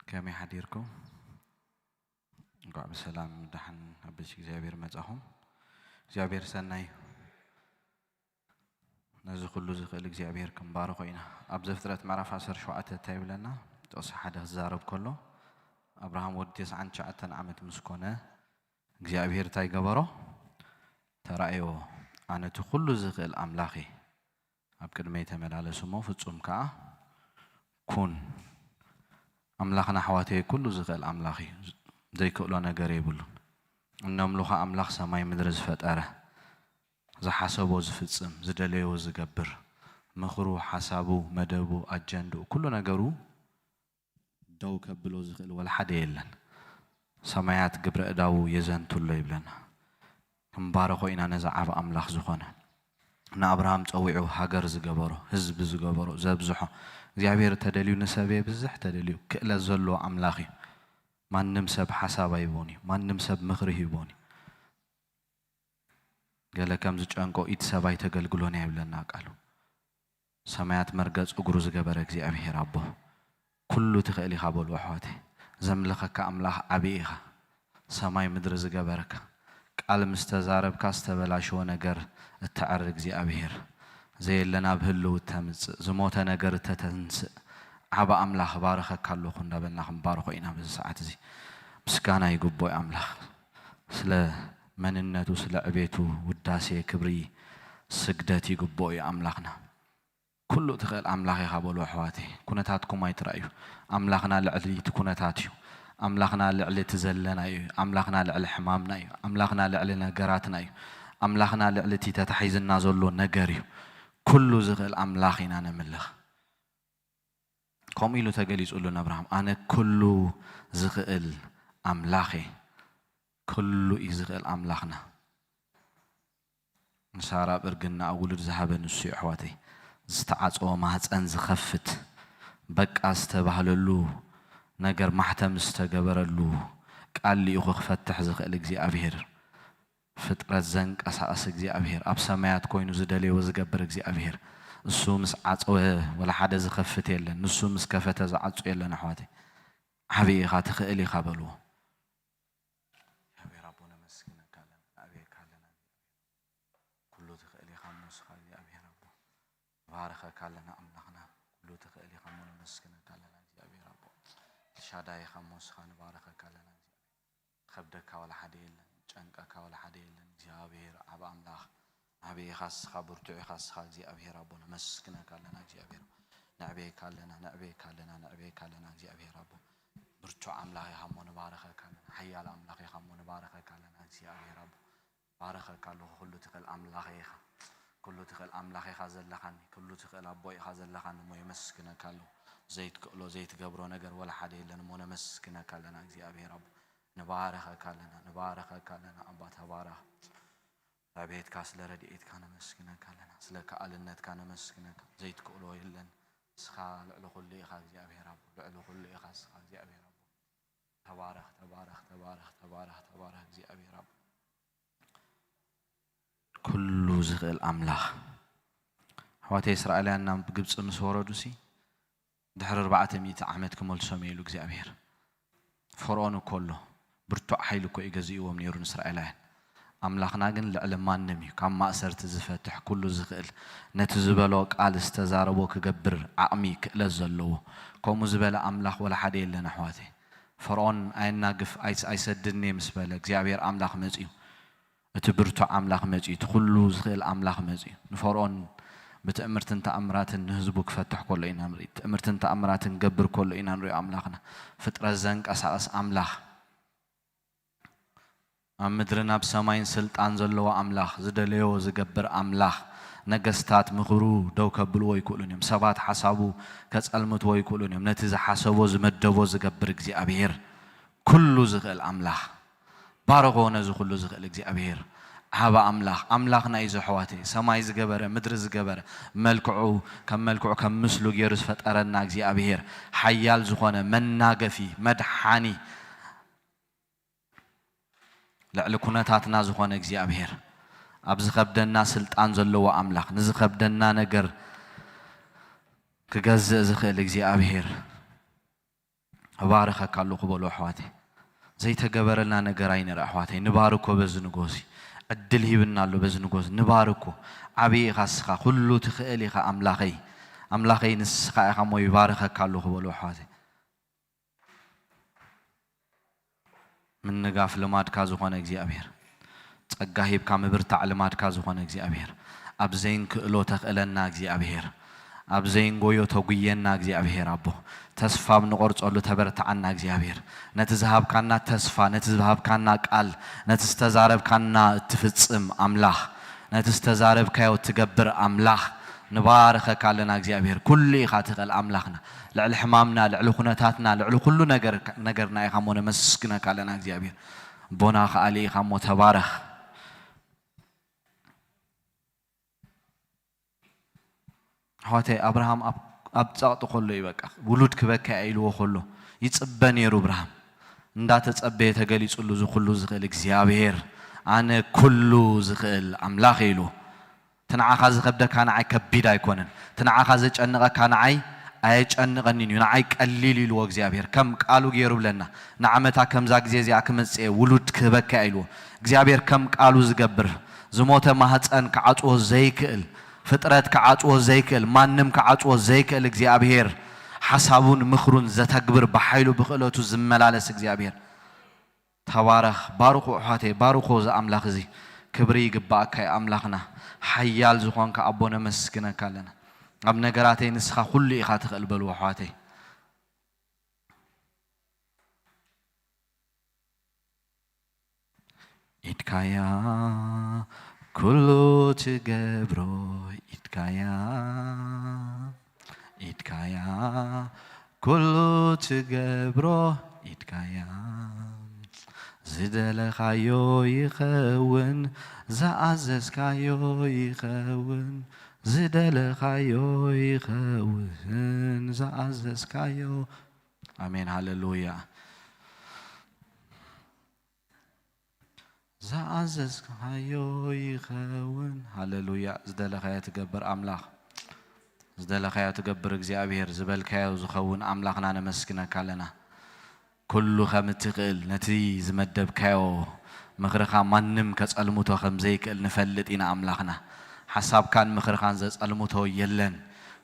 ከመይ ሓዲርኩም? እንኳዕ ብሰላም ደሓን ኣብ ቤት እግዚኣብሔር መጻኹም። እግዚኣብሔር ሰናይ እዩ። ነዚ ኩሉ ዝኽእል እግዚኣብሔር ክንባርኾ ኢና። ኣብ ዘፍጥረት ምዕራፍ ዓሰርተ ሸውዓተ እንታይ ይብለና? ጥቕሲ ሓደ ክዛረብ ከሎ፣ ኣብርሃም ወዲ ተስዓን ትሽዓተን ዓመት ምስ ኮነ እግዚኣብሔር እንታይ ገበሮ? ተራእዮ። ኣነ እቲ ኩሉ ዝኽእል ኣምላኽ እየ። ኣብ ቅድመይ ተመላለስ እሞ ፍጹም ከኣ ኩን። ኣምላኽና ኣሕዋተይ ኩሉ ዝኽእል ኣምላኽ እዩ። ዘይክእሎ ነገር የብሉን። እነምልኾ ኣምላኽ ሰማይ ምድሪ ዝፈጠረ፣ ዝሓሰቦ ዝፍጽም፣ ዝደለዮ ዝገብር፣ ምኽሩ፣ ሓሳቡ፣ መደቡ፣ ኣጀንድኡ፣ ኩሉ ነገሩ ደው ከብሎ ዝኽእል ወላ ሓደ የለን። ሰማያት ግብረ እዳዉ የዘንቱ ኣሎ ይብለና። ክንባረኾ ኢና ነዚ ዓቢ ኣምላኽ ዝኾነ። ንኣብርሃም ጸዊዑ ሃገር ዝገበሮ፣ ህዝቢ ዝገበሮ፣ ዘብዝሖ። እግዚኣብሔር ተደልዩ ንሰብ የብዝሕ፣ ተደልዩ ክእለት ዘለዎ ኣምላኽ እዩ። ማንም ሰብ ሓሳብ ኣይቦን እዩ። ማንም ሰብ ምኽሪ ሂቦን እዩ። ገለ ከም ዝጨንቆ ኢድ ሰብ ኣይተገልግሎን እያ ይብለና ቃሉ። ሰማያት መርገጽ እግሩ ዝገበረ እግዚኣብሔር ኣቦ፣ ኩሉ ትኽእል ኢኻ በሉ ኣሕዋተይ። ዘምልኸካ ኣምላኽ ዓቢ ኢኻ። ሰማይ ምድሪ ዝገበረካ፣ ቃል ምስ ተዛረብካ ዝተበላሸወ ነገር እተዕሪ እግዚኣብሔር፣ ዘየለ ናብ ህልው እተምጽእ፣ ዝሞተ ነገር እተተንስእ ዓቢ ኣምላኽ እባርኸካ ኣለኹ እንዳበልና ክንባርኾ ኢና በዚ ሰዓት እዚ። ምስጋና ይግብኦ ኣምላኽ። ስለ መንነቱ፣ ስለ ዕቤቱ ውዳሴ፣ ክብሪ፣ ስግደት ይግብኦ እዩ ኣምላኽና። ኩሉ ትኽእል ኣምላኽ ኢኻ በሉ ኣሕዋተይ። ኩነታትኩም ኣይትረኣዩ። ኣምላኽና ልዕሊ እቲ ኩነታት እዩ። ኣምላኽና ልዕሊ እቲ ዘለና እዩ። ኣምላኽና ልዕሊ ሕማምና እዩ። ኣምላኽና ልዕሊ ነገራትና እዩ። ኣምላኽና ልዕሊ እቲ ተታሒዝና ዘሎ ነገር እዩ። ኩሉ ዝኽእል ኣምላኽ ኢና ነምልኽ። ከምኡ ኢሉ ተገሊጹሉ ንኣብርሃም፣ ኣነ ኩሉ ዝኽእል ኣምላኽ እየ። ኩሉ እዩ ዝኽእል ኣምላኽና። ንሳራ ኣብ እርግናኣ ውሉድ ዝሃበ ንሱ እዩ ኣሕዋተይ። ዝተዓጸወ ማህጸን ዝኸፍት፣ በቃ ዝተባህለሉ ነገር ማሕተም ዝተገበረሉ ቃል ልኢኹ ክፈትሕ ዝኽእል እግዚኣብሔር፣ ፍጥረት ዘንቀሳቕስ እግዚኣብሔር፣ ኣብ ሰማያት ኮይኑ ዝደለዮ ዝገብር እግዚኣብሔር፣ እሱ ምስ ዓጸወ ወላ ሓደ ዝኸፍት የለን፣ ንሱ ምስ ከፈተ ዝዓጹ የለን ኣሕዋተይ። ዓቢ ኢኻ፣ ትኽእል ኢኻ በልዎ። እግዚኣብሔር ኣቦ ነመስግነካ ኣለና፣ ነዕብየካ ኣለና። ኩሉ ትኽእል ኢኻ እሞ ንስኻ እግዚኣብሔር ኣቦ። ንባርኸካ ኣለና ኣምላኽና። ኩሉ ትኽእል ኢኻ እሞ ነመስግነካ ኣለና እግዚኣብሔር ኣቦ። ኤልሻዳይ ኢኻ እሞ ንስኻ ንባርኸካ ኣለና እግዚኣብሔር። ከብደካ ወላ ሓደ የለን፣ ጨንቀካ ወላ ሓደ የለን እግዚኣብሔር ዓቢ ኣምላኽ። ዓቢ ኢኻ እስኻ፣ ብርቱዕ ኢኻ እስኻ እግዚኣብሔር ኣቦ። ነመስግነካ ኣለና እግዚኣብሔር። ነዕብየካ ኣለና፣ ነዕብየካ ኣለና፣ ነዕብየካ ኣለና እግዚኣብሔር ኣቦ። ብርቱዕ ኣምላኽ ኢኻ እሞ ንባርኸካ ኣለና። ሓያል ኣምላኽ ኢኻ እሞ ንባርኸካ ኣለና እግዚኣብሔር ኣቦ። ባረኸካ ኣለኹ። ኩሉ ትኽእል ኣምላኸ ኢኻ። ኩሉ ትኽእል ኣምላኸ ኢኻ ዘለኻኒ። ኩሉ ትኽእል ኣቦ ኢኻ ዘለኻኒ እሞ የመስግነካ ኣለኹ። ዘይትክእሎ ዘይትገብሮ ነገር ወላ ሓደ የለን እሞ ነመስግነካ ኣለና እግዚኣብሔር ኣቦ። ንባረኸካ ኣለና፣ ንባረኸካ ኣለና ኣባ ተባረኽ። ስለ ቤትካ ስለ ረድኤትካ ነመስግነካ ኣለና። ስለ ከኣልነትካ ነመስግነካ። ዘይትክእሎ የለን። ንስኻ ልዕሊ ኩሉ ኢኻ እግዚኣብሔር ኣቦ። ልዕሊ ኩሉ ኢኻ ንስኻ እግዚኣብሔር ኣቦ። ተባረኽ፣ ተባረኽ፣ ተባረኽ፣ ተባረኽ፣ ተባረኽ እግዚኣብሔር ኣቦ። ኩሉ ዝኽእል ኣምላኽ። ኣሕዋተይ እስራኤላውያን ናብ ግብፂ ምስ ወረዱሲ ድሕሪ ኣርባዕተ ሚእቲ ዓመት ክመልሶም እየ ኢሉ እግዚኣብሔር። ፈርዖን እኮ ኣሎ፣ ብርቱዕ ሓይሊ እኮ እዩ ገዚእዎም ነይሩ ንእስራኤላውያን። ኣምላኽና ግን ልዕሊ ማንም እዩ፣ ካብ ማእሰርቲ ዝፈትሕ፣ ኩሉ ዝኽእል፣ ነቲ ዝበሎ ቃል ዝተዛረቦ ክገብር ዓቕሚ ክእለት ዘለዎ። ከምኡ ዝበለ ኣምላኽ ወላ ሓደ የለን ኣሕዋተይ። ፈርዖን ኣየናግፍ ኣይስ-፣ ኣይሰድድን እየ ምስ በለ እግዚኣብሔር ኣምላኽ መጺኡ። እቲ ብርቱዕ ኣምላኽ መጺኡ፣ እቲ ኩሉ ዝኽእል ኣምላኽ መጺኡ። ንፈርዖን ብትእምርትን ተኣምራትን ንህዝቡ ክፈትሕ ከሎ ኢና ንርኢ። ትእምርትን ተኣምራትን ክገብር ከሎ ኢና ንሪኦ ኣምላኽና። ፍጥረት ዘንቀሳቕስ ኣምላኽ፣ ኣብ ምድርን ኣብ ሰማይን ስልጣን ዘለዎ ኣምላኽ፣ ዝደለዮ ዝገብር ኣምላኽ፣ ነገስታት ምኽሩ ደው ከብልዎ ኣይክእሉን እዮም። ሰባት ሓሳቡ ከጸልምትዎ ኣይክእሉን እዮም። ነቲ ዝሓሰቦ ዝመደቦ ዝገብር እግዚኣብሔር፣ ኩሉ ዝኽእል ኣምላኽ። ባረኾ ነዚ ኩሉ ዝኽእል እግዚኣብሔር። ዓቢ ኣምላኽ፣ ኣምላኽና እዩ ዘሕዋተይ። ሰማይ ዝገበረ፣ ምድሪ ዝገበረ፣ መልክዑ ከም መልክዑ ከም ምስሉ ገይሩ ዝፈጠረና እግዚኣብሔር፣ ሓያል ዝኾነ፣ መናገፊ፣ መድሓኒ፣ ልዕሊ ኩነታትና ዝኾነ እግዚኣብሔር፣ ኣብ ዝኸብደና ስልጣን ዘለዎ ኣምላኽ፣ ንዝኸብደና ነገር ክገዝእ ዝኽእል እግዚኣብሔር፣ እባርኸካ ኣለኹ በሉ ኣሕዋተይ። ዘይተገበረልና ነገር ኣይንርኢ ኣሕዋተይ። ንባርኮ በዚ ንጎሲ ዕድል ሂብና ኣሎ። በዚ ንጎሲ ንባርኮ። ዓብዪ ኢኻ እስኻ፣ ኩሉ ትኽእል ኢኻ ኣምላኸይ። ኣምላኸይ ንስኻ ኢኻ እሞ ይባርኸካ ኣለኹ በሉ ኣሕዋተይ። ምንጋፍ ልማድካ ዝኾነ እግዚኣብሔር፣ ጸጋ ሂብካ ምብርታዕ ልማድካ ዝኾነ እግዚኣብሔር፣ ኣብ ዘይንክእሎ ተኽእለና እግዚኣብሔር፣ ኣብ ዘይንጎዮ ተጉየና እግዚኣብሔር ኣቦ፣ ተስፋ ኣብ ንቖርጸሉ ተበርትዓና እግዚኣብሔር፣ ነቲ ዝሃብካና ተስፋ፣ ነቲ ዝሃብካና ቃል፣ ነቲ ዝተዛረብካና እትፍጽም ኣምላኽ፣ ነቲ ዝተዛረብካዮ እትገብር ኣምላኽ፣ ንባርኸካ ኣለና እግዚኣብሔር። ኩሉ ኢኻ ትኽእል ኣምላኽና። ልዕሊ ሕማምና፣ ልዕሊ ኩነታትና፣ ልዕሊ ኩሉ ነገር፣ ነገርና ኢኻ እሞ ነመስግነካ ኣለና እግዚኣብሔር። ኣቦና ከኣሊ ኢኻ እሞ ተባረኽ። ኣሕዋተይ፣ ኣብርሃም ኣብ፣ ኣብ ጸቕጢ ከሎ እዩ በቃ፣ ውሉድ ክበካ እየ ኢልዎ ከሎ፣ ይጽበ ነይሩ ኣብርሃም። እንዳተጸበየ ተገሊጹሉ፣ እዚ ኩሉ ዝኽእል እግዚኣብሔር፣ ኣነ ኩሉ ዝኽእል ኣምላኽ እየ ኢልዎ። እቲ ንዓኻ ዝኸብደካ ንዓይ ከቢድ ኣይኮነን። እቲ ንዓኻ ዘጨንቐካ ንዓይ ኣየጨንቐንን እዩ። ንዓይ ቀሊል ኢልዎ እግዚኣብሔር። ከም ቃሉ ገይሩ ብለና። ንዓመታ ከምዛ ግዜ እዚኣ ክመጽእ እየ፣ ውሉድ ክህበካ እየ ኢልዎ። እግዚኣብሔር ከም ቃሉ ዝገብር፣ ዝሞተ ማህፀን ክዓጽዎ ዘይክእል፣ ፍጥረት ክዓጽዎ ዘይክእል፣ ማንም ክዓጽዎ ዘይክእል እግዚኣብሔር ሓሳቡን ምኽሩን ዘተግብር ብሓይሉ ብክእለቱ ዝመላለስ እግዚኣብሔር። ተባረኽ፣ ባርኹ ኣሕዋተይ፣ ባርኹ እዚ ኣምላኽ እዚ። ክብሪ ይግባኣካ እዩ ኣምላኽና። ሓያል ዝኾንካ ኣቦ ነመስግነካ ኣለና። ኣብ ነገራተይ ንስኻ ኩሉ ኢኻ ትኽእል በልዎ ኣሕዋተይ። ኢድካያ ኩሉ ትገብሮ፣ ኢድካያ፣ ኢድካያ ኩሉ ትገብሮ፣ ኢድካያ። ዝደለኻዮ ይኸውን፣ ዝኣዘዝካዮ ይኸውን፣ ዝደለኻዮ ይኸውን፣ ዝኣዘዝካዮ። ኣሜን፣ ሃሌሉያ። ዝኣዘዝካዮ ይኸውን። ሃሌሉያ። ዝደለኻዮ ትገብር ኣምላኽ፣ ዝደለኻዮ ትገብር እግዚኣብሔር፣ ዝበልካዮ ዝኸውን ኣምላኽና ነመስግነካ ኣለና። ኩሉ ከም እትኽእል፣ ነቲ ዝመደብካዮ ምኽርኻ ማንም ከጸልምቶ ከም ዘይክእል ንፈልጥ ኢና ኣምላኽና። ሓሳብካን ምኽርኻን ዘጸልምቶ የለን።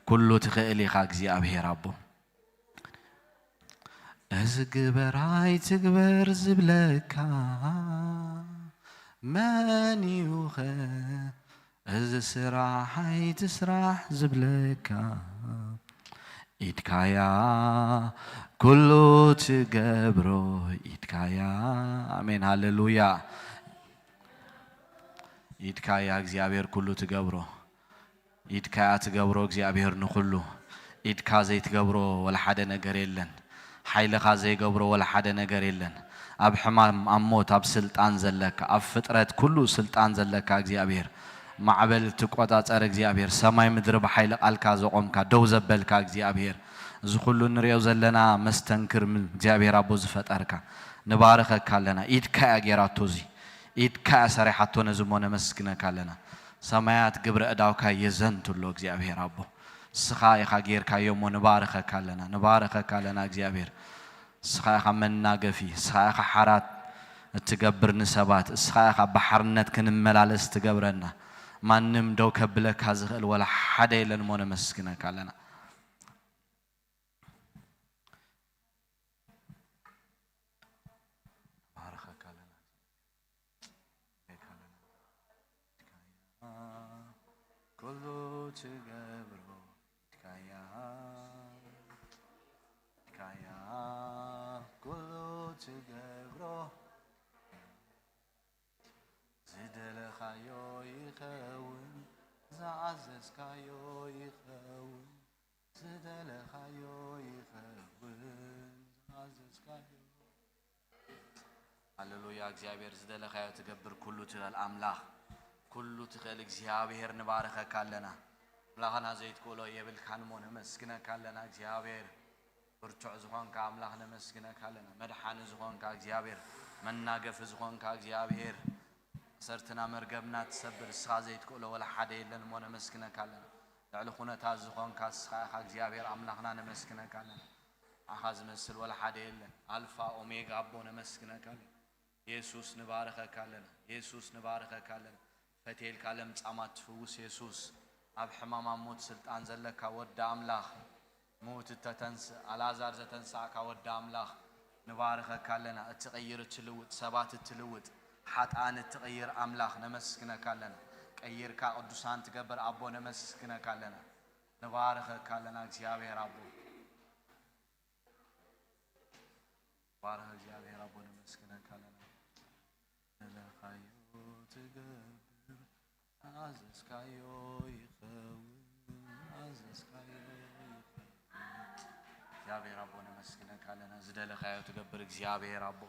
ኩሉ ትኽእል ኢኻ እግዚኣብሔር ኣቦ። እዚ ግበር ኣይትግበር ዝብለካ መን እዩኸ? እዚ ስራሕ ኣይትስራሕ ዝብለካ ኢድካያ ኩሉ ትገብሮ ኢድካያ። ኣሜን ሃሌሉያ። ኢድካያ እግዚኣብሔር ኩሉ ትገብሮ። ኢድካ እያ ትገብሮ እግዚኣብሔር ንኹሉ። ኢድካ ዘይትገብሮ ወላ ሓደ ነገር የለን። ሓይልኻ ዘይገብሮ ወላ ሓደ ነገር የለን። ኣብ ሕማም፣ ኣብ ሞት፣ ኣብ ስልጣን ዘለካ፣ ኣብ ፍጥረት ኩሉ ስልጣን ዘለካ እግዚኣብሔር፣ ማዕበል ትቆጻጸር እግዚኣብሔር፣ ሰማይ ምድሪ ብሓይሊ ቃልካ ዘቖምካ፣ ደው ዘበልካ እግዚኣብሔር፣ እዚ ኩሉ እንሪኦ ዘለና መስተንክር ም-፣ እግዚኣብሔር ኣቦ ዝፈጠርካ፣ ንባርኸካ ኣለና። ኢድካ እያ ጌራቶ እዚ። ኢድካ እያ ሰሪሓቶ ነዚ እሞ ነመስግነካ ኣለና። ሰማያት ግብረ እዳውካ የዘንቱ ኣሎ እግዚኣብሔር ኣቦ። እስኻ ኢኻ ጌርካዮ እሞ ንባርኸካ ኣለና፣ ንባርኸካ ኣለና እግዚኣብሔር። እስኻ ኢኻ መናገፊ፣ እስኻ ኢኻ ሓራት እትገብር ንሰባት፣ እስኻ ኢኻ ብሓርነት ክንመላለስ ትገብረና። ማንም ደው ከብለካ ዝኽእል ወላ ሓደ የለን እሞ ነመስግነካ ኣለና። ባርኸካ ኣለና። ኩሉ ትገብሮ ኢድካያ፣ ኢድካያ ኩሉ ትገብሮ። ዝደለኻዮ ይኸውን፣ ዝኣዘዝካዮ ይኸውን። ዝደለኻዮ ይኸውን፣ ዝኣዘዝካዮ። ሃሌሉያ። እግዚኣብሔር ዝደለኻዮ ትገብር፣ ኩሉ ትኽእል ኣምላኽ፣ ኩሉ ትኽእል እግዚኣብሔር ንባርኸካ ኣለና። ኣምላኽና ዘይትክእሎ የብልካን እሞ ነመስግነካ ኣለና እግዚኣብሔር። ብርቱዕ ዝኾንካ ኣምላኽ ነመስግነካ ኣለና። መድሓኒ ዝኾንካ እግዚኣብሔር፣ መናገፊ ዝኾንካ እግዚኣብሔር፣ ኣሰርትና መርገብና ትሰብር እስኻ ዘይትክእሎ ወላ ሓደ የለን እሞ ነመስግነካ ኣለና። ልዕሊ ኩነታት ዝኾንካ እስኻ ኢኻ እግዚኣብሔር ኣምላኽና ነመስግነካ ኣለና። ንዓኻ ዝመስል ወላ ሓደ የለን። ኣልፋ ኦሜጋ ኣቦ ነመስግነካ ኣለና። የሱስ ንባርኸካ ኣለና። የሱስ ንባርኸካ ኣለና። ፈቴልካ ለምጻማት ትፍውስ የሱስ። ኣብ ሕማም ኣብ ሞት ስልጣን ዘለካ ወዲ ኣምላኽ። ምዉት እተተንስእ ኣልኣዛር ዘተንሳእካ ወዲ ኣምላኽ። ንባርኸካ ኣለና። እትቕይር እትልውጥ ሰባት እትልውጥ ሓጥኣን እትቕይር ኣምላኽ ነመስግነካ ኣለና። ቀይርካ ቅዱሳን ትገብር ኣቦ ነመስግነካ ኣለና። ንባርኸካ ኣለና እግዚኣብሔር ኣቦ። ባርኽ እግዚኣብሔር ኣቦ ነመስግነካ ኣለና። ዘለኻዮ ትገብር ኣዘዝካዮ ይኸውን ኣዘዝካዮ ይኸውን። እግዚኣብሔር ኣቦ ነመስግነካ ኣለና። ዝደለኻዮ ትገብር እግዚኣብሔር ኣቦ።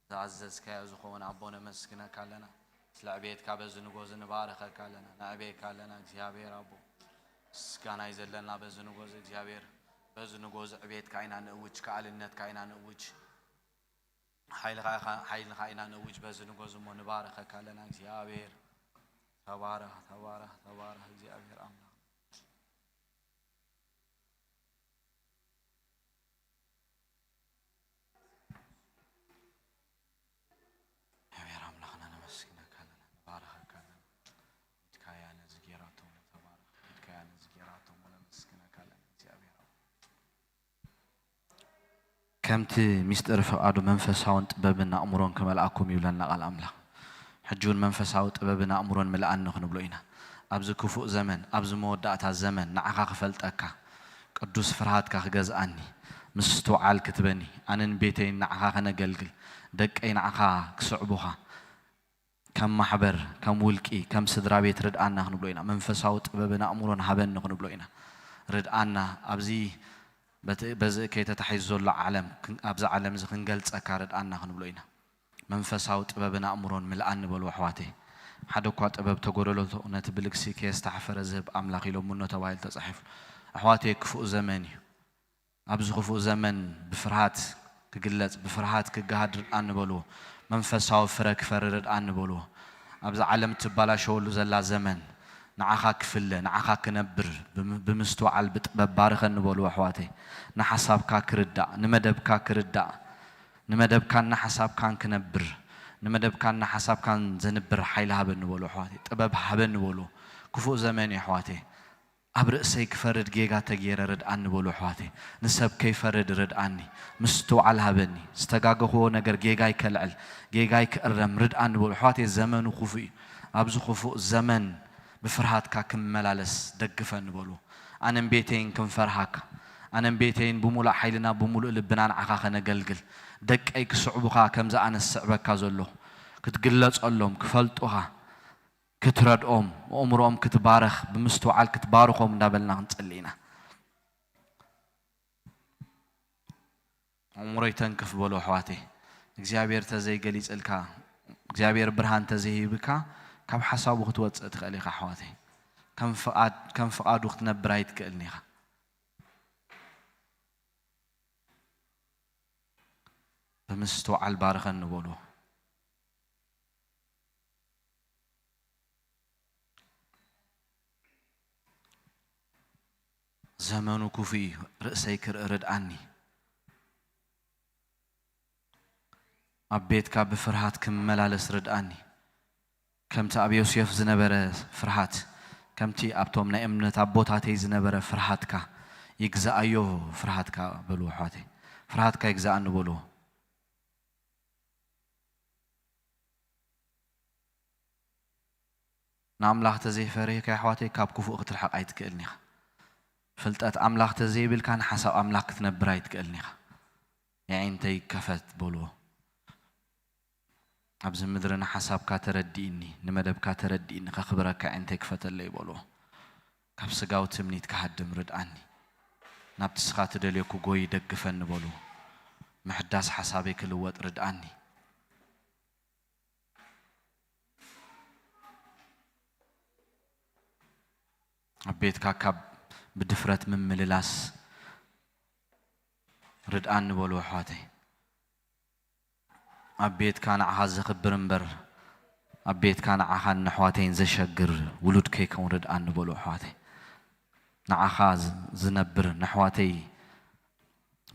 ዝኣዘዝካዮ ዝኸውን ኣቦ ነመስግነካ ኣለና። ስለ ዕቤትካ በዚ ንጎዚ ንባረኸካ ኣለና። ነዕቤካ ኣለና እግዚኣብሔር ኣቦ። ምስጋናይ ዘለና በዚ ንጎዚ እግዚኣብሔር። በዚ ንጎዚ ዕቤትካ ኢና ንእውጅ፣ ከኣልነትካ ኢና ንእውጅ። ሓይልኻ ኢኻ፣ ሓይልኻ ኢና ንእውጅ በዚ ንጎዚ እሞ ንባረኸካ ኣለና እግዚኣብሔር። ተባረኽ፣ ተባረኽ፣ ተባረኽ እግዚኣብሔር ኣምላኽ። እግዚኣብሔር ኣምላኽና ነመስግነካ ኣለና፣ ንባረኸካ ኣለና። ኢድካያ ነዚ ጌራቶም ተባረኽ፣ ኢድካያ ነዚ ጌራቶም ነመስግነካ ኣለና እግዚኣብሔር ኣምላኽ። ከምቲ ሚስጥር ፍቓዱ መንፈሳውን ጥበብን ኣእምሮን ክመልኣኩም ይብለና ቃል ኣምላኽ። ሕጂ እውን መንፈሳዊ ጥበብን ኣእምሮን ምልኣኒ ክንብሎ ኢና። ኣብዚ ክፉእ ዘመን፣ ኣብዚ መወዳእታ ዘመን ንዓኻ ክፈልጠካ፣ ቅዱስ ፍርሃትካ ክገዝኣኒ፣ ምስትውዓል ክትበኒ፣ ኣነን ቤተይን ንዓኻ ከነገልግል፣ ደቀይ ንዓኻ ክስዕቡኻ፣ ከም ማሕበር፣ ከም ውልቂ፣ ከም ስድራ ቤት ርድኣና ክንብሎ ኢና። መንፈሳዊ ጥበብን ኣእምሮን ሃበኒ ክንብሎ ኢና። ርድኣና ኣብዚ በቲ-፣ በዚ ከይተታሒዙ ዘሎ ዓለም ክን-፣ ኣብዚ ዓለም እዚ ክንገልጸካ ርድኣና ክንብሎ ኢና። መንፈሳዊ ጥበብን ኣእምሮን ምልኣኒ በሉ ኣሕዋተይ። ሓደ እኳ ጥበብ ተጎደሎ ነቲ ብልግሲ ከየስተሓፈረ ዝህብ ኣምላኽ ኢሎምኖ ተባሂሉ ተጻሒፉ። ኣሕዋተይ ክፉእ ዘመን እዩ። ኣብዚ ክፉእ ዘመን ብፍርሃት ክግለጽ፣ ብፍርሃት ክገሃድ ርድኣኒ በልዎ። መንፈሳዊ ፍረ ክፈሪ ርድኣኒ በልዎ። ኣብዛ ዓለም እትበላሸወሉ ዘላ ዘመን ንዓኻ ክፍለ፣ ንዓኻ ክነብር፣ ብም-፣ ብምስትውዓል ብጥበብ ባርኸኒ በልዎ ኣሕዋተይ። ንሓሳብካ ክርዳእ፣ ንመደብካ ክርዳእ፣ ንመደብካን ንሓሳብካን ክነብር፣ ንመደብካን ንሓሳብካን ዘንብር ሓይሊ ሃበኒ በልዎ ኣሕዋተይ። ጥበብ ሃበኒ በልዎ። ክፉእ ዘመን እዩ ኣሕዋተይ። ኣብ ርእሰይ ክፈርድ ጌጋ ተጌረ ርድኣኒ በሉ ኣሕዋተይ። ንሰብ ከይፈርድ ርድኣኒ። ምስትውዓል ሃበኒ። ዝተጋገኽዎ ነገር ጌጋይ ከልዕል፣ ጌጋይ ክእረም ርድኣኒ በሉ ኣሕዋተይ። ዘመኑ ክፉእ እዩ። ኣብዚ ክፉእ ዘመን ብፍርሃትካ ክመላለስ ደግፈኒ በሉ። ኣነን ቤተይን ክንፈርሃካ። ኣነን ቤተይን ብምሉእ ሓይልና ብምሉእ ልብና ንዓኻ ከነገልግል። ደቀይ ክስዕቡኻ ከምዚ ኣነ ዝስዕበካ ዘለኹ። ክትግለጸሎም፣ ክፈልጡኻ። ክትረድኦም፣ ኣእምሮኦም ክትባርኽ፣ ብምስትውዓል ክትባርኾም እንዳበልና ክንጽሊ ኢና። ኣእምሮይ ተንክፍ በሉ ኣሕዋተይ። እግዚኣብሔር ተዘይገሊጽልካ፣ እግዚኣብሔር ብርሃን ተዘይሂብካ፣ ካብ ሓሳቡ ክትወጽእ ትኽእል ኢኻ ኣሕዋተይ። ከም ፍቓድ-፣ ከም ፍቓዱ ክትነብር ኣይትክእልን ኢኻ። ብምስትውዓል ባርኸኒ በሉ። ዘመኑ ክፉእ እዩ፣ ርእሰይ ክርኢ ርድኣኒ። ኣብ ቤትካ ብፍርሃት ክመላለስ ርድኣኒ። ከምቲ ኣብ ዮሴፍ ዝነበረ ፍርሃት፣ ከምቲ ኣብቶም ናይ እምነት ኣቦታተይ ዝነበረ ፍርሃትካ ይግዛኣዮ፣ ፍርሃትካ በሉ ኣሕዋተይ። ፍርሃትካ ይግዛኣኒ በልዎ። ንኣምላኽ ተዘይፈሪህካ ኣሕዋተይ፣ ካብ ክፉእ ክትርሕቕ ኣይትክእልን ኢኻ። ፍልጠት ኣምላኽ ተዘይብልካ ንሓሳብ ኣምላኽ ክትነብር ኣይትክእልን ኢኻ። የዒንተይ ይከፈት በልዎ። ኣብዚ ምድሪ ንሓሳብካ ተረዲእኒ፣ ንመደብካ ተረዲእኒ፣ ከኽብረካ የዒንተይ ክፈተለይ በልዎ። ካብ ስጋዊ ትምኒት ክሃድም ርድኣኒ። ናብቲ ስኻ ትደልዮ ክጎይ ደግፈኒ በልዎ። ምሕዳስ ሓሳበይ ክልወጥ ርድኣኒ። ኣብ ቤትካ ካብ ብድፍረት ምምልላስ ርድኣኒ በሉ ኣሕዋተይ። ኣብ ቤትካ ንዓኻ ዘኽብር እምበር፣ ኣብ ቤትካ ንዓኻን ነሕዋተይን ዘሸግር ውሉድ ከይከውን ርድኣኒ በሉ ኣሕዋተይ። ንዓኻ ዝ-፣ ዝነብር ነሕዋተይ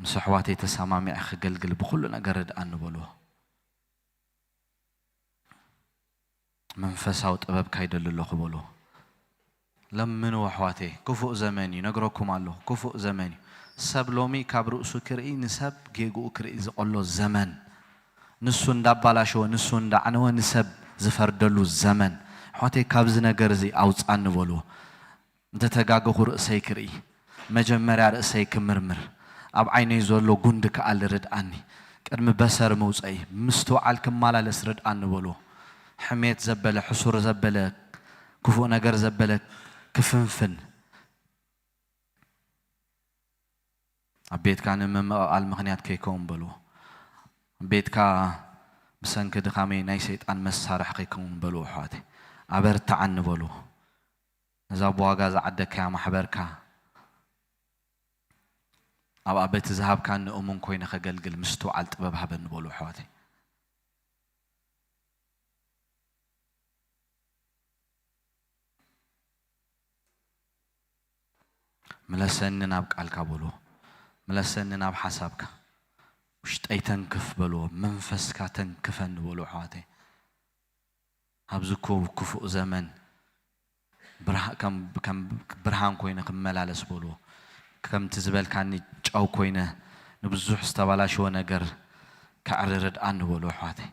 ምስ ኣሕዋተይ ተሰማሚዐ ክገልግል ብኹሉ ነገር ርድኣኒ በልዎ። መንፈሳዊ ጥበብካ ይደሊ ኣለኹ በልዎ። ለምኑ ኣሕዋተይ፣ ክፉእ ዘመን እዩ፣ ነግረኩም ኣለኹ፣ ክፉእ ዘመን እዩ። ሰብ ሎሚ ካብ ርእሱ ክርኢ ንሰብ ጌግኡ ክርኢ ዝቐሎ ዘመን፣ ንሱ እንዳባላሸወ፣ ንሱ እንዳዕነወ ንሰብ ዝፈርደሉ ዘመን። ኣሕዋተይ፣ ካብዚ ነገር እዚ ኣውጻኒ በልዎ። እንተተጋገኹ ርእሰይ ክርኢ፣ መጀመርያ ርእሰይ ክምርምር፣ ኣብ ዓይነይ ዘሎ ጉንዲ ክኣሊ ርድኣኒ፣ ቅድሚ በሰር ምውጸይ፣ ምስትውዓል ክመላለስ ርድኣኒ በልዎ። ሕሜት ዘበለ፣ ሕሱር ዘበለ፣ ክፉእ ነገር ዘበለ ክፍንፍን፣ ኣብ ቤትካ ንምምቕቓል ምኽንያት ከይከውን በልዎ። ኣብ ቤትካ ብሰንኪ ድኻመይ ናይ ሰይጣን መሳርሒ ከይከውን በልዎ። ኣሕዋተይ፣ ኣበርትዓኒ በልዎ። ነዛ ብዋጋ ዝዓደግካያ ማሕበርካ፣ ኣብኣ በቲ ዝሃብካኒ እሙን ኮይነ ከገልግል ምስትውዓል ጥበብ ሃበኒ በልዎ። ኣሕዋተይ፣ ምለሰኒ ናብ ቃልካ በልዎ። ምለሰኒ ናብ ሓሳብካ። ውሽጠይ ተንክፍ በልዎ። መንፈስካ ተንክፈኒ በልዎ። ኣሕዋተይ፣ ኣብዚ ክፉ-፣ ክፉእ ዘመን ብርሃ-፣ ከም፣ ከም ብርሃን ኮይነ ክመላለስ በልዎ። ከምቲ ዝበልካኒ ጨው ኮይነ ንብዙሕ ዝተባላሸወ ነገር ከዕሪ ርድኣኒ በልዎ። ኣሕዋተይ፣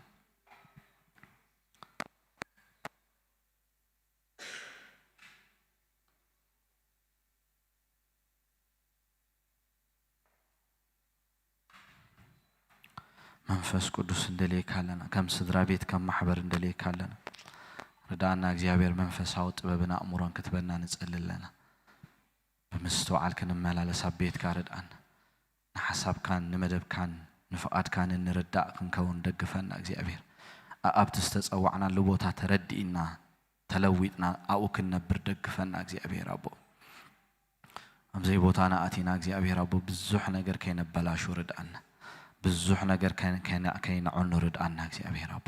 መንፈስ ቅዱስ እንደልየካ ኣለና፣ ከም ስድራ ቤት፣ ከም ማሕበር እንደልየካ ኣለና። ርድኣና እግዚኣብሔር፣ መንፈሳዊ ጥበብን ኣእምሮን ክትበና ንጸሊ ኣለና። ብምስትውዓል ክንመላለስ ኣብ ቤትካ ርድኣና። ንሓሳብካን ንመደብካን ንፍቓድካን እንርዳእ ክንከውን ደግፈና እግዚኣብሔር። ኣኣብቲ ዝተጸዋዕናሉ ቦታ ተረዲእና ተለዊጥና ኣብኡ ክንነብር ደግፈና እግዚኣብሔር ኣቦ። ኣብ ዘይቦታና ኣቲና እግዚኣብሔር ኣቦ ብዙሕ ነገር ከይነበላሹ ርድኣና። ብዙሕ ነገር ከይ-፣ ከይነ-፣ ከይነዕኑ ርድኣና እግዚኣብሔር ኣቦ።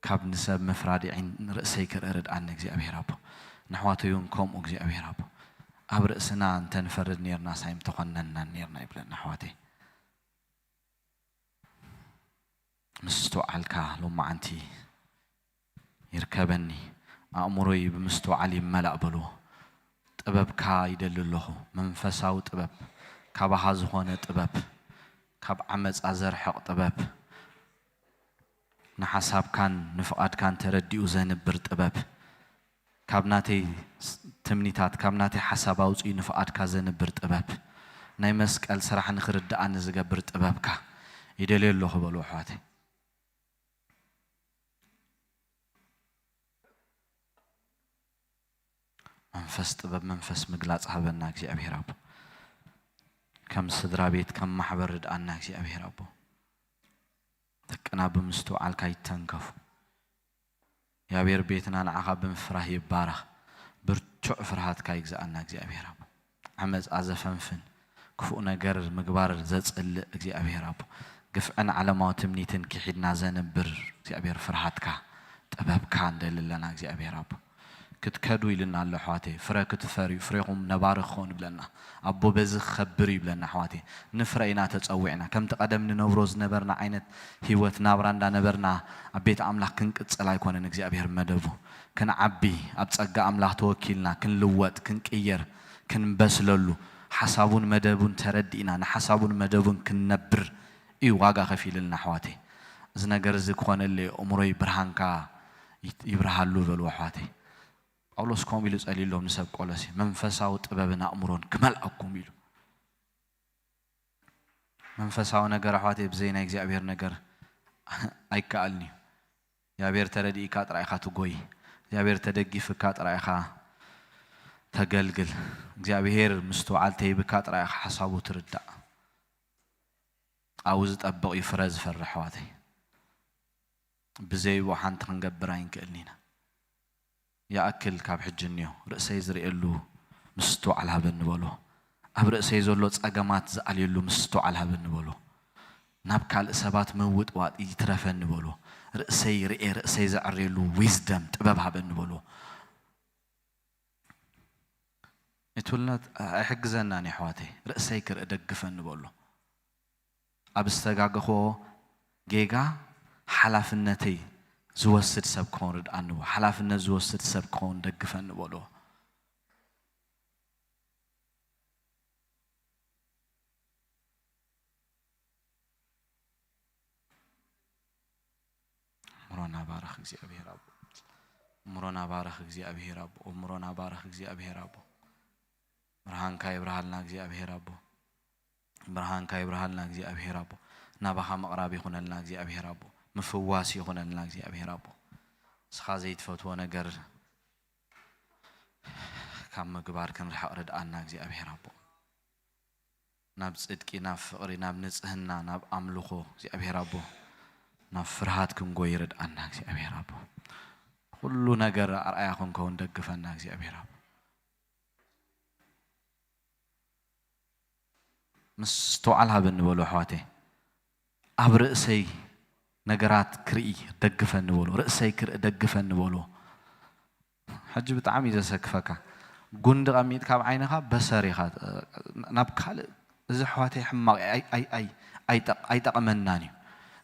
ካብ ንሰብ ምፍራድ የዒን ርእሰይ ክርኢ ርድኣኒ እግዚኣብሔር ኣቦ። ንኣሕዋተይ እውን ከምኡ እግዚኣብሔር ኣቦ። ኣብ ርእስና እንተንፈርድ ኔርና ሳይ ምተኾነንናን ኔርና ይብለና ኣሕዋተይ። ምስትውዓልካ ሎማዓንቲ ይርከበኒ፣ ኣእምሮይ ብምስትውዓል ይመላእ በልዎ። ጥበብካ ይደሊ ኣለኹ፣ መንፈሳዊ ጥበብ፣ ካባኻ ዝኾነ ጥበብ፣ ካብ ዓመጻ ዘርሕቕ ጥበብ፣ ንሓሳብካን ንፍቓድካን ተረዲኡ ዘንብር ጥበብ፣ ካብ ናተይ ስ-፣ ትምኒታት፣ ካብ ናተይ ሓሳብ ኣውጺኡ ንፍቓድካ ዘንብር ጥበብ፣ ናይ መስቀል ስራሕ ንኽርድኣኒ ዝገብር ጥበብካ ይደልዮ ኣለኹ በሉ ኣሕዋተይ። መንፈስ ጥበብ፣ መንፈስ ምግላጽ ሃበና እግዚኣብሔር ኣቦ። ከም ስድራ ቤት፣ ከም ማሕበር ርድኣና እግዚኣብሔር ኣቦ። ደቅና ብምስትውዓልካ ይተንከፉ። እግዚኣብሔር ቤትና ንዓኻ ብምፍራህ ይባረኽ። ብርቱዕ ፍርሃትካ ይግዛኣና እግዚኣብሔር ኣቦ። ዓመጻ ዘፈንፍን፣ ክፉእ ነገር ምግባር ዘጽልእ እግዚኣብሔር ኣቦ። ግፍዕን ዓለማዊ ትምኒትን ክሒድና ዘንብር እግዚኣብሔር ፍርሃትካ፣ ጥበብካ እንደሊ ኣለና እግዚኣብሔር ኣቦ። ክትከዱ ኢልና ኣሎ ኣሕዋተይ፣ ፍረ ክትፈርዩ፣ ፍሬኹም ነባሪ ክኸውን ይብለና። ኣቦ በዚ ክኸብር እዩ ይብለና ኣሕዋተይ። ንፍረ ኢና ተጸዊዕና። ከምቲ ቀደም ንነብሮ ዝነበርና ዓይነት ህይወት ናብራ እንዳነበርና ኣብ ቤት ኣምላኽ ክንቅጽል ኣይኮነን እግዚኣብሔር መደቡ። ክንዓቢ፣ ኣብ ጸጋ ኣምላኽ ተወኪልና ክንልወጥ፣ ክንቅየር፣ ክንበስለሉ፣ ሓሳቡን መደቡን ተረዲእና፣ ንሓሳቡን መደቡን ክንነብር እዩ ዋጋ ከፊልልና ኣሕዋተይ። እዚ ነገር እዚ ክኾነለይ ኣእምሮይ ብርሃንካ ይት-፣ ይብርሃሉ በሉ ኣሕዋተይ። ጳውሎስ ከምኡ ኢሉ ጸልዩሎም ንሰብ ቆሎሴ፣ "መንፈሳዊ ጥበብን ኣእምሮን ክመልኣኩም" ኢሉ። መንፈሳዊ ነገር ኣሕዋተይ ብዘይ ናይ እግዚኣብሔር ነገር ኣይከኣልን እዩ። እግዚኣብሔር ተረዲእካ ጥራይ ኢኻ ትጎይ። እግዚኣብሔር ተደጊፍካ ጥራይ ኢኻ ተገልግል። እግዚኣብሔር ምስትውዓል ተሂብካ ጥራይ ኢኻ ሓሳቡ ትርዳእ። ኣብኡ ዝጠብቕ እዩ ፍረ ዝፈሪ ኣሕዋተይ። ብዘይብኡ ሓንቲ ክንገብር ኣይንክእልን ኢና። ይኣክል ካብ ሕጂ እንዮ፣ ርእሰይ ዝርእየሉ ምስትውዓል ሃበኒ በሎ። ኣብ ርእሰይ ዘሎ ጸገማት ዝኣልየሉ ምስትውዓል ሃበኒ በሎ። ናብ ካልእ ሰባት ምውጥዋጥ ይትረፈኒ በሎ። ርእሰይ ርእየ፣ ርእሰይ ዘዕርየሉ ዊዝደም፣ ጥበብ ሃበኒ በሎ። እትውልነት ኣይሕግዘናን እዩ ኣሕዋተይ፣ ርእሰይ ክርኢ ደግፈኒ በሎ። ኣብ ዝተጋገኽዎ ጌጋ ሓላፍነተይ ዝወስድ ሰብ ክኸውን ርድኣኒ፣ ሓላፍነት ዝወስድ ሰብ ክኸውን ደግፈኒ በልዎ። እምሮና ባርኽ እግዚኣብሔር ኣቦ። እምሮና ባርኽ እግዚኣብሔር ኣቦ። እምሮና ባርኽ እግዚኣብሔር ኣቦ። ብርሃንካ ይብርሃልና እግዚኣብሔር ኣቦ። ብርሃንካ ይብርሃልና እግዚኣብሔር ኣቦ። ናባኻ ምቕራብ ይኹነልና እግዚኣብሔር ኣቦ። ምፍዋስ ይኹነልና እግዚኣብሔር ኣቦ። ንስኻ ዘይትፈትዎ ነገር ካብ ምግባር ክንርሕቕ ርድኣና እግዚኣብሔር ኣቦ። ናብ ጽድቂ፣ ናብ ፍቕሪ፣ ናብ ንጽህና፣ ናብ ኣምልኾ እግዚኣብሔር ኣቦ፣ ናብ ፍርሃት ክንጎይ ርድኣና እግዚኣብሔር ኣቦ። ኩሉ ነገር ኣርኣያ ክንከውን ደግፈና እግዚኣብሔር ኣቦ። ምስትውዓል ሃበኒ በሉ ኣሕዋተይ። ኣብ ርእሰይ ነገራት ክርኢ ደግፈኒ በሉ። ርእሰይ ክርኢ ደግፈኒ በሉ። ሕጂ ብጣዕሚ እዩ ዘሰክፈካ። ጉንዲ ቀሚጥካ ኣብ ዓይንኻ በሰር ኢኻ፣ ናብ ካልእ፣ እዚ ኣሕዋተይ ሕማቕ ኣይ-፣ ኣይ-፣ ኣይ-፣ ኣይጠቕ-፣ ኣይጠቕመናን እዩ።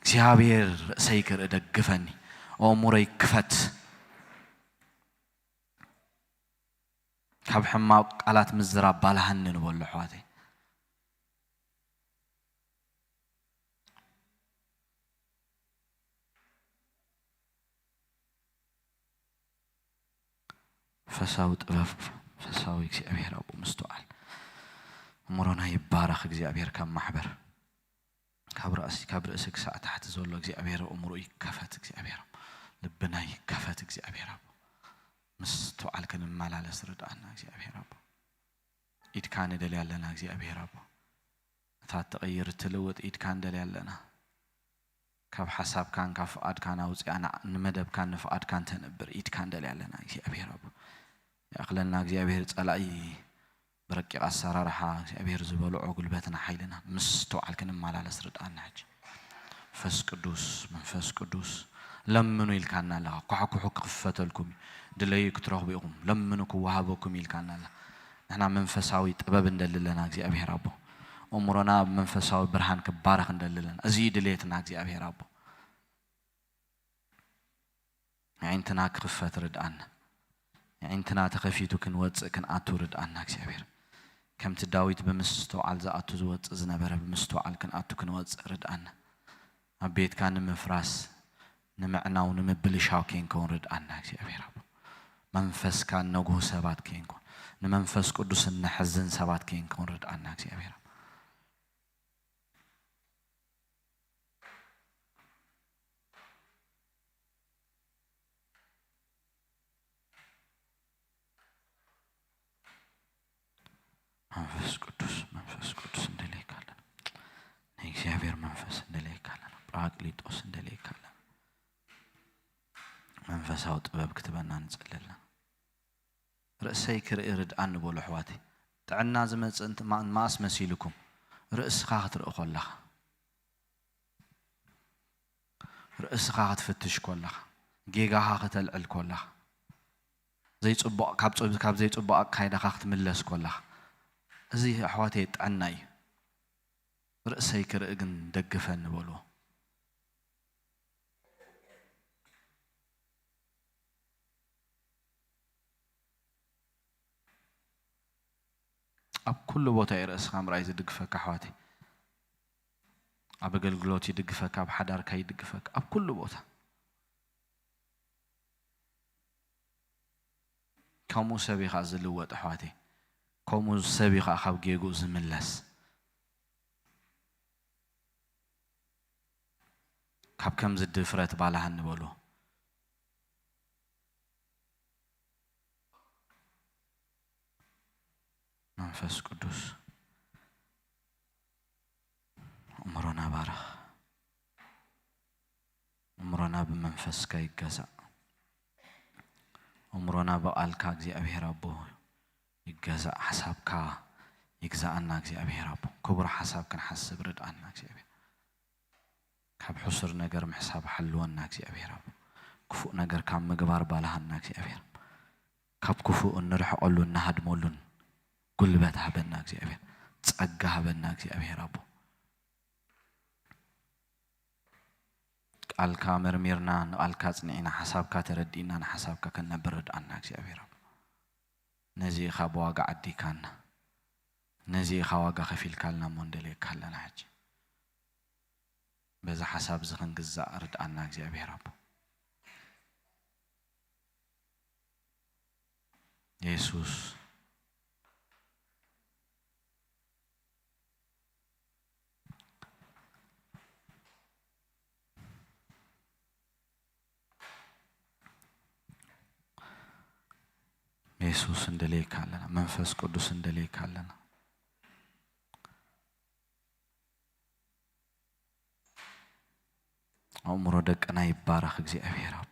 እግዚኣብሔር ርእሰይ ክርኢ ደግፈኒ፣ ኣእምሮይ ክፈት። ካብ ሕማቕ ቃላት ምዝራብ ባልሃኒ ንበሎ ኣሕዋተይ። ፈሳዊ ጥበብ፣ ፈሳዊ እግዚኣብሔር ኣቦ ምስትውዓል። እምሮና ይባረኽ እግዚኣብሔር ካብ ማሕበር። ካብ ርእሲ፣ ካብ ርእሲ ክሳዕ ታሕቲ ዘሎ እግዚኣብሔር ኣእምሮ ይከፈት እግዚኣብሔር። ልብና ይከፈት እግዚኣብሔር ኣቦ። ምስትውዓል ክንመላለስ ርድኣና እግዚኣብሔር ኣቦ። ኢድካ ንደልያ ኣለና እግዚኣብሔር ኣቦ። እታ ትቕይር እትልውጥ ኢድካ ንደልያ ኣለና። ካብ ሓሳብካን ካብ ፍቓድካን ኣውፅኣና ንመደብካን ንፍቓድካን ተንብር ኢድካ ንደልያ ኣለና እግዚኣብሔር ኣቦ። ይኣኽለና እግዚኣብሔር። ጸላኢ ብረቂቕ ኣሰራርሓ እግዚኣብሔር ዝበልዖ ጉልበትና ሓይልና ምስትውዓል ክንመላለስ ርድኣና። ሕጂ መንፈስ ቅዱስ፣ መንፈስ ቅዱስ ለምኑ ኢልካና ኣለኻ። ኳሕኩሑ ክኽፈተልኩም እዩ፣ ድለዩ ክትረኽቡ ኢኹም፣ ለምኑ ክወሃበኩም ኢልካና ኣላ። ንሕና መንፈሳዊ ጥበብ እንደሊ ኣለና እግዚኣብሔር ኣቦ። እምሮና ብመንፈሳዊ ብርሃን ክባረኽ እንደሊ ኣለና። እዚ እዩ ድሌትና እግዚኣብሔር ኣቦ። ኣዒንትና ክኽፈት ርድኣና። ኣዒንትና ተኸፊቱ ክንወፅእ ክንኣቱ ርድኣና እግዚኣብሔር። ከምቲ ዳዊት ብምስትውዓል ዝኣቱ ዝወፅእ ዝነበረ ብምስትውዓል ክንኣቱ ክንወፅእ ርድኣና። ኣብ ቤትካ ንምፍራስ፣ ንምዕናው፣ ንምብልሻው ከይንከውን ርድኣና እግዚኣብሔር ኣቦ። መንፈስካ እነጉህ ሰባት ከይንከውን፣ ንመንፈስ ቅዱስ እነሕዝን ሰባት ከይንከውን ርድኣና እግዚኣብሔር ኣቦ። መንፈስ ቅዱስ፣ መንፈስ ቅዱስ እንደልየካ ኣለና። ናይ እግዚኣብሔር መንፈስ እንደልየካ ኣለና። ጳራቅሊጦስ እንደልየካ ኣለና። መንፈሳዊ ጥበብ ክትበና ንጽሊ ኣለና። ርእሰይ ክርኢ ርድኣኒ በሉ ኣሕዋተይ። ጥዕና ዝመጽእ እንት-፣ ማ-፣ መኣስ መሲልኩም? ርእስኻ ክትርኢ ከለኻ፣ ርእስኻ ክትፍትሽ ከለኻ፣ ጌጋኻ ከተልዕል ከለኻ፣ ዘይጽቡቕ፣ ካብ ጽብ-፣ ካብ ዘይጽቡቕ ኣካይዳኻ ክትምለስ ከለኻ፣ እዚ ኣሕዋተይ ጥዕና እዩ። ርእሰይ ክርኢ ግን ደግፈኒ በልዎ። ኣብ ኩሉ ቦታ እዩ ርእስኻ ምርኣይ ዝድግፈካ ኣሕዋተይ። ኣብ ኣገልግሎት ይድግፈካ፣ ኣብ ሓዳርካ ይድግፈካ፣ ኣብ ኩሉ ቦታ። ከምኡ ሰብ እዩ ኸዓ ዝልወጥ ኣሕዋተይ። ከምኡ ሰብ እዩ ኸዓ ካብ ጌግኡ ዝምለስ። ካብ ከምዚ ድፍረት ባልሃኒ በልዎ። መንፈስ ቅዱስ እምሮና ባርኽ። እምሮና ብመንፈስካ ይገዛእ። እምሮና ብቓልካ እግዚኣብሔር ኣቦ ይገዛእ። ሓሳብካ ይግዛኣና እግዚኣብሔር ኣቦ። ክቡር ሓሳብ ክንሓስብ ርድኣና እግዚኣብሔር። ካብ ሕሱር ነገር ምሕሳብ ሓልወና እግዚኣብሔር ኣቦ። ክፉእ ነገር ካብ ምግባር ባልሃና እግዚኣብሔር። ካብ ክፉእ እንርሕቐሉ እንሃድመሉን ጉልበት ሃበና እግዚኣብሔር። ጸጋ ሃበና እግዚኣብሔር ኣቦ። ቃልካ መርሚርና፣ ንቃልካ ጽኒዕና፣ ሓሳብካ ተረዲእና፣ ንሓሳብካ ከነብር ርድኣና እግዚኣብሔር ኣቦ። ነዚ ኢኻ ብዋጋ ዓዲካና፣ ነዚ ኢኻ ዋጋ ከፊልካልና እሞ ንደልየካ ኣለና። ሕጂ በዚ ሓሳብ እዚ ክንግዛእ ርድኣና እግዚኣብሔር ኣቦ። የሱስ፣ የሱስ እንደልየካ ኣለና። መንፈስ ቅዱስ እንደልየካ ኣለና። ኣእምሮ ደቅና ይባረኽ እግዚኣብሔር ኣቦ።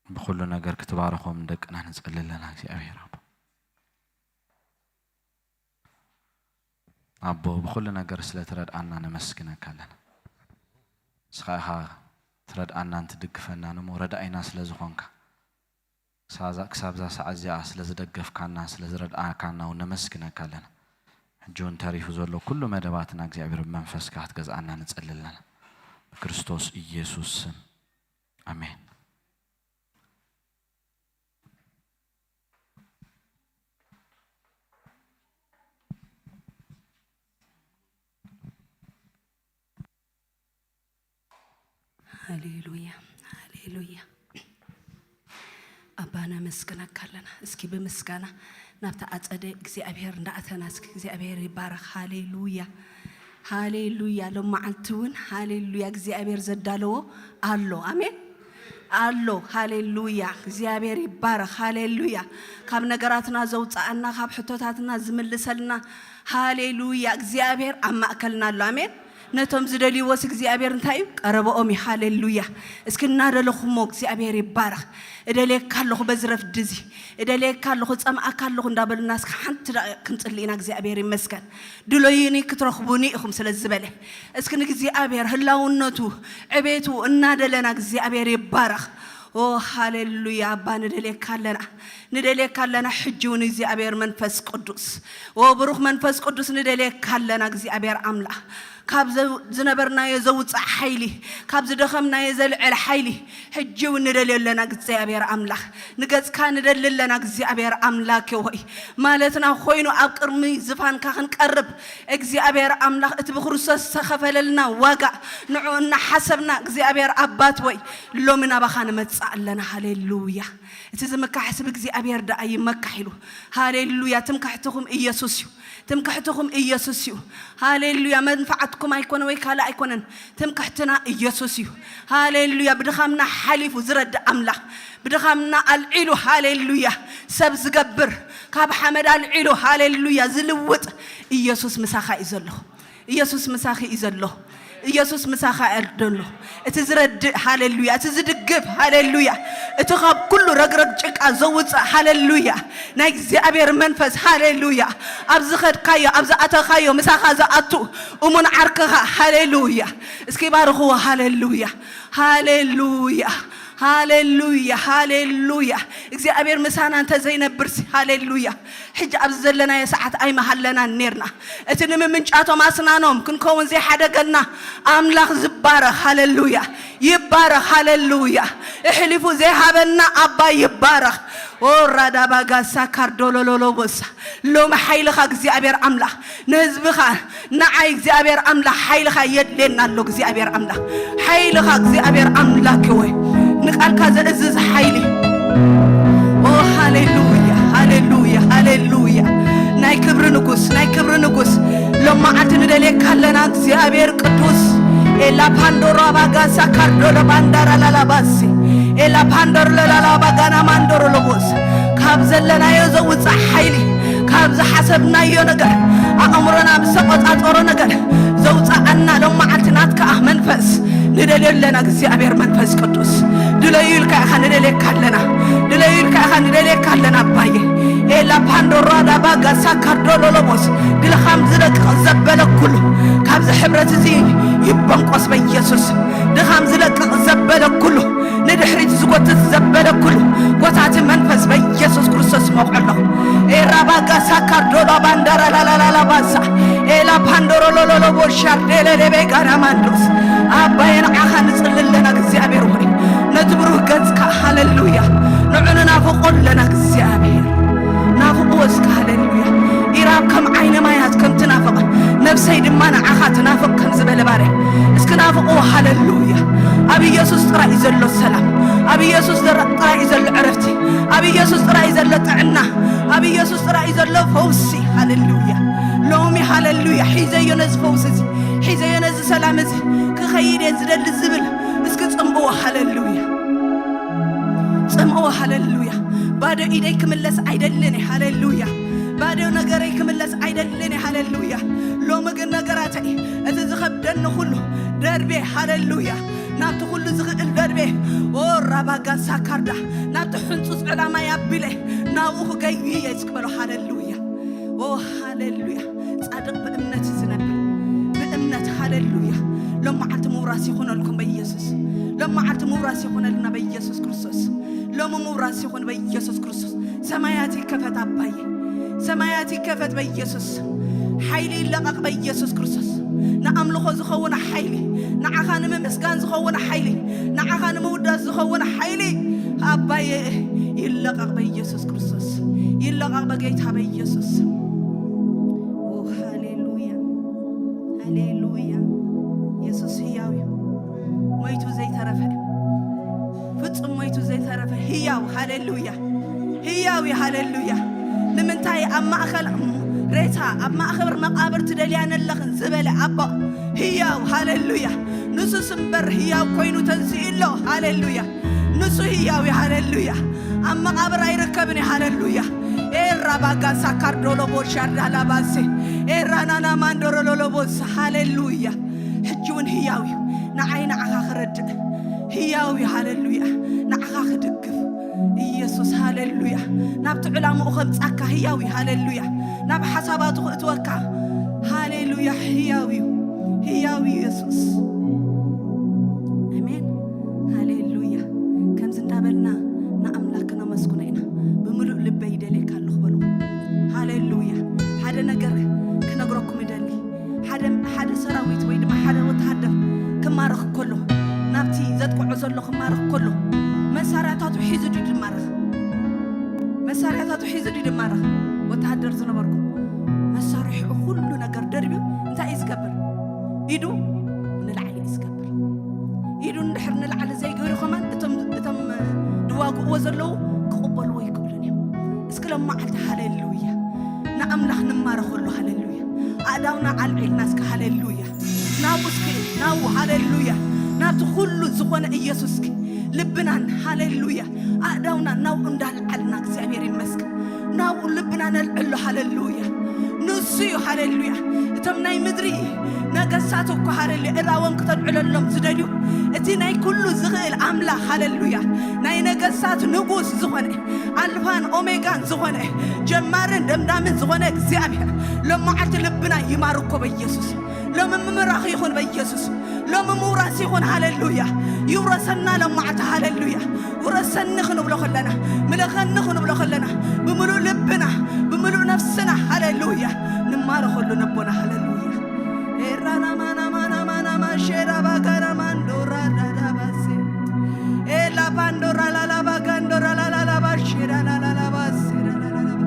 ብኹሉ ነገር ክትባረኾም ደቅና ንጸሊ ኣለና እግዚኣብሔር ኣቦ። ኣቦ፣ ብኹሉ ነገር ስለ ትረድኣና ነመስግነካ ኣለና። ንስኻ ኢኻ ትረድኣናን ትድግፈናን እሞ ረዳኢና ስለ ዝኾንካ፣ ክሳዛ-፣ ክሳብዛ ሰዓት እዚኣ ስለ ዝደገፍካና፣ ስለ ዝረድኣካና እውን ነመስግነካ ኣለና። ሕጂ እውን ተሪፉ ዘሎ ኩሉ መደባትና እግዚኣብሔር ብመንፈስካ ክትገዝኣና ንጸሊ ኣለና። ብክርስቶስ ኢየሱስ ስም፣ ኣሜን። ሃሌሉያ፣ ሃሌሉያ። ኣባ ነመስግነካ ኣለና። እስኪ ብምስጋና ናብቲ ኣጸደ እግዚኣብሔር እንዳኣተና እስኪ እግዚኣብሔር ይባረኽ። ሃሌሉያ፣ ሃሌሉያ። ሎም መዓልቲ እውን ሃሌሉያ እግዚኣብሔር ዘዳለዎ ኣሎ። ኣሜን ኣሎ። ሃሌሉያ፣ እግዚኣብሔር ይባረኽ። ሃሌሉያ። ካብ ነገራትና ዘውፅኣና፣ ካብ ሕቶታትና ዝምልሰልና፣ ሃሌሉያ፣ እግዚኣብሔር ኣብ ማእከልና ኣሎ። ኣሜን። ነቶም ዝደልይዎስ እግዚኣብሔር እንታይ እዩ? ቀረበኦም እዩ። ሃሌሉያ። እስኪ እናደለኹሞ እግዚኣብሔር ይባረኽ። እደልየካ ኣለኹ በዚ ረፍዲ እዚ፣ እደልየካ ኣለኹ፣ ጸምኣካ ኣለኹ እንዳበሉና እስኪ ሓንቲ ደቂቕ ክንጽሊ ኢና። እግዚኣብሔር ይመስገን። ድለዩኒ ክትረኽቡኒ ኢኹም ስለ ዝበለ፣ እስኪ ንእግዚኣብሔር ህላውነቱ ዕቤቱ እናደለና እግዚኣብሔር ይባረኽ። ኦ ሃሌሉያ፣ ኣባ ንደልየካ ኣለና፣ ንደልየካ ኣለና። ሕጂ እውን እግዚኣብሔር መንፈስ ቅዱስ፣ ኦ ብሩኽ መንፈስ ቅዱስ ንደልየካ ኣለና እግዚኣብሔር ኣምላኽ። ካብ ዘው-፣ ዝነበርናዮ ዘውፅእ ሓይሊ፣ ካብ ዝደኸምናዮ ዘልዕል ሓይሊ ሕጂ እውን ንደልዮ ኣለና እግዚኣብሔር ኣምላኽ። ንገፅካ ንደሊ ኣለና እግዚኣብሔር ኣምላክ ሆይ። ማለትና ኮይኑ ኣብ ቅድሚ ዝፋንካ ክንቀርብ እግዚኣብሔር ኣምላኽ፣ እቲ ብክርስቶስ ዝተኸፈለልና ዋጋ ንዑ እናሓሰብና እግዚኣብሔር ኣባት ወይ ሎሚ ናባኻ ንመጽእ ኣለና። ሃሌሉያ። እቲ ዝምካሕ ስብ እግዚኣብሔር ደኣ ይመካሕ ኢሉ። ሃሌሉያ። ትምክሕትኹም ኢየሱስ እዩ። ትምክሕትኹም ኢየሱስ እዩ። ሃሌሉያ። መንፍዓትኩም ኣይኮነ ወይ ካልእ ኣይኮነን። ትምክሕትና ኢየሱስ እዩ። ሃሌሉያ። ብድኻምና ሓሊፉ ዝረድእ ኣምላኽ፣ ብድኻምና ኣልዒሉ፣ ሃሌሉያ፣ ሰብ ዝገብር፣ ካብ ሓመድ ኣልዒሉ፣ ሃሌሉያ፣ ዝልውጥ ኢየሱስ ምሳኻ እዩ ዘሎ። ኢየሱስ ምሳኺ እዩ ዘሎ። ኢየሱስ ምሳኻ እዩ ዘሎ። እቲ ዝረድእ፣ ሃሌሉያ፣ እቲ ዝድግፍ፣ ሃሌሉያ፣ እቲ ካብ ኩሉ ረግረግ ጭቃ ዘውፅእ፣ ሃሌሉያ፣ ናይ እግዚኣብሔር መንፈስ፣ ሃሌሉያ፣ ኣብ ዝኸድካዮ፣ ኣብ ዝኣተኻዮ ምሳኻ ዝኣቱ እሙን ዓርክኻ፣ ሃሌሉያ። እስኪ ባርኽዎ። ሃሌሉያ፣ ሃሌሉያ፣ ሃሌሉያ፣ ሃሌሉያ። እግዚኣብሔር ምሳና እንተዘይነብርሲ፣ ሃሌሉያ፣ ሕጂ ኣብዚ ዘለናዮ ሰዓት ኣይመሃለናን ኔርና። እቲ ንምምንጫቶም ኣስናኖም ክንከውን ዘይሓደገና ኣምላኽ ዝባረኽ፣ ሃሌሉያ፣ ይባረኽ፣ ሃሌሉያ። እሕሊፉ ዘይሃበና ኣባ ይባረኽ። ኦ ራዳባጋሳ ካርዶሎሎሎቦሳ። ሎሚ ሓይልኻ እግዚኣብሔር ኣምላኽ ንህዝብኻ፣ ንዓይ እግዚኣብሔር ኣምላኽ ሓይልኻ የድልየና ኣሎ። እግዚኣብሔር ኣምላኽ ሓይልኻ እግዚኣብሔር ኣምላክ ወይ ንቃልካ ዘእዝዝ ሓይሊ። ኦ ሃሌሉያ፣ ሃሌሉያ፣ ሃሌሉያ። ናይ ክብሪ ንጉስ፣ ናይ ክብሪ ንጉስ ሎም መዓልቲ ንደልየካ ኣለና እግዚኣብሔር ቅዱስ። ኤላ ፓንዶሮ ኣባጋሳ ካርዶሎ ባንዳራ ላላባሲ ኤላ ፓንዶር ለላላ ባጋና ማንዶሮ ለቦስ ካብ ዘለናዮ ዘውፅእ ሓይሊ፣ ካብ ዝሓሰብናዮ ነገር፣ ኣእምሮና ምስ ተቆፃፀሮ ነገር ዘውፅኣና ሎም መዓልቲ ናትካ መንፈስ ንደልዮ ኣለና። እግዚኣብሔር መንፈስ ቅዱስ ድለዩ ኢልካ ኢኻ ንደልየካ ኣለና። ድለዩ ኢልካ ኢኻ ንደልየካ ኣለና ኣባየ። ኤላ ፓንዶራ ዳባ ጋሳ ካርዶ ሎሎቦስ ድልኻም ዝለቅቕ ዘበለ ኩሉ ካብዚ ሕብረት እዚ ይበንቆስ በኢየሱስ። ድኻም ዝለቅቕ ዘበለ ኩሉ፣ ንድሕሪት ዝጎትት ዘበለ ኩሉ፣ ጎታቲ መንፈስ በኢየሱስ ክርስቶስ መውዖ ኣለኹ። ኤራ ራባጋ ሳካር ዶላ ባንዳራ ላላላላ ባሳ ኤላ ፓንዶሮ ሎሎሎ ቦሻር ዴሌሌቤ ጋራ ማንዶስ። ኣባየ ንዓኻ ንጽሊ ኣለና እግዚኣብሔር ሆይ፣ ነቲ ብሩህ ገጽካ። ሃሌሉያ። ንዑ ንናፍቆ ኣለና እግዚኣብሔር። ናፍቆ እስከ። ሃሌሉያ። ኢራብ ከም ዓይኒ ማያት ከም ትናፍቕ፣ ነፍሰይ ድማ ንዓኻ ትናፍቕ ከም ዝበለ ባርያ እስኪ ናፍቆ። ሃሌሉያ። ኣብ ኢየሱስ ጥራይ እዩ ዘሎ ሰላም። ኣብ ኢየሱስ ጥራይ እዩ ዘሎ ዕረፍቲ። ኣብ ኢየሱስ ጥራይ እዩ ዘሎ ጥዕና። ኣብ ኢየሱስ ጥራይ እዩ ዘሎ ፈውሲ። ሃሌሉያ። ሎሚ ሃሌሉያ ሒዘዮ ነዚ ፈውሲ እዚ፣ ሒዘዮ ነዚ ሰላም እዚ፣ ክኸይድ እየ ዝደሊ ዝብል እስኪ ጽምእዎ። ሃሌሉያ። ጽምእዎ። ሃሌሉያ። ባዶ ኢደይ ክምለስ ኣይደልን እየ። ሃሌሉያ። ባዶ ነገረይ ክምለስ ኣይደልን እየ። ሃሌሉያ። ሎሚ ግን ነገራተይ፣ እቲ ዝኸብደኒ ኩሉ ደርቤ። ሃሌሉያ። ናብቲ ኩሉ ዝኽእል ደርቤ። ኦ ራባጋ ሳካርዳ፣ ናብቲ ሕንጹጽ ዕላማይ ኣቢለ ናብኡ ክገዩ እየ እስኪ በሎ። ሃሌሉያ። ኦ ሃሌሉያ። ጻድቕ ብእምነት እዩ ዝነብር። ብእምነት። ሃሌሉያ። ሎም መዓልቲ ምውራስ ይኹነልኩም በኢየሱስ። ሎም መዓልቲ ምውራስ ይኹነልና በኢየሱስ ክርስቶስ። ሎሚ ምውራስ ይኹን በኢየሱስ ክርስቶስ። ሰማያት ይከፈት ኣባዬ። ሰማያት ይከፈት በኢየሱስ። ሓይሊ ይለቐቕ በኢየሱስ ክርስቶስ። ንኣምልኾ ዝኸውን ሓይሊ፣ ንዓኻ ንምምስጋን ዝኸውን ሓይሊ፣ ንዓኻ ንምውዳስ ዝኸውን ሓይሊ ኣባዬ ይለቐቕ በኢየሱስ ክርስቶስ። ይለቐቕ በጌታ በኢየሱስ። ኦ ሃሌሉያ። ሃሌሉያ። ኢየሱስ ህያው እዩ። ሞይቱ ዘይተረፈ፣ ፍጹም ሞይቱ ዘይተረፈ ህያው። ሃሌሉያ። ህያው እዩ። ሃሌሉያ። ንምንታይ ኣብ ማእከል ሬሳ፣ ኣብ ማእከል መቓብር ትደልያኒ ኣለኽን ዝበለ ኣቦ ህያው። ሃሌሉያ። ንሱስ እምበር ህያው ኮይኑ ተንሲኡ ኣሎ። ሃሌሉያ። ንሱ ህያው እዩ። ሃሌሉያ። ኣብ መቓብር ኣይርከብን እዩ። ሃሌሉያ። ኤራ ባጋ ሳካር ዶሎቦ ሻርዳ ላባሴ ኤራ ናና ማንዶሮ ሎሎቦስ። ሃሌሉያ። ሕጂ እውን ህያው እዩ። ንዓይ ንዓኻ ክረድእ ህያው እዩ። ሃሌሉያ። ንዓኻ ክድግፍ ኢየሱስ። ሃሌሉያ። ናብቲ ዕላምኡ ከምጻካ ህያው እዩ። ሃሌሉያ። ናብ ሓሳባቱ ክእትወካ። ሃሌሉያ። ህያው እዩ። ህያው እዩ ኢየሱስ። ኣሜን። ሃሌሉያ። ከምዚ እንዳበልና ንኣምላኽ ክነመስግኖ ኢና። ብምሉእ ልበይ ይደልየካ ኣለኹ በሉ። ሃሌሉያ። ሓደ ነገር ክነግረኩም ይደሊ። ሓደ፣ ሓደ ሰራዊት ወይ ድማ ሓደ ወተሃደር ክማረኽ ከሎ፣ ናብቲ ዘጥቅዖ ዘሎ ክማረኽ ከሎ፣ መሳርያታቱ ሒዙ ድዩ ዝማረኽ? መሳርያታቱ ሒዙ ድዩ ዝማረኽ? ወተሃደር ዝነበርኩ መሳርያኡ ኩሉ ነገር ደርብዩ እንታይ እዩ ዝገብር? ኢዱ ንላዕሊ እዩ ዝገብር። ኢዱ እንድሕር ንላዕሊ ዘይገይሩ ከማን እቶም፣ እቶም ድዋግእዎ ዘለዉ ክቕበልዎ ይክእሉን እዮም። እስኪ ሎም መዓልቲ ሃሌሉያ ንኣምላኽ ንማረኸሉ። ሃሌሉያ። ኣእዳውና ኣልዒልና እስኪ ሃሌሉያ ናብኡ እስኪ፣ ናብኡ ሃሌሉያ ናብቲ ኩሉ ዝኾነ ኢየሱስ እስኪ ልብናን ሃሌሉያ ኣእዳውና ናብኡ እንዳልዓልና እግዚኣብሔር ይመስገን ናብኡ ልብና ነልዕሎ። ሃሌሉያ ንሱ እዩ። ሃሌሉያ እቶም ናይ ምድሪ ነገስታት እኮ ሃሌሉያ እራዎም ክተልዕለሎም ዝደልዩ እቲ ናይ ኩሉ ዝኽእል ኣምላኽ ሃሌሉያ ናይ ነገስታት ንጉስ ዝኾነ ኣልፋን ኦሜጋን ዝኾነ ጀማርን ደምዳምን ዝኾነ እግዚኣብሔር ሎም መዓልቲ ልብና ይማርኮ በኢየሱስ። ሎም ምምራኽ ይኹን በኢየሱስ። ሎም ምውራስ ይኹን። ሃሌሉያ ይውረሰና ሎም መዓልቲ። ሃሌሉያ ውረሰኒ ክንብሎ ከለና፣ ምለኸኒ ክንብሎ ከለና፣ ብምሉእ ልብና፣ ብምሉእ ነፍስና ሃሌሉያ ንማረኸሉ ነቦና። ሃሌሉያ ኤራና ማና ማና ማና ማሼራ ባጋና ማንዶራ ዳዳባሴ ኤላ ባንዶራ ላላ ባጋንዶራ ላላ ላባ ሼራ ላላ ላባ ሴራ ላላ ላባ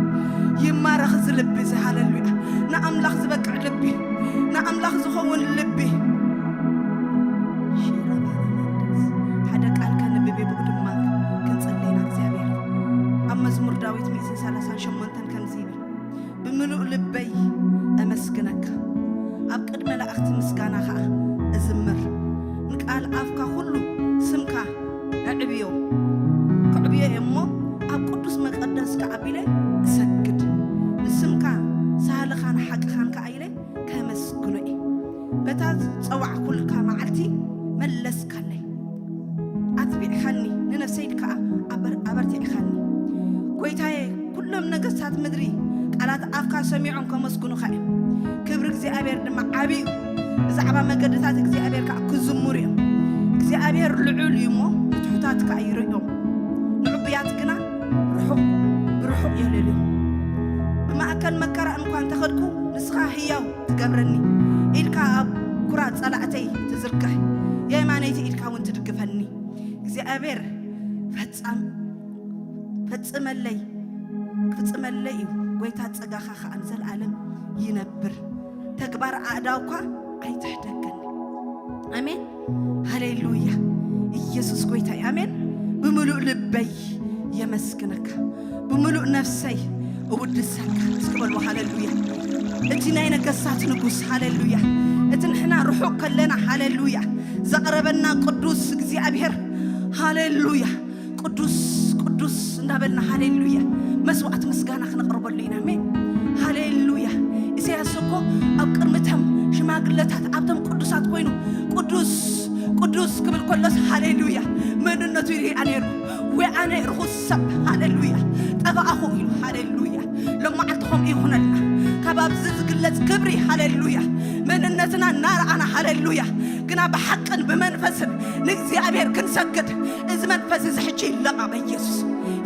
ይማረኽ እዚ ልቢ እዚ። ሃሌሉያ ንኣምላኽ ዝበቅዕ ልቢ፣ ንኣምላኽ ዝኸውን ልቢ። ሼራ ባና ማንዶስ ሓደ ቃል ከንብብ እየ፣ ብኡ ድማ ክንጽሊ ኢና እግዚኣብሔር። ኣብ መዝሙር ዳዊት ሚእትን ሰላሳን ሸሞንተን ከምዚ ይብል፣ ብምሉእ ልበይ እመስግነካ፣ ኣብ ቅድሚ መላእኽቲ ምስጋና ኸኣ እዝምር። ንቃል ኣፍካ ኹሉ ስምካ እዕብዮ፣ ክዕብዮ እየ እሞ ኣብ ቅዱስ መቐደስካ ኣቢለ እሰግድ። ንስምካ ሳህልኻን ሓቅኻን ከኣ ኢለ ከመስግኖ እየ። በታ ዝጸዋዕኩልካ መዓልቲ መለስካለይ። ኣትቢዕኻኒ፣ ንነፍሰይ ከኣ ኣበር-፣ ኣበርቲዕኻኒ። ጐይታየ፣ ኩሎም ነገስታት ምድሪ ቃላት ኣፍካ ሰሚዖም ከመስግኑኻ እዮም። ክብሪ እግዚኣብሔር ድማ ዓቢ እዩ። ብዛዕባ መገድታት እግዚኣብሔር ከኣ ክዝምሩ እዮም። እግዚኣብሔር ልዑል እዩ እሞ ንትሑታት ከኣ ይርእዮም። ንዕቡያት ግና ርሑቕ፣ ብርሑቕ የለልዮም። እንተ ኸድኩ ንስኻ ህያው ትገብረኒ፣ ኢድካ ኣብ ኩራ ጸላእተይ ትዝርግሕ፣ የማነይቲ ኢድካ እውን ትድግፈኒ። እግዚኣብሔር ፈጻም ፈጽመለይ ክፍጽመለይ እዩ። ጎይታ ጸጋኻ ኸኣ ንዘለኣለም ይነብር። ተግባር ኣእዳውኳ ኣይትሕደገኒ። ኣሜን። ሃሌሉያ። ኢየሱስ ጎይታ እዩ። ኣሜን። ብምሉእ ልበይ የመስግነካ፣ ብምሉእ ነፍሰይ እውድሰካ። እስኪ በልዎ ሃሌሉያ። እቲ ናይ ነገስታት ንጉስ፣ ሃሌሉያ። እቲ ንሕና ርሑቕ ከለና፣ ሃሌሉያ፣ ዘቕረበና ቅዱስ እግዚኣብሔር፣ ሃሌሉያ። ቅዱስ ቅዱስ እንዳበልና ሃሌሉያ መስዋዕት ምስጋና ክነቕርበሉ ኢና። ኣሜን። ሃሌሉያ። ኢሳያስ እኮ ኣብ ቅድሚቶም ሽማግለታት ኣብቶም ቅዱሳት ኮይኑ ቅዱስ ቅዱስ ክብል ከሎስ ሃሌሉያ መንነቱ ይርኣ ነይሩ። ወይ ኣነ ርኹስ ሰብ፣ ሃሌሉያ፣ ጠፋእኹ ኢሉ። ሃሌሉያ። ሎማዓልቲ ከምኡ ይኹነልና። ካብ ኣብዚ ዝግለጽ ክብሪ፣ ሃሌሉያ፣ መንነትና እናረኣና፣ ሃሌሉያ፣ ግና ብሓቅን ብመንፈስን ንእግዚኣብሔር ክንሰግድ፣ እዚ መንፈስ እዚ ሕጂ ይለቐቕ በኢየሱስ፣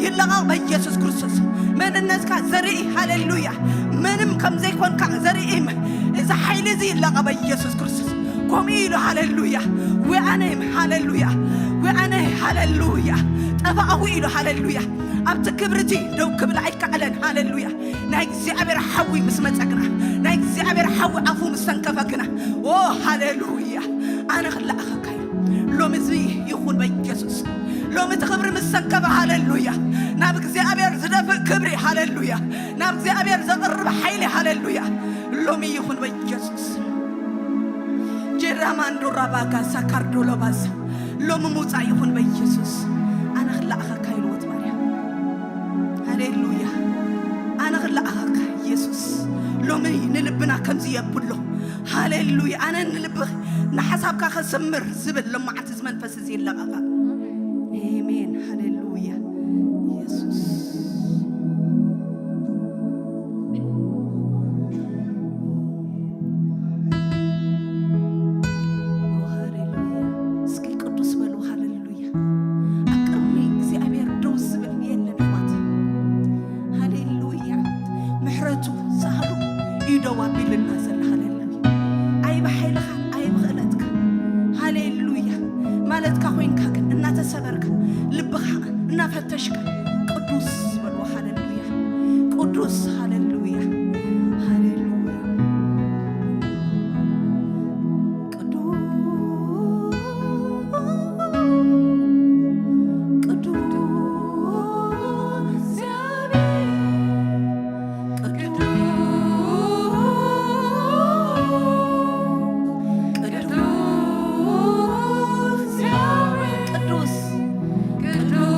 ይለቐቕ በኢየሱስ ክርስቶስ። መንነትካ ዘርኢ፣ ሃሌሉያ፣ ምንም ከም ዘይኮንካ ዘርኢ፣ እዚ ሓይሊ እዚ ይለቐቕ በኢየሱስ ክርስቶስ። ከምኡ ኢሉ፣ ሃሌሉያ፣ ወኣነ፣ ሃሌሉያ፣ ወኣነ፣ ሃሌሉያ፣ ጠፋእኹ ኢሉ፣ ሃሌሉያ፣ ኣብቲ ክብርቲ ደው ክብል ኣይከኣለን። ሃሌሉያ። ናይ እግዚኣብሔር ሓዊ ምስ መጸ ግና፣ ናይ እግዚኣብሔር ሓዊ ኣፉ ምስ ሰንከፈ ግና፣ ኦ ሃሌሉያ፣ ኣነ ክለኣኸካ እዩ። ሎሚ እዚ ይኹን በኢየሱስ። ሎሚ እቲ ክብሪ ምስ ሰንከፈ፣ ሃሌሉያ፣ ናብ እግዚኣብሔር ዝደፍእ ክብሪ፣ ሃሌሉያ፣ ናብ እግዚኣብሔር ዘቕርብ ሓይሊ፣ ሃሌሉያ፣ ሎሚ ይኹን በኢየሱስ። ጀራ ማንዶራ ባጋ ሳካርዶሎ ባሳ ሎሚ ምውጻእ ይኹን በኢየሱስ። ኣነ ክለኣኸካ ኢልዎት ማርያም። ሃሌሉያ። ኣነ ክለኣኸካ ኢየሱስ። ሎሚ ንልብና ከምዚ የብሎ። ሃሌሉያ። ኣነ ንልብኽ ንሓሳብካ ከስምር ዝብል ሎማዓንቲ እዚ መንፈስ እዚ ይለቐቐ። ኣሜን። ሃሌሉያ። ኢየሱስ። ኦ፣ ሃሌሉያ። እስኪ ቅዱስ በሉ። ሃሌሉያ። ኣብ ቅድሚ እግዚኣብሔር ደው ዝብል የለን፣ ኣሕዋት። ሃሌሉያ። ምሕረቱ ሳህሉ እዩ ደው ኣቢሉና ዘሎ። ሃሌሉያ። ኣይ ብሓይልኻን ኣይ ብኽእለትካ፣ ሃሌሉያ፣ ማለትካ ኮይንካ ግን እናተሰበርካ፣ ልብኻ እናፈተሽካ፣ ቅዱስ በልዎ። ሃሌሉያ። ቅዱስ፣ ሃሌሉያ፣ ሃሌሉያ። ቅዱስ ቅዱስ እግዚአብሔር፣ ቅዱስ ቅዱስ እግዚአብሔር፣ ቅዱስ ቅዱስ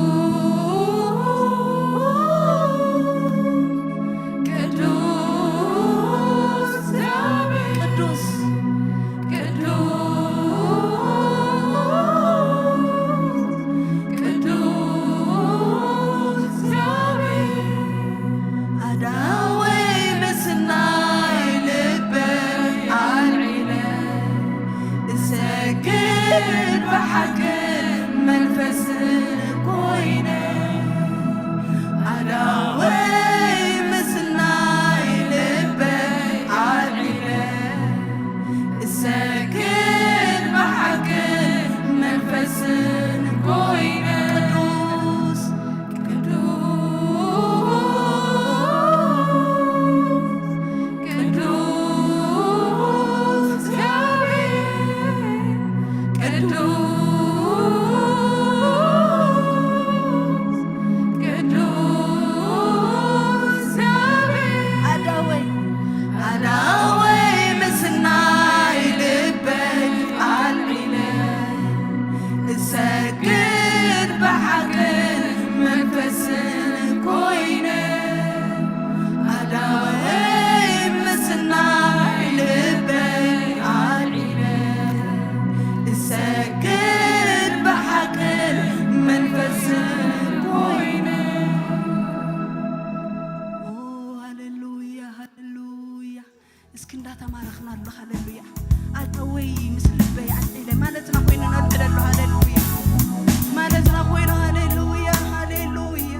ቅዱስ እግዚአብሔር፣ ቅዱስ ቅዱስ ቅዱስ እግዚአብሔር፣ ኣዳወይ ምስናይ ልበይ ኣልዒለ እሰግድ ብሓቅን መንፈስን ኮይነ። ኣዳወይ ምስናይ ልበይ ኣልዒለ እሰግድ ብሓቅን መንፈስን ኮይነ። ቅዱስ ቅዱስ ቅዱስ እግዚአብሔር፣ ቅዱስ ቅዱስ እግዚአብሔር፣ ኣዳወይ ኣዳወይ ምስናይ ልበይ ኣልዒለ እሰግድ ብሓቅን መንፈስን ኮይነ። ኣዳወይ ምስናይ ልበይ ኣልዒለ እሰግድ ብሓቅን መንፈስን ኮይነ። ኦ፣ ሃሌሉያ፣ ሃሌሉያ። እስኪ እንዳተማረኽና ኣሎ። ሃሌሉያ። ኣዳወይ ምስ ልበይ ኣልዒለ ማለትና ኮይኑ ነልዕለሉ። ሃሌሉያ። ማለትና ኮይኑ። ሃሌሉያ፣ ሃሌሉያ።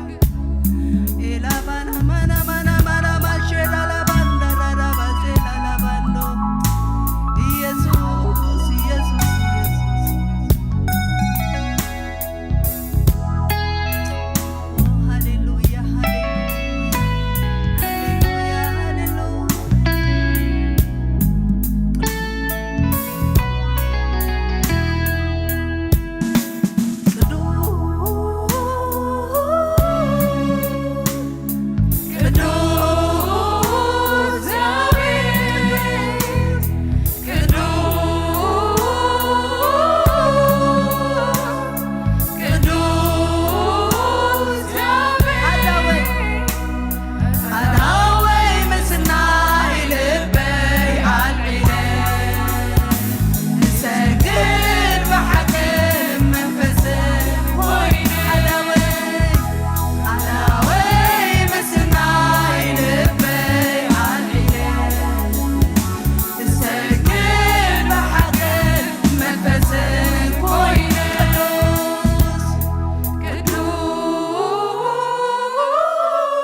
ኤላባና ማና ማና ማና ማሼዳ ላባንዳራ ቅዱስ እግዚአብሔር፣ ቅዱስ፣ ቅዱስ እግዚአብሔር። ኣዳወይ ምስናይ ልበይ ኣልዒለ፣ እሰግድ ብሓቅን መንፈስን ኮይነ። ኣዳወይ፣ ኣዳወይ ምስናይ ልበይ ኣልዒለ፣ እሰግድ ብሓቅን መንፈስን ኮይነ። ቅዱስ፣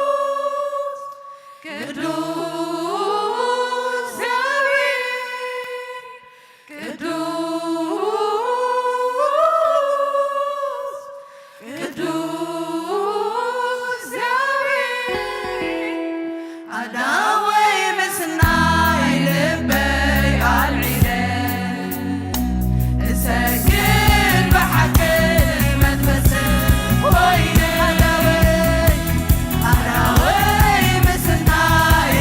ቅዱስ፣ ቅዱስ እግዚአብሔር፣ ቅዱስ፣ ቅዱስ እግዚአብሔር። ኣዳወይ ምስናይ ልበይ ኣልዒለ፣ እሰግድ ብሓቅን መንፈስን ኮይነ። ኣዳወይ፣ ኣዳወይ ምስናይ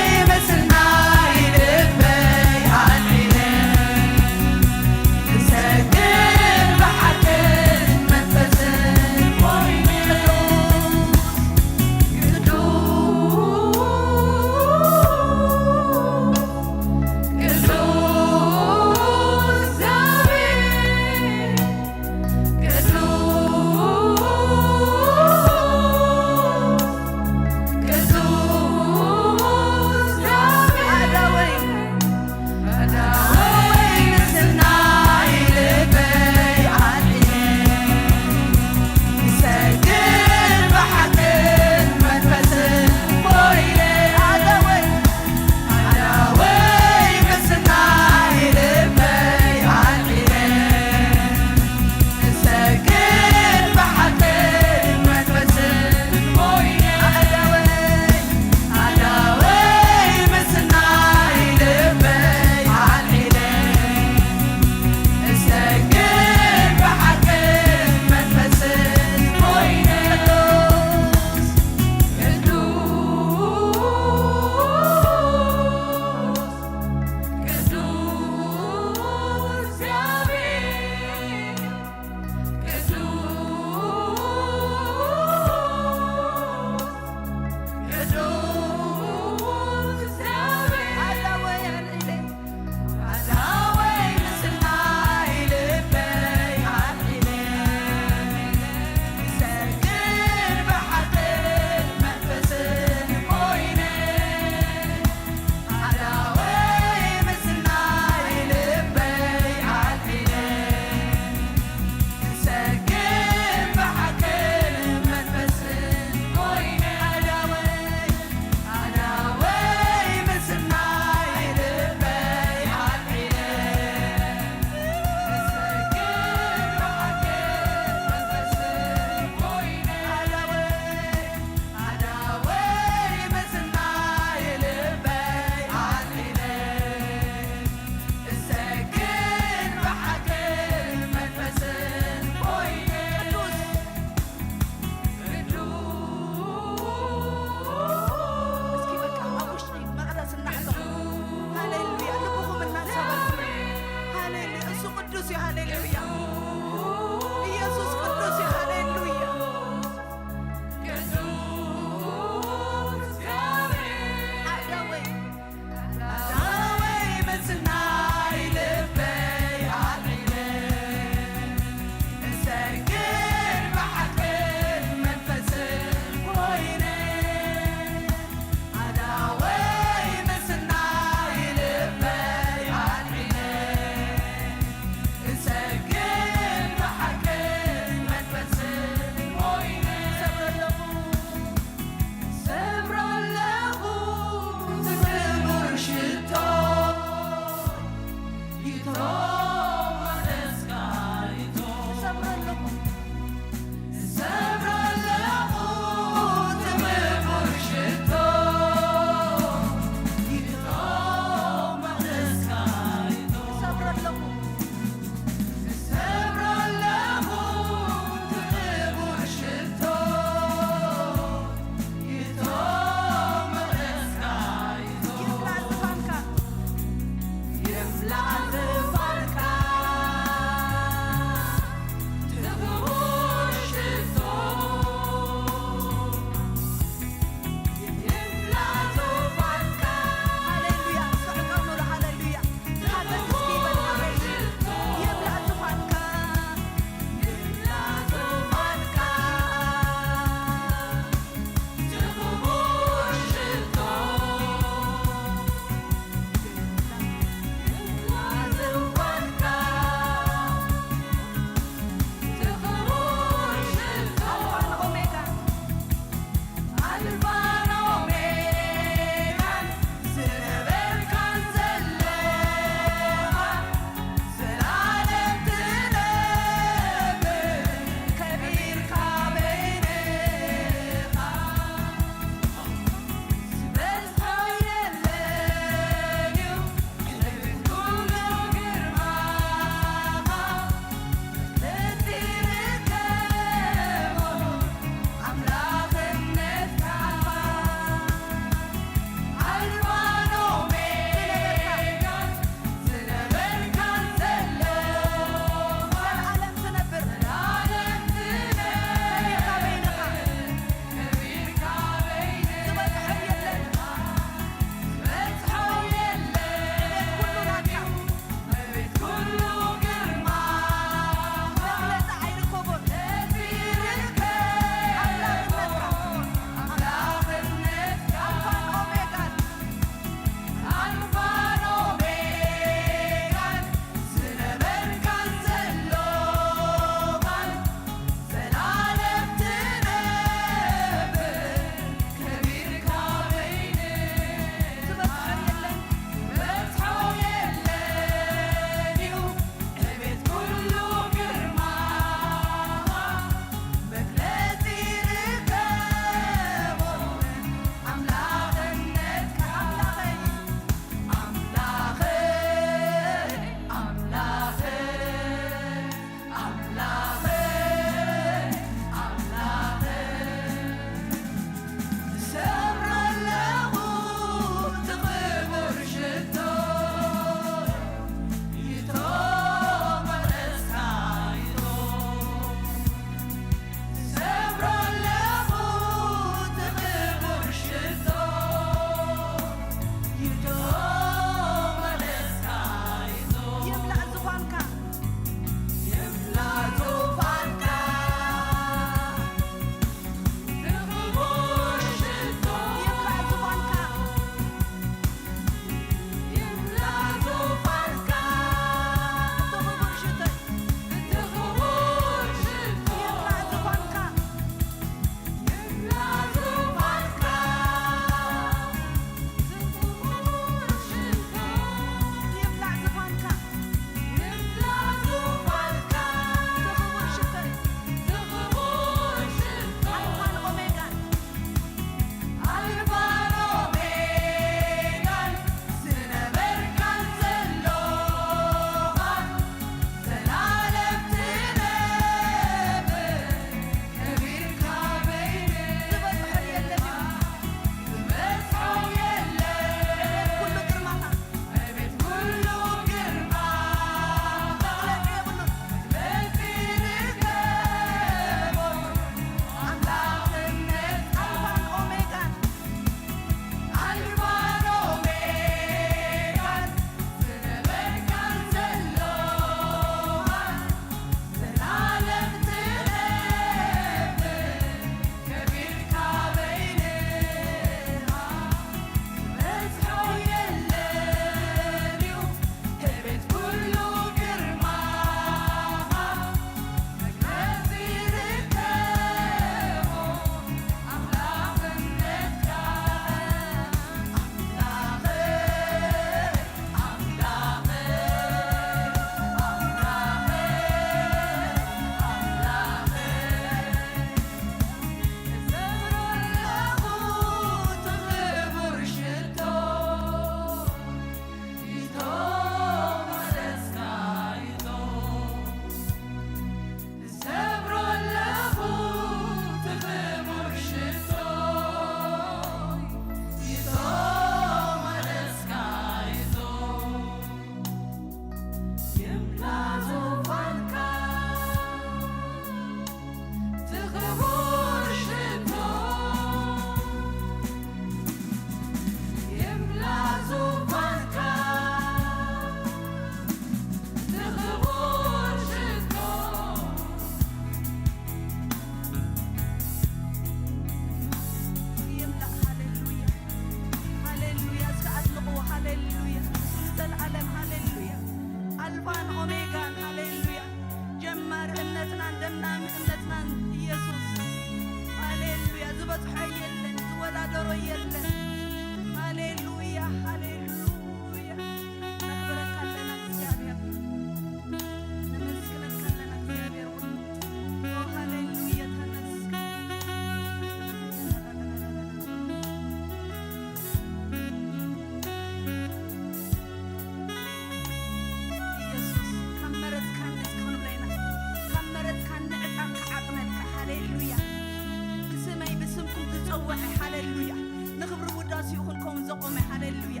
ሃሌሉያ። ንኽብሪ ውዳሴኡ ክንከውን ዘቆመ። ሃሌሉያ።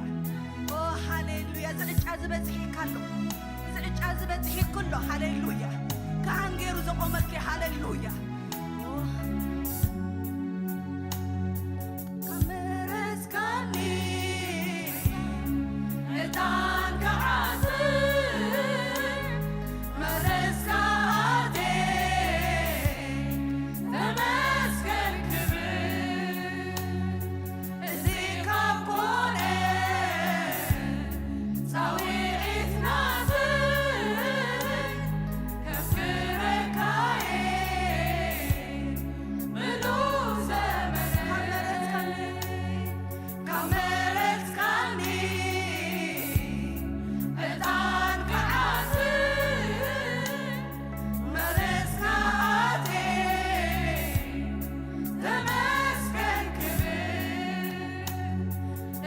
ኦ፣ ሃሌሉያ። እዚ ዕጫ ዝበጽሕ ይካሎ። እዚ ዕጫ ዝበጽሕ ይክሎ። ሃሌሉያ። ካህን ገይሩ ዘቆመኪ። ሃሌሉያ። ኦ፣ ካብ መረጽካኒ ዕጣን ክዓጽድ መረጽካ ኣትየ ተመስገን ክብል እዚ ካብ ኮነ ጻውዒት ናትይ ከፍቅረካየ ምሉእ ዘመን ካብ መረጽካኒ ዕጣን ክዓጽድ መረጽካ ኣትየ ተመስገን ክብል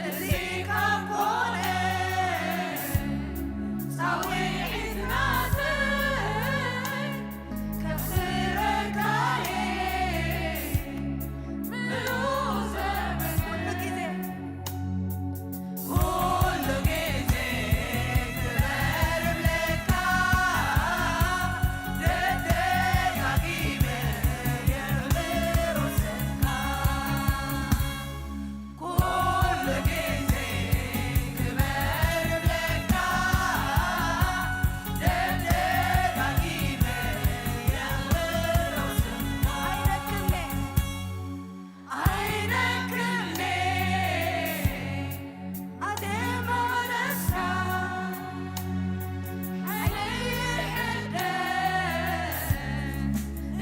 እዚ ካብ ኮነ ጻውዒት ናትይ ከፍቅረካየ ምሉእ ዘመን ኩሉ ግዜ ኩሉ ግዜ ክበር እብለካ ደጋጊመ የኽብሮ ስምካ ኩሉ ግዜ ክበር እብለካ ደጋጊመ የኽብሮ ስምካ ኣይደክሜ ኣይደክሜ ኣትየ መቕደስካ ሓይለይ ይሕደስ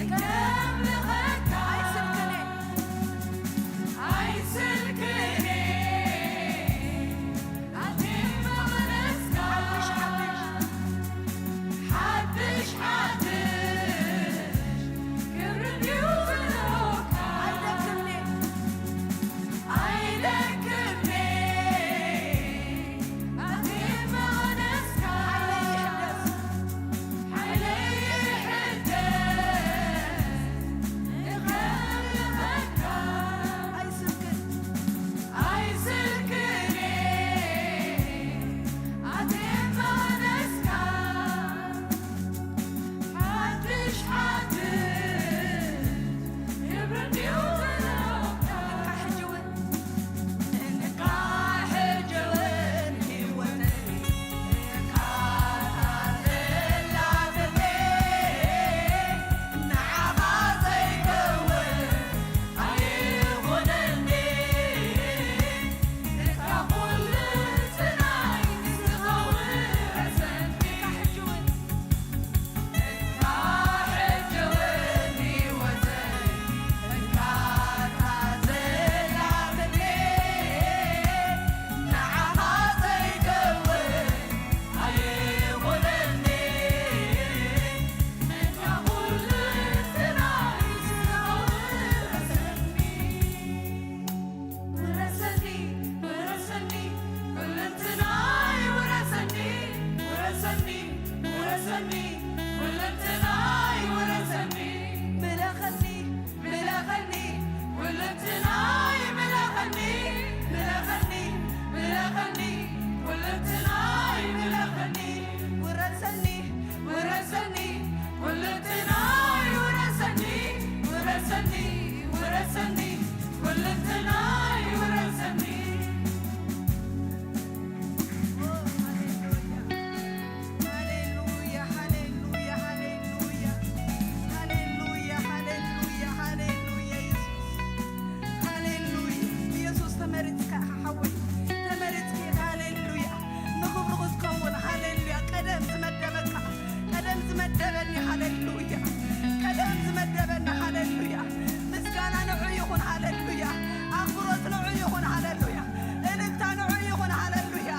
እከምልኸካ ኣይስልክኔ ኣይስልክኔ ኣትየ መቕደስካ ሓድሽ ሓድሽ ሓድሽ ሓድሽ ክብሪ ድዩ ዘለካ ኣይደክሜ ኣይደክሜ ኣትየ መቕደስካ ሓይለይ ይሕደስ ሓይለይ ይሕደስ እኸብረካ ኣይስልክን ኣይስልክን ኣትየ መቕደስካ ሓድሽ ሓድሽ ክብሪ ድዩ ዘለካ ሕጂ እውን እንካ ሕጂ እውን ህይወተይ እንካ ዘላትተይ ንዓኻ ዘይከውን ኣይኹነኒ እንካ ኩሉ ጽናይ ዝኸውን ረሰኒ እንካ ሕጂ እውን ውረሰኒ፣ ውረሰኒ፣ ኩለንትናይ ውረሰኒ፣ ውረሰኒ፣ ውረሰኒ፣ ኩለንትናይ ውረሰኒ። ምለኸኒ፣ ምለኸኒ፣ ኩለንትናይ ምለኸኒ፣ ምለኸኒ፣ ምለኸኒ፣ ኩለንትናይ ምለኸኒ። ውረሰኒ፣ ውረሰኒ፣ ኩለንትናይ ውረሰኒ፣ ውረሰኒ፣ ውረሰኒ፣ ኩለንትናይ ውረሰኒ። ሃሌሉያ፣ ሃሌሉያ፣ ሃሌሉያ፣ ሃሌሉያ፣ ሃሌሉያ፣ ሃሌሉያ፣ ኢየሱስ፣ ሃሌሉያ። ኢየሱስ፣ ተመሪጽካ ኢኻ ሓወይ፣ ተመሪጽካ ኢኻ። ሃሌሉያ። ንኽብሩ ክትከውን፣ ሃሌሉያ። ቀደም ዝመደበካ፣ ቀደም ዝመደበኒ፣ ሃሌሉያ። ቀደም ዝመደበኒ፣ ሃሌሉያ። ምስጋና ንዑ ይኹን፣ ሃሌሉያ። ኣኽብሮት ንዑ ይኹን፣ ሃሌሉያ። እልልታ ንዑ ይኹን፣ ሃሌሉያ።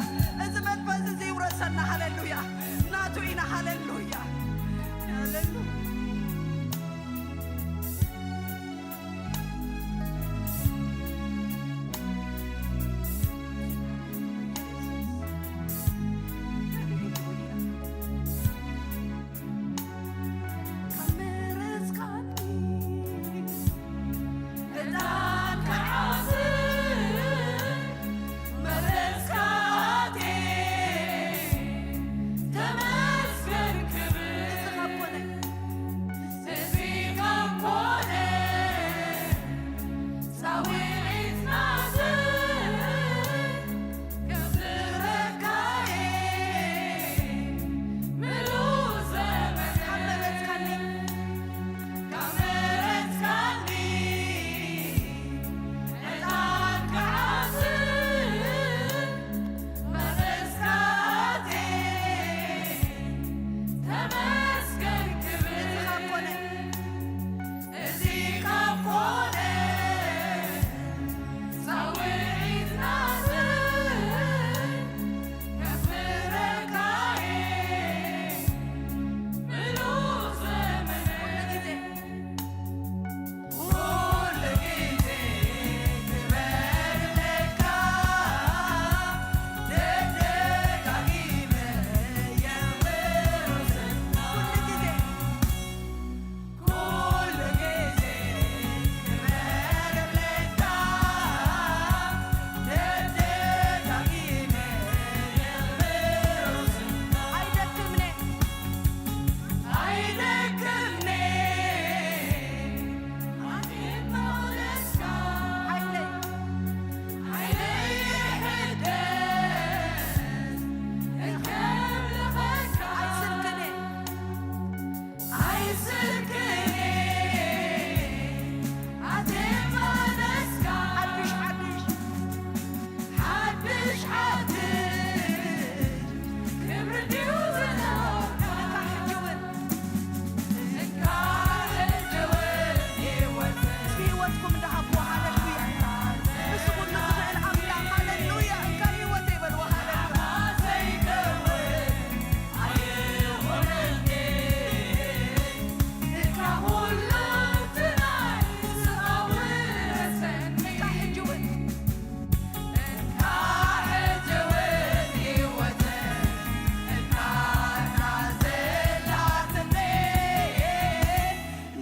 እዚ መንፈስ እዚ ይውረሰና፣ ሃሌሉያ። ናቱ ኢና፣ ሃሌሉያ። ሃሌሉያ። ስልክኔ ኣቴማ ነስካ ሓድሽ ሓድሽ ሓድሽ ሓድሽ ክብሪ ድዩ ዘለካ ሕጂ እውን? እንካ ሕጂ እውን ህይወት እስኪ ህይወትኩም እንድሃብዎ። ሃሌሉያ። ምስ ኩሉ ዝኽእል ኣምላኽ። ሃሌሉያ። እንካ ህይወተይ በልዎ። ሃሌሉያ። ዘይከውን ኣይኹነልኒ። እንካ ኩሉ ትናይ ስጋዊ ረሰኒ። እንካ ሕጂ እውን። እንካ ሕጂ እውን ህይወተይ እንካ እታ ዘላትኒ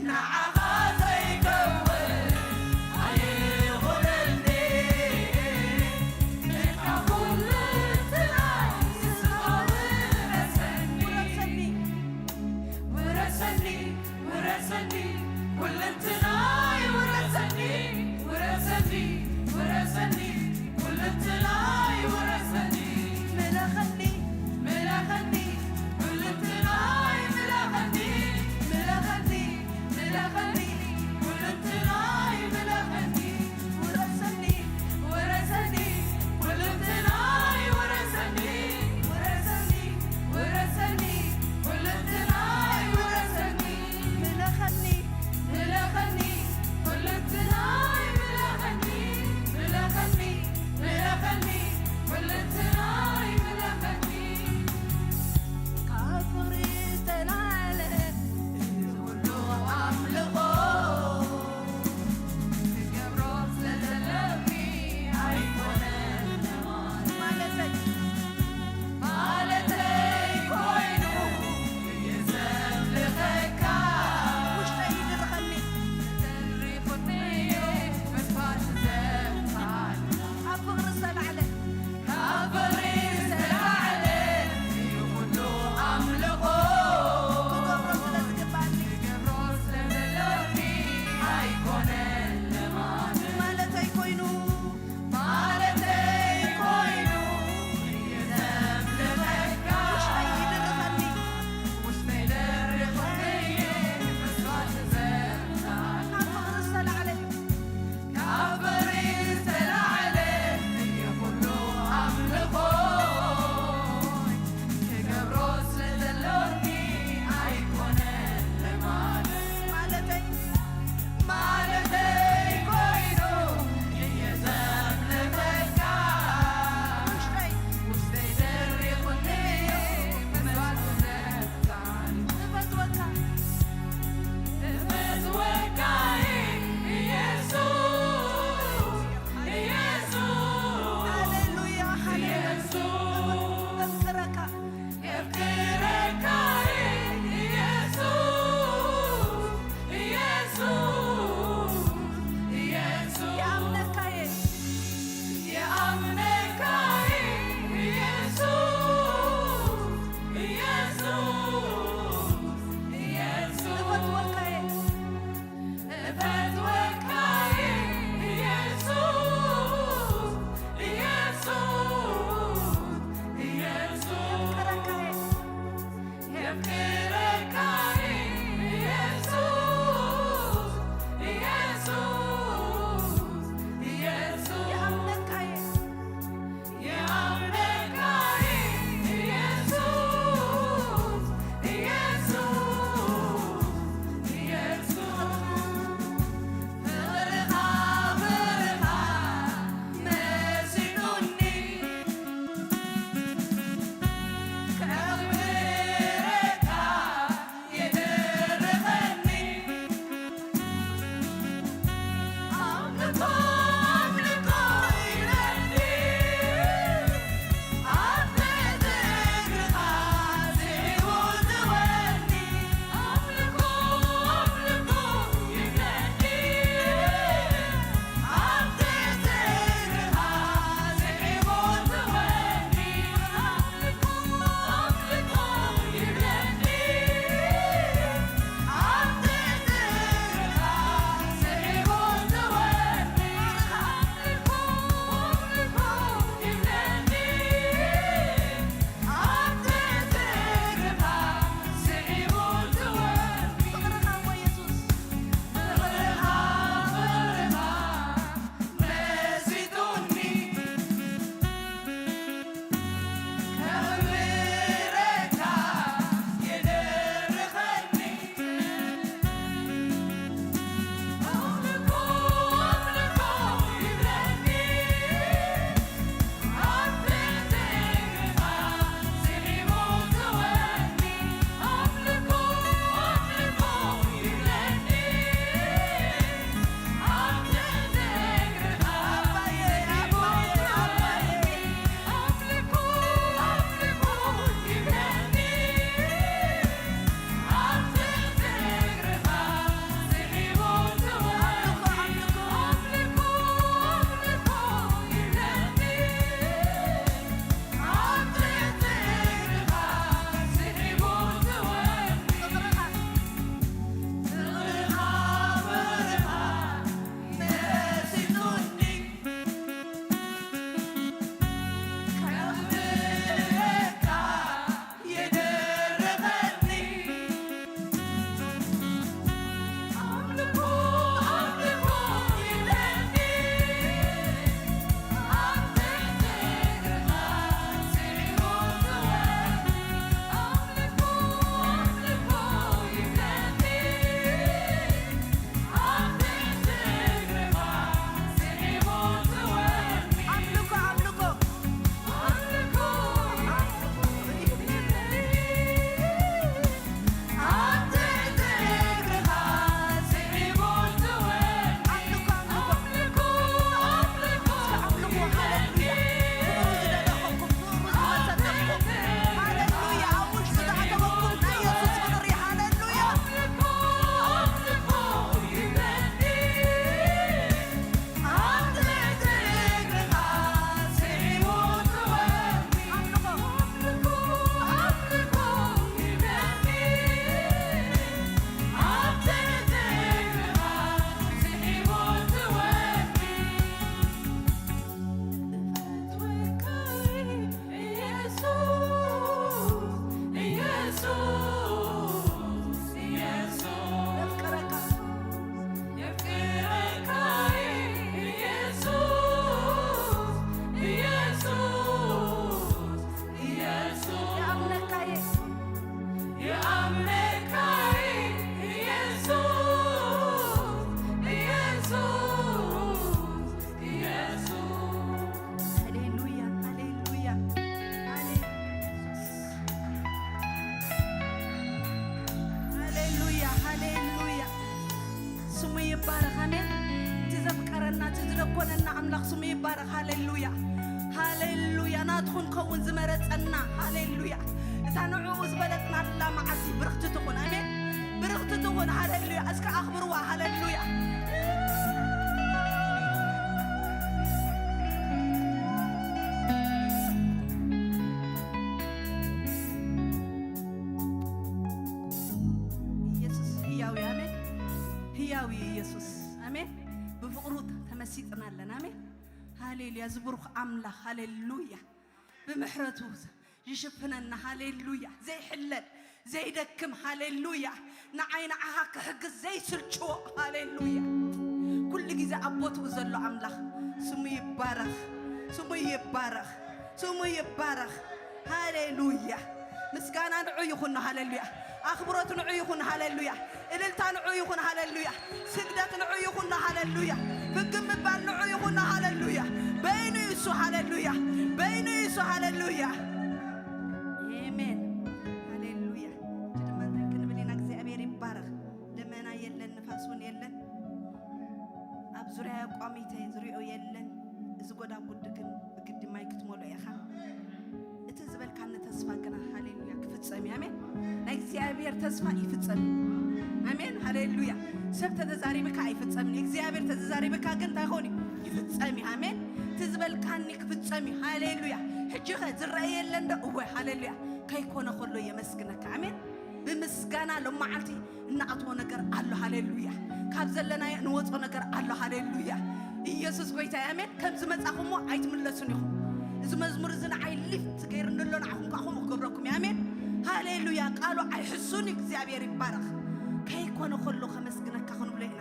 ንዓኻ ዘይከውን ኣይኹነልኒ። እንካ ኩሉ ትናይ ስጋዊ ረሰኒ። ውረሰኒ፣ ውረሰኒ፣ ኩልንትናይ ውረሰኒ፣ ውረሰኒ፣ ውረሰኒ፣ ኩልንትናይ ውረሰኒ። ምለኸኒ፣ ምለኸኒ፣ ኩልንትናይ ምለኸኒ፣ ምለኸኒ፣ ምለኸኒ፣ ኩልንትናይ ምለኸኒ። ውረሰኒ፣ ውረሰኒ፣ ኩልንትናይ ውረሰኒ፣ ውረሰኒ፣ ውረሰኒ፣ ኩልንትናይ ውረሰኒ። ምለኸኒ፣ ምለኸኒ፣ ስሙ ይባረኽ። ኣሜን። እቲ ዘፍቀረና፣ እቲ ዝደኮነና ኣምላኽ ስሙ ይባረኽ። ሃሌሉያ፣ ሃሌሉያ። ናቱ ክንከውን ዝመረጸና፣ ሃሌሉያ። እታ ንዕኡ ዝበለጽናላ መዓልቲ ብርኽቲ ትኹን። ኣሜን። ብርኽቲ ትኹን። ሃሌሉያ። እስከ ኣኽብርዋ። ሃሌሉያ። ኢየሱስ ህያው እዩ። ኣሜን። ህያው እዩ ኢየሱስ። ኣሜን። ብፍቕሩ ተመሲጥና ኣለና። ኣሜን። ሃሌሉያ። ዝብሩኽ ኣምላኽ። ሃሌሉያ። ብምሕረቱ ዝሽፍነና። ሃሌሉያ። ዘይሕለል፣ ዘይደክም። ሃሌሉያ። ንዓይ ንዓኻ ክሕግዝ ዘይስልችዎ። ሃሌሉያ። ኩሉ ግዜ ኣብ ቦትኡ ዘሎ ኣምላኽ ስሙ ይባረኽ። ስሙ ይባረኽ። ስሙ ይባረኽ። ሃሌሉያ። ምስጋና ንዑ ይኹን። ሃሌሉያ። ኣኽብሮት ንዑ ይኹን። ሃሌሉያ። እልልታ ንዑ ይኹን። ሃሌሉያ። ስግደት ንዑ ይኹን። ሃሌሉያ። ፍግም ምባል ንዑ ይኹን። ሃሌሉያ። በይኑ እዩ እሱ። ሃሌሉያ። በይኑ እዩ እሱ። ሃሌሉያ። ኣሜን። ሃሌሉያ። እቲ ድማ እንታይ ክንብል ኢና? እግዚኣብሔር ይባረኽ። ደመና የለን፣ ንፋስ እውን የለን። ኣብ ዙርያ ቋሚተይ ዝሪኦ የለን። እዚ ጎዳጉዲ ግን ብግዲ ማይ ክትመልኦ ኢኻ። እቲ ዝበልካኒ ተስፋ ግና፣ ሃሌሉያ፣ ክፍጸም እዩ። ኣሜን። ናይ እግዚኣብሔር ተስፋ ይፍጸም እዩ። ኣሜን። ሃሌሉያ። ሰብ ተተዛሪብካ ኣይፍጸምን። እግዚኣብሔር ተተዛሪብካ ግን እንታይ ይኸውን እዩ? ይፍጸም እዩ። ኣሜን። እቲ ዝበልካኒ ክፍጸም እዩ። ሃሌሉያ። ሕጂ ኸ ዝረአ የለን ዶ? እወ፣ ሃሌሉያ። ከይኮነ ከሎ የመስግነካ። ኣሜን። ብምስጋና ሎመዓልቲ እንኣትዎ ነገር ኣሎ። ሃሌሉያ። ካብ ዘለናዮ እንወጾ ነገር ኣሎ። ሃሌሉያ። ኢየሱስ ጎይታ እዩ። ኣሜን። ከም ዝመጻኹሞ ኣይትምለሱን ኢኹም። እዚ መዝሙር እዚ ንዓይ ሊፍት ገይርኒ ኣሎ። ንዓኹም ከኣ ከምኡ ክገብረኩም እዩ። ኣሜን። ሃሌሉያ። ቃሉ ኣይሕሱን እዩ። እግዚኣብሔር ይባረኽ። ከይኮነ ከሎ ከመስግነካ ክንብሎ ኢና።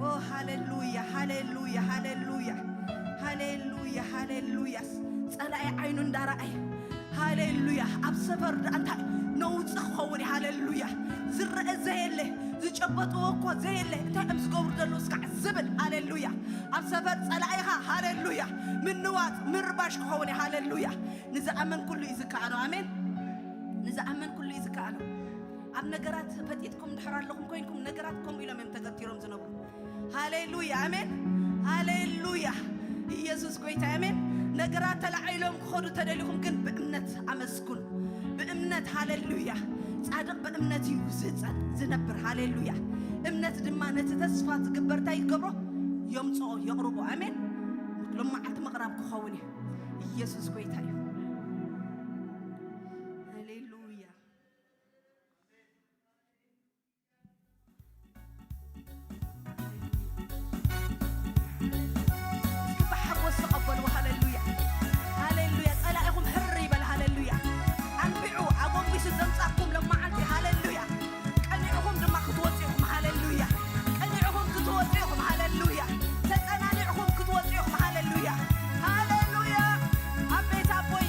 ኦ፣ ሃሌሉያ፣ ሃሌሉያ፣ ሃሌሉያ፣ ሃሌሉያ፣ ሃሌሉያ። ጸላኢ ዓይኑ እንዳረኣየ፣ ሃሌሉያ። ኣብ ሰፈር ደኣ እንታይ ነውጺ ክኸውን እዩ? ሃሌሉያ። ዝረአ ዘየለ፣ ዝጨበጥዎ እኮ ዘየለ፣ እንታይ እዮም ዝገብሩ ዘለዉ እስካዕ ዝብል፣ ሃሌሉያ። ኣብ ሰፈር ጸላኢኻ፣ ሃሌሉያ፣ ምንዋጽ፣ ምርባሽ ክኸውን እዩ። ሃሌሉያ። ንዝኣምን ኩሉ እዩ ዝከኣሎ። ኣሜን። ንዝኣምን ኩሉ እዩ ዝከኣሎ። ኣብ ነገራት ፈጢጥኩም ድሕር ኣለኹም ኮይንኩም፣ ነገራት ከምኡ ኢሎም እዮም ተገቲሮም ዝነብሩ። ሃሌሉያ፣ ኣሜን። ሃሌሉያ፣ ኢየሱስ ጎይታ፣ ኣሜን። ነገራት ተላዒሎም ክኸዱ ተደሊኹም ግን ብእምነት ኣመስግኑ። ብእምነት፣ ሃሌሉያ። ጻድቕ ብእምነት እዩ ዝጸ-፣ ዝነብር። ሃሌሉያ። እምነት ድማ ነቲ ተስፋ ዝግበር እንታይ ይገብሮ? የምጽኦ፣ የቕርቦ። ኣሜን። ሎመዓልቲ ምቕራብ ክኸውን እዩ። ኢየሱስ ጎይታ እዩ። ሃሌሉያ። እስኪ ብሓጎስ ተቐበልዎ። ሃሌሉያ፣ ሃሌሉያ። ጸላኢኹም ሕር ይበል። ሃሌሉያ። ኣንቢዑ፣ ኣጎንቢሱ ዘምጻኩም ሎመዓልቲ። ሃሌሉያ። ቀኒዕኹም ድማ ክትወጹ ኢኹም። ሃሌሉያ። ቀኒዕኹም ክትወጹ ኢኹም። ሃሌሉያ። ተጸናኒዕኹም ክትወጹ ኢኹም። ሃሌሉያ፣ ሃሌሉያ። ኣቤት ኣቦይ፣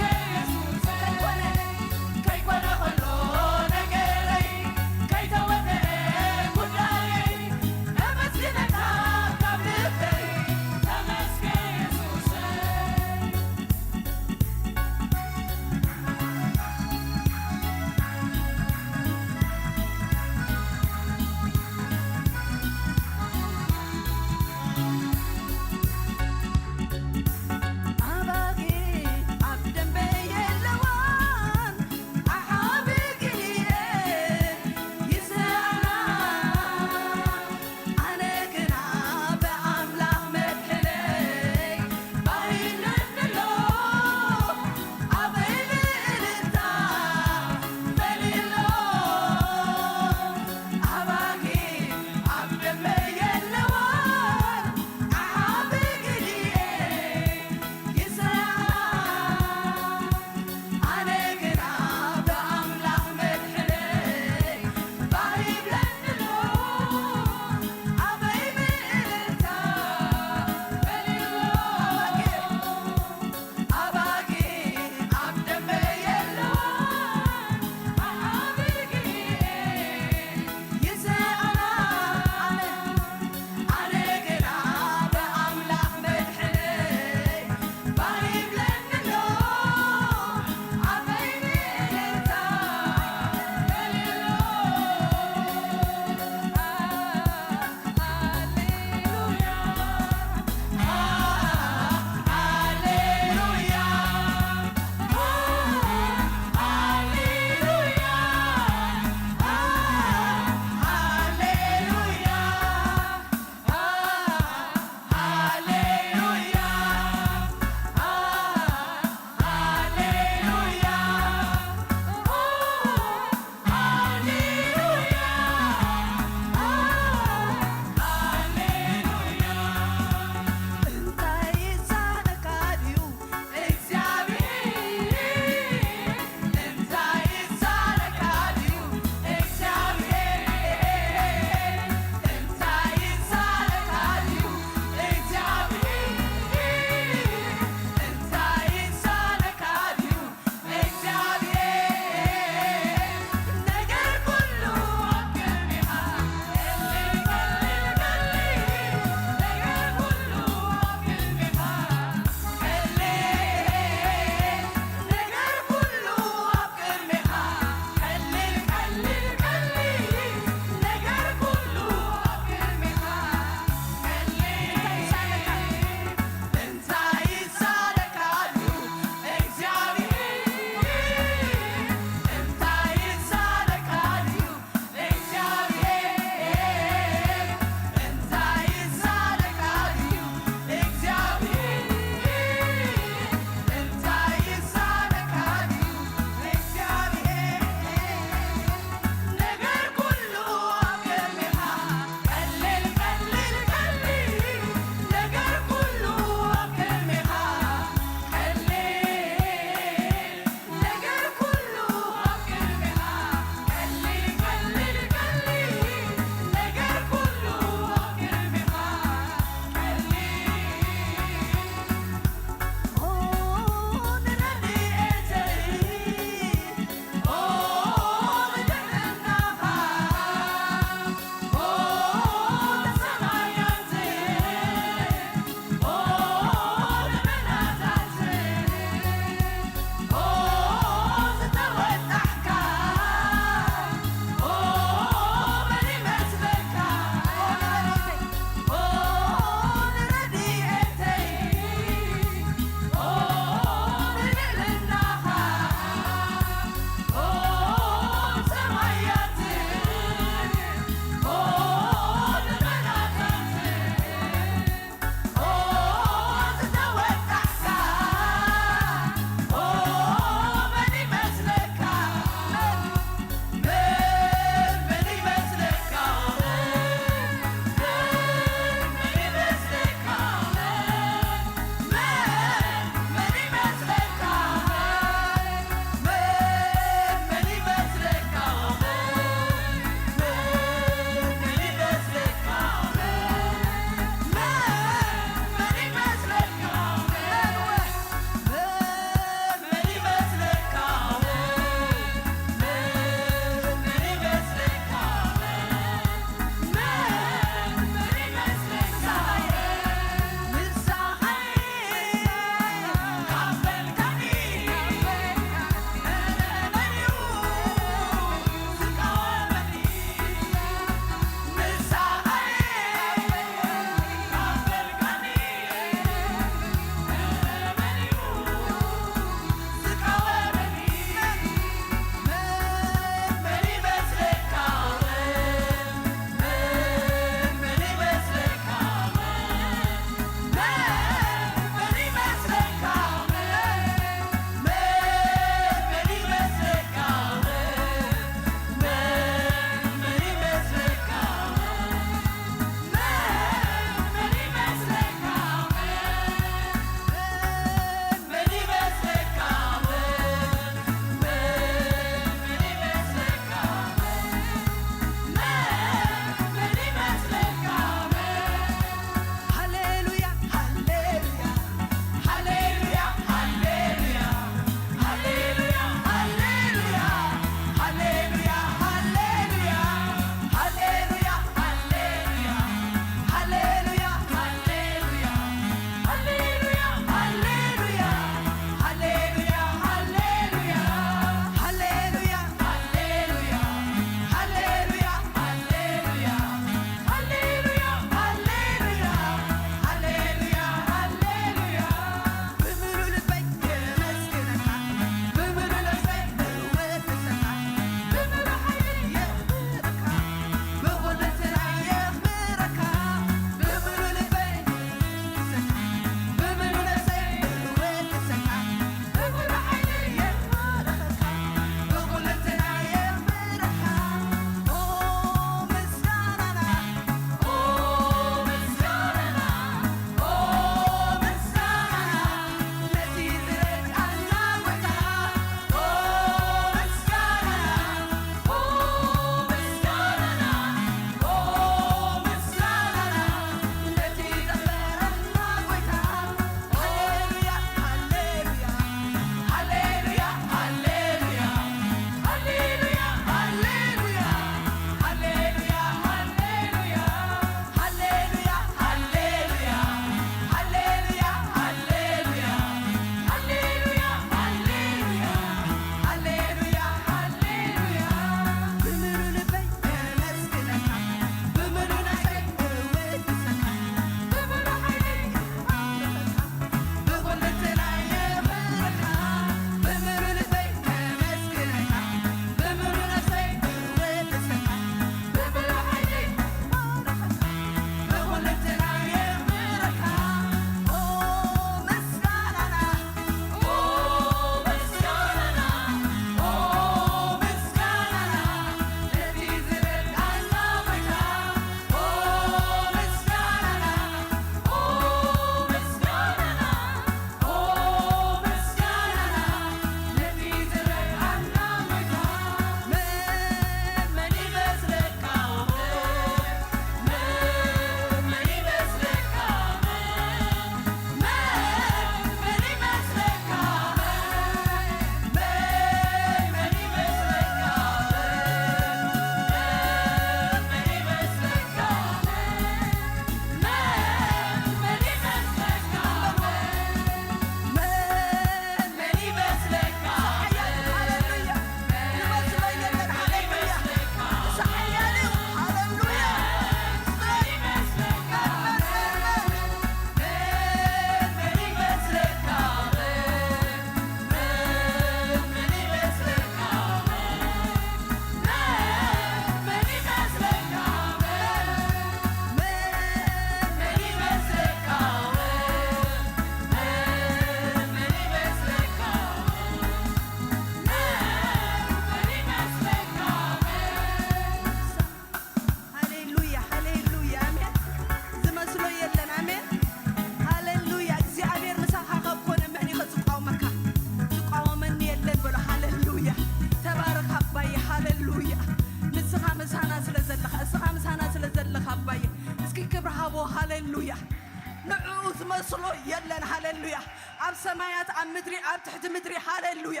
ሃሌሉያ። ኣብ ሰማያት፣ ኣብ ምድሪ፣ ኣብ ትሕቲ ምድሪ፣ ሃሌሉያ።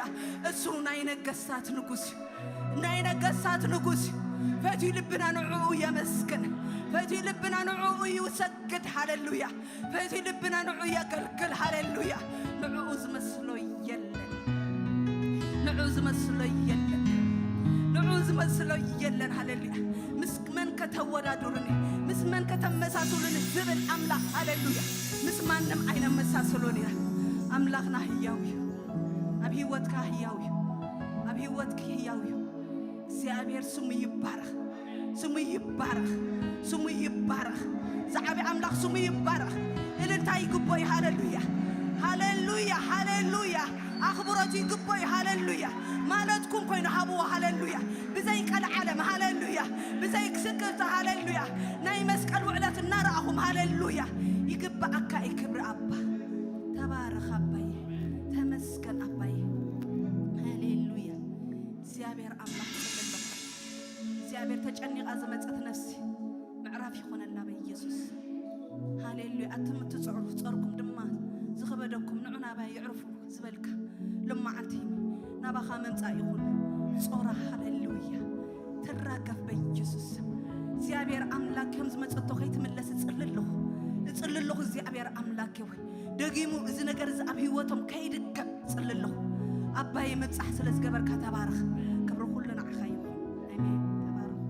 እሱ ናይ ነገስታት ንጉስ እዩ። ናይ ነገስታት ንጉስ እዩ። ፈትዩ ልብና ንዕኡ የመስግን። ፈትዩ ልብና ንዕኡ ይሰግድ። ሃሌሉያ። ፈትዩ ልብና ንዕኡ የገልግል። ሃሌሉያ። ንዕኡ ዝመስሎ የለን። ንዕኡ ዝመስሎ የለን። ንዕኡ ዝመስሎ የለን። ሃሌሉያ። ምስ መን ከተወዳድሩኒ፣ ምስ መን ከተመሳስሉኒ ዝብል ኣምላኽ። ሃሌሉያ። ምስ ማንም ኣይነመሳስሎን ኢና። ኣምላኽና ህያው እዩ። ኣብ ህይወትካ ህያው እዩ። ኣብ ህይወትኪ ህያው እዩ። እግዚኣብሔር ስሙ ይባረኽ። ስሙ ይባረኽ። ስሙ ይባረኽ። ዝዓቢ ኣምላኽ ስሙ ይባረኽ። እልልታ ይግቦ እዩ። ሃሌሉያ። ሃሌሉያ። ሃሌሉያ። ኣኽብሮት ይግቦ እዩ። ሃሌሉያ። ማለትኩም ኮይኑ ሃብዎ። ሃሌሉያ። ብዘይ ቀልዓለም። ሃሌሉያ። ብዘይ ክስቅልታ። ሃሌሉያ። ናይ መስቀል ውዕለት እናረኣኹም። ሃሌሉያ። ይግባኣካ እዩ ክብሪ ኣባ። ተባረኽ ኣባዬ። ተመስገን ኣባዬ። ሃሌሉያ። እግዚኣብሔር ኣምላኽ ጽልሎ። እግዚኣብሔር ተጨኒቓ ዝመጸት ነፍሲ ምዕራፍ ይኾነላ በኢየሱስ። ሃሌሉያ። ኣቱም እትጽዕሩ ጸርኩም ድማ ዝኸበደኩም ንዑ ናባይ ይዕርፉ ዝበልካ ሎማዓንቲ ናባኻ መምጻእ ይኹን። ጾራ ሃሌሉያ። ትራገፍ በኢየሱስ ስም። እግዚኣብሔር ኣምላክ ከም ዝመጸቶ ከይትምለስ እጽሊ ኣለኹ። እጽሊ ኣለኹ እግዚኣብሔር ኣምላክ ወይ ደጊሙ እዚ ነገር እዚ ኣብ ህይወቶም ከይድገም እጽሊ ኣለኹ። ኣባዬ ምብጻሕ ስለ ዝገበርካ ተባረኽ። ክብሪ ኩሉ ንዓኻ ይኹን። ኣሜን። ተባረኹ።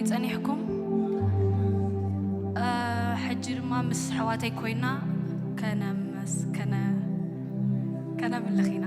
ጸኒሕኩም። እ፣ ሕጂ ድማ ምስ ኣሕዋተይ ኮይና ከነመስ-፣ ከነ-፣ ከነምልኽ ኢና።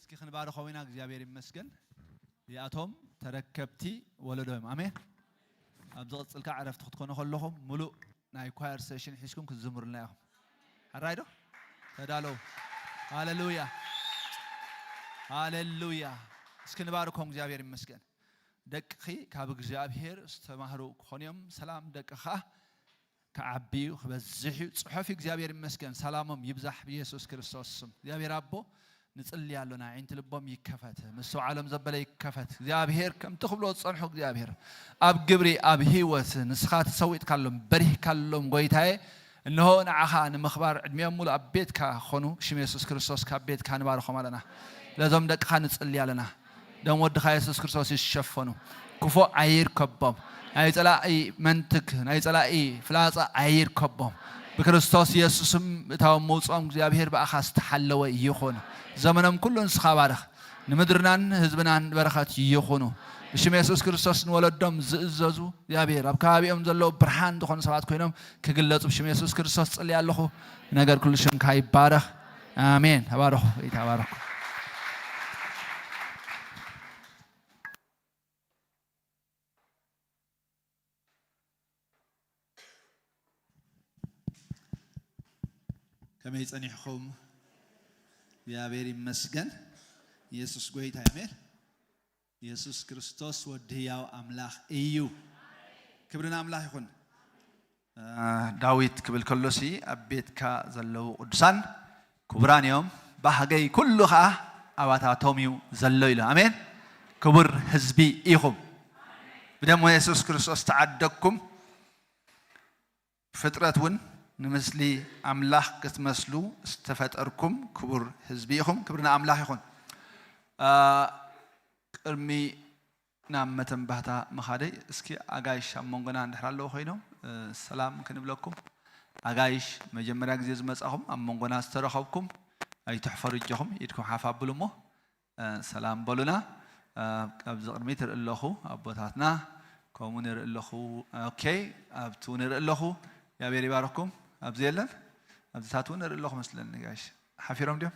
እስኪ ክንባርኾም ኢና። እግዚኣብሔር ይመስገን። እዚኣቶም ተረከብቲ ወለዶ እዮም። ኣሜን። ኣብ ዝቕጽል ከዓ ዕረፍቲ ክትኮኑ ከለኹም፣ ሙሉእ ናይ ኳየር ሴሽን ሒዝኩም ክትዝምሩልና ኢኹም። ሕራይ ዶ? ተዳለዉ። ሃሌሉያ፣ ሃሌሉያ። እስኪ ንባርኮም። እግዚኣብሔር ይመስገን። ደቅኺ ካብ እግዚኣብሔር ዝተማህሩ ክኾኑ እዮም። ሰላም ደቅኻ ክዓቢ እዩ፣ ክበዝሕ እዩ። ጽሑፍ እዩ። እግዚኣብሔር ይመስገን። ሰላሞም ይብዛሕ ብኢየሱስ ክርስቶስ ስም። እግዚኣብሔር ኣቦ፣ ንጽሊ ኣሎና። ኣዒንቲ ልቦም ይከፈት፣ ምስትውዓሎም ዘበለ ይከፈት። እግዚኣብሔር ከምቲ ክብሎ ዝጸንሑ፣ እግዚኣብሔር ኣብ ግብሪ፣ ኣብ ህይወት ንስኻ ተሰዊጥካሎም፣ በሪህካሎም፣ ጎይታዬ፣ እንሆ ንዓኻ ንምኽባር ዕድሚኦም ሙሉ ኣብ ቤትካ ክኾኑ፣ ብሽም የሱስ ክርስቶስ ካብ ቤትካ ንባርኾም ኣለና። ለዞም ደቅኻ ንጽሊ ኣለና። ደም ወድኻ የሱስ ክርስቶስ ይሸፈኑ። ክፉእ ኣይርከቦም። ናይ ጸላኢ መንትግ፣ ናይ ጸላኢ ፍላጻ ኣይርከቦም። ብክርስቶስ የሱስም እታዎም መውጽኦም እግዚኣብሔር ብኣኻ ዝተሓለወ ይኹን። ዘመኖም ኩሉ ንስኻ ባርኽ። ንምድርናን ህዝብናን በረኸት ይኹኑ። ብሽም የሱስ ክርስቶስ ንወለዶም ዝእዘዙ እግዚኣብሔር ኣብ ከባቢኦም ዘለዉ ብርሃን ዝኾኑ ሰባት ኮይኖም ክግለጹ ብሽም የሱስ ክርስቶስ ጽልየ ኣለኹ። ነገር ኩሉ ሽምካ ይባረኽ። ኣሜን። ተባረኹ። ይተባረኹ። ከመይ ጸኒሕኹም? እግዚኣብሔር ይመስገን። ኢየሱስ ጎይታ እዩ። ኣሜን። ኢየሱስ ክርስቶስ ወዲ ህያው ኣምላኽ እዩ። ክብሪ ንኣምላኽ ይኹን። እ፣ ዳዊት ክብል ከሎሲ፣ ኣብ ቤትካ ዘለዉ ቅዱሳን ክቡራን እዮም፣ ባህገይ ኩሉ ኸኣ ኣባታቶም እዩ ዘሎ ኢሉ። ኣሜን። ክቡር ህዝቢ ኢኹም። ብደም የሱስ ክርስቶስ ተዓደግኩም። ፍጥረት እውን ንምስሊ ኣምላኽ ክትመስሉ ዝተፈጠርኩም ክቡር ህዝቢ ኢኹም። ክብሪ ንኣምላኽ ይኹን። እ፣ ቅድሚ ናብ መተንባህታ ምኻደይ፣ እስኪ ኣጋይሽ ኣብ መንጎና እንድሕር ኣለዉ ኮይኖም፣ እ፣ ሰላም ክንብለኩም። ኣጋይሽ መጀመርያ ግዜ ዝመጻኹም፣ ኣብ መንጎና ዝተረኸብኩም፣ ኣይትሕፈሩ እጆኹም፣ ኢድኩም ሓፍ ኣብሉ እሞ፣ እ፣ ሰላም በሉና። እ፣ ኣብዚ ቅድሚት እርኢ ኣለኹ ኣቦታትና፣ ከምኡ ንርኢ ኣለኹ። ኦኬ፣ ኣብቲ እውን እርኢ ኣለኹ። እግዚኣብሔር ይባርኽኩም። ኣብዚ የለን? ኣብዚታት እውን እርኢ ኣለኹ መስለኒ ጋይሽ። ሓፊሮም ድዮም?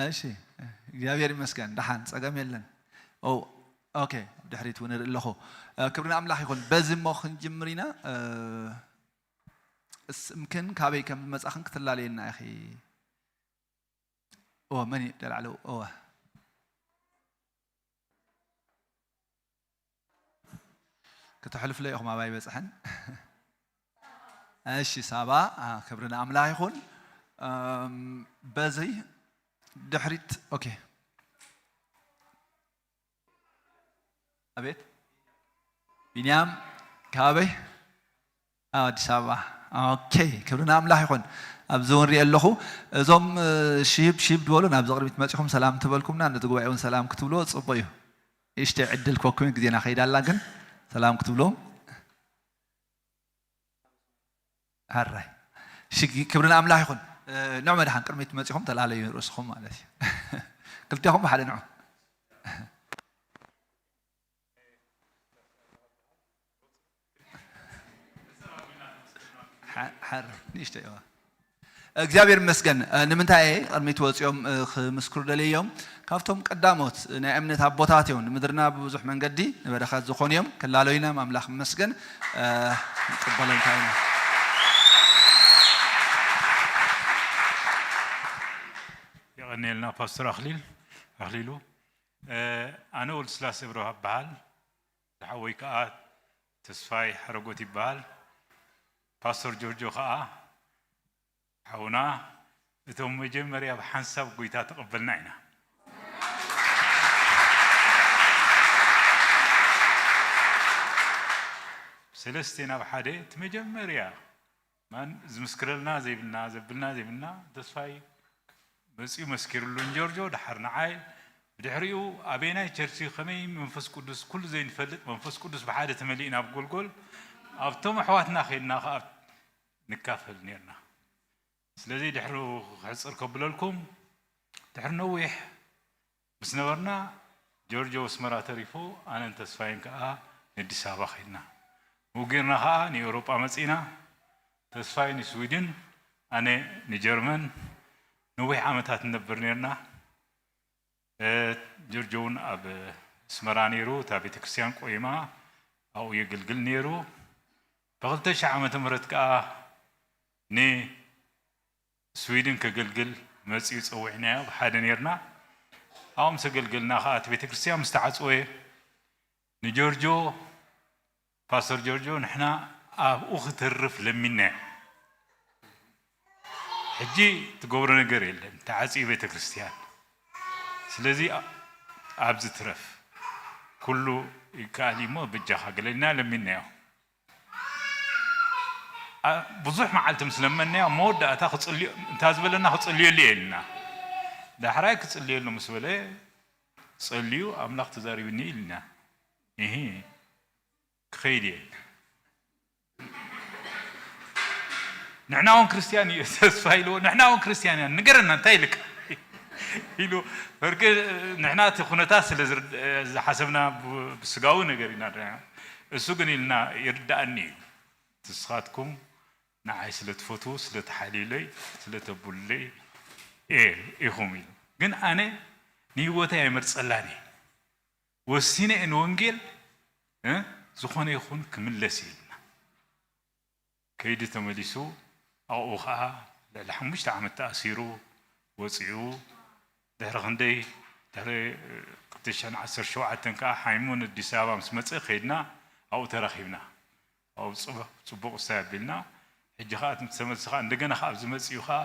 እሺ፣ እግዚኣብሔር ይመስገን። ደሓን፣ ጸገም የለን። ኦ፣ ኦኬ፣ ድሕሪት እውን እርኢ ኣለኹ። እ፣ ክብሪ ንኣምላኽ ይኹን። በዚ እሞ ክንጅምር ኢና። እ፣ ስምክን ካበይ ከም ዝመጻኽን ክትላለየና ኢኺ። ኦ፣ መን እዩ ደላዕለው? ኦ። ከተሕልፍለ ኢኹም ኣባይ በጽሐን። እሺ፣ ሳባ፣ አ፣ ክብሪ ንኣምላኽ ይኹን። እም፣ በዚ ድሕሪት፣ ኦኬ። ኣቤት። ቢንያም፣ ካበይ? ኣብ ኣዲስ ኣበባ። ኦኬ፣ ክብሪ ንኣምላኽ ይኹን። ኣብዚ እውን ሪኤ ኣለኹ። እዞም፣ እ፣ ሽሂብ ሽሂብ ዝበሉ ናብዚ ቅድሚት መጺኹም ሰላም ትበልኩምና፣ ነቲ ጉባኤ እውን ሰላም ክትብልዎ ጽቡቕ እዩ። እሽተይ ዕድል ክወኩም ግዜና ከይዳ ኣላ፣ ግን ሰላም ክትብልዎም። ሕራይ። እሺ፣ ክብሪ ንኣምላኽ ይኹን። እ፣ ንዑ መድሓን ቅድሚት መጺኹም ተላለዩ ርእስኹም ማለት እዩ። ክልቴኹም ብሓደ ንዑ። ሓ-፣ ሓር-፣ ንእሽተይ፣ እዋ። እግዚኣብሔር ይመስገን። እ፣ ንምንታይ እየ ቅድሚት ወፂኦም፣ እ፣ ክምስክሩ ደልዮም? ካብቶም ቀዳሞት ናይ እምነት ኣቦታት እዮም። ንምድርና ብብዙሕ መንገዲ ንበረኸት ዝኾኑ እዮም። ክላለዩና ኣምላኽ ይመስገን። እ፣ ንቅበሎም እንታይ ነው? የቐንየልና ፓስተር ኣኽሊል፣ ኣኽሊሉ። እ፣ ኣነ ወልድስላሴ ብርሃ እበሃል። ዝሓወይ ከኣ ተስፋይ ሓረጎት ይበሃል። ፓስተር ጆርጆ ከኣ ሓውና፣ እቶም መጀመርያ ብሓንሳብ ጎይታ ተቐበልና ኢና። ሰለስቴና ብሓደ፣ እቲ መጀመርያ ማን ዝምስክረልና ዘይብልና፣ ዘብልና ዘይብልና፣ ተስፋይ መጺኡ መስኪርሉ ንጆርጆ፣ ደሓር ንዓይ። ብድሕሪኡ ኣበየናይ ቸርች ከመይ መንፈስ ቅዱስ፣ ኩሉ ዘይንፈልጥ መንፈስ ቅዱስ ብሓደ ተመሊእና ኣብ ጎልጎል፣ ኣብቶም ኣሕዋትና ኸይድና ኸኣ ንካፈል ኔርና። ስለዚ ድሕሪ ክሕጽር ከብለልኩም፣ ድሕሪ ነዊሕ ምስ ነበርና፣ ጆርጆ ኣስመራ ተሪፉ፣ ኣነን ተስፋይን ከኣ ንኣዲስ ኣበባ ኸይድና። ብኡ ጌርና ኸኣ ንኤውሮጳ መጺእና። ተስፋይ ንስዊድን፣ ኣነ ንጀርመን ነዊሕ ዓመታት ንነብር ኔርና። እ፣ ጆርጆ እውን ኣብ ኣስመራ ነይሩ፣ እታ ቤተክርስትያን ቆይማ ኣብኡ የገልግል ነይሩ። ብ2000 ዓመተ ምህረት ከኣ ንስዊድን ከገልግል መጺኡ ጸዊዕናዮ፣ ብሓደ ነይርና። ኣብኡ ምስ ኣገልገልና ከኣ እቲ ቤተክርስትያን ምስ ተዓጽወ ንጆርጆ፣ ፓስተር ጆርጆ፣ ንሕና ኣብኡ ክተርፍ ለሚናዮ። ሕጂ ትገብሮ ነገር የለን፣ ተዓጽዩ ቤተክርስትያን። ስለዚ ኣ-፣ ኣብዚ ትረፍ፣ ኩሉ ይከኣል እዩ እሞ በጃኻ ግለልና ለሚናዮ። ኣ-፣ ብዙሕ መዓልቲ ምስ ለመናዮ፣ ኣብ መወዳእታ ክጽልዮ፣ እንታ ዝበለና ክጽልየሉ እየ ኢልና። ዳሕራይ ክጽልየሉ ምስ በለ፣ ጸልዩ፣ ኣምላኽ ተዛሪብኒ ኢልና። እሂ፣ ክኸይድ እየ። ንሕና እውን ክርስትያን እዩ፣ ተስፋ ኢልዎ፣ ንሕና እውን ክርስትያን ኢና፣ ንገረና፣ እንታይ ኢልካ? ኢሉ፣ በርግጥ ንሕና እቲ ኩነታት ስለ ዝርድ-፣ ዝሓሰብና ብ-፣ ብስጋዊ ነገር ኢና ንሪኣ። እሱ ግን ኢልና፣ ይርድኣኒ እዩ። ንስኻትኩም ንዓይ ስለ ትፈትዉ፣ ስለ ትሓልዩለይ፣ ስለ ተብሉለይ እየ ኢኹም ኢሉ። ግን ኣነ ንህይወተይ ኣይመርጸላን እየ። ወሲነ እየ ንወንጌል፣ እ፣ ዝኾነ ይኹን ክምለስ እየ ኢልና። ከይዱ ተመሊሱ፣ ኣብኡ ኸኣ ልዕሊ ሓሙሽተ ዓመት ተኣሲሩ፣ ወጺኡ፣ ድሕሪ ክንደይ፣ ድሕሪ ክልተ ሽሕን ዓሰርተ ሸውዓተን ከኣ ሓሚሙ ንኣዲስ ኣበባ ምስ መጸ፣ ከይድና ኣብኡ ተራኺብና። ኣብኡ ጽቡ-፣ ጽቡቕ ውሳኔ ኣቢልና፣ ሕጂ ኸኣ ምስ ተመልሰ ኸኣ እንደገና ኸኣ ኣብዚ መጺኡ ኸኣ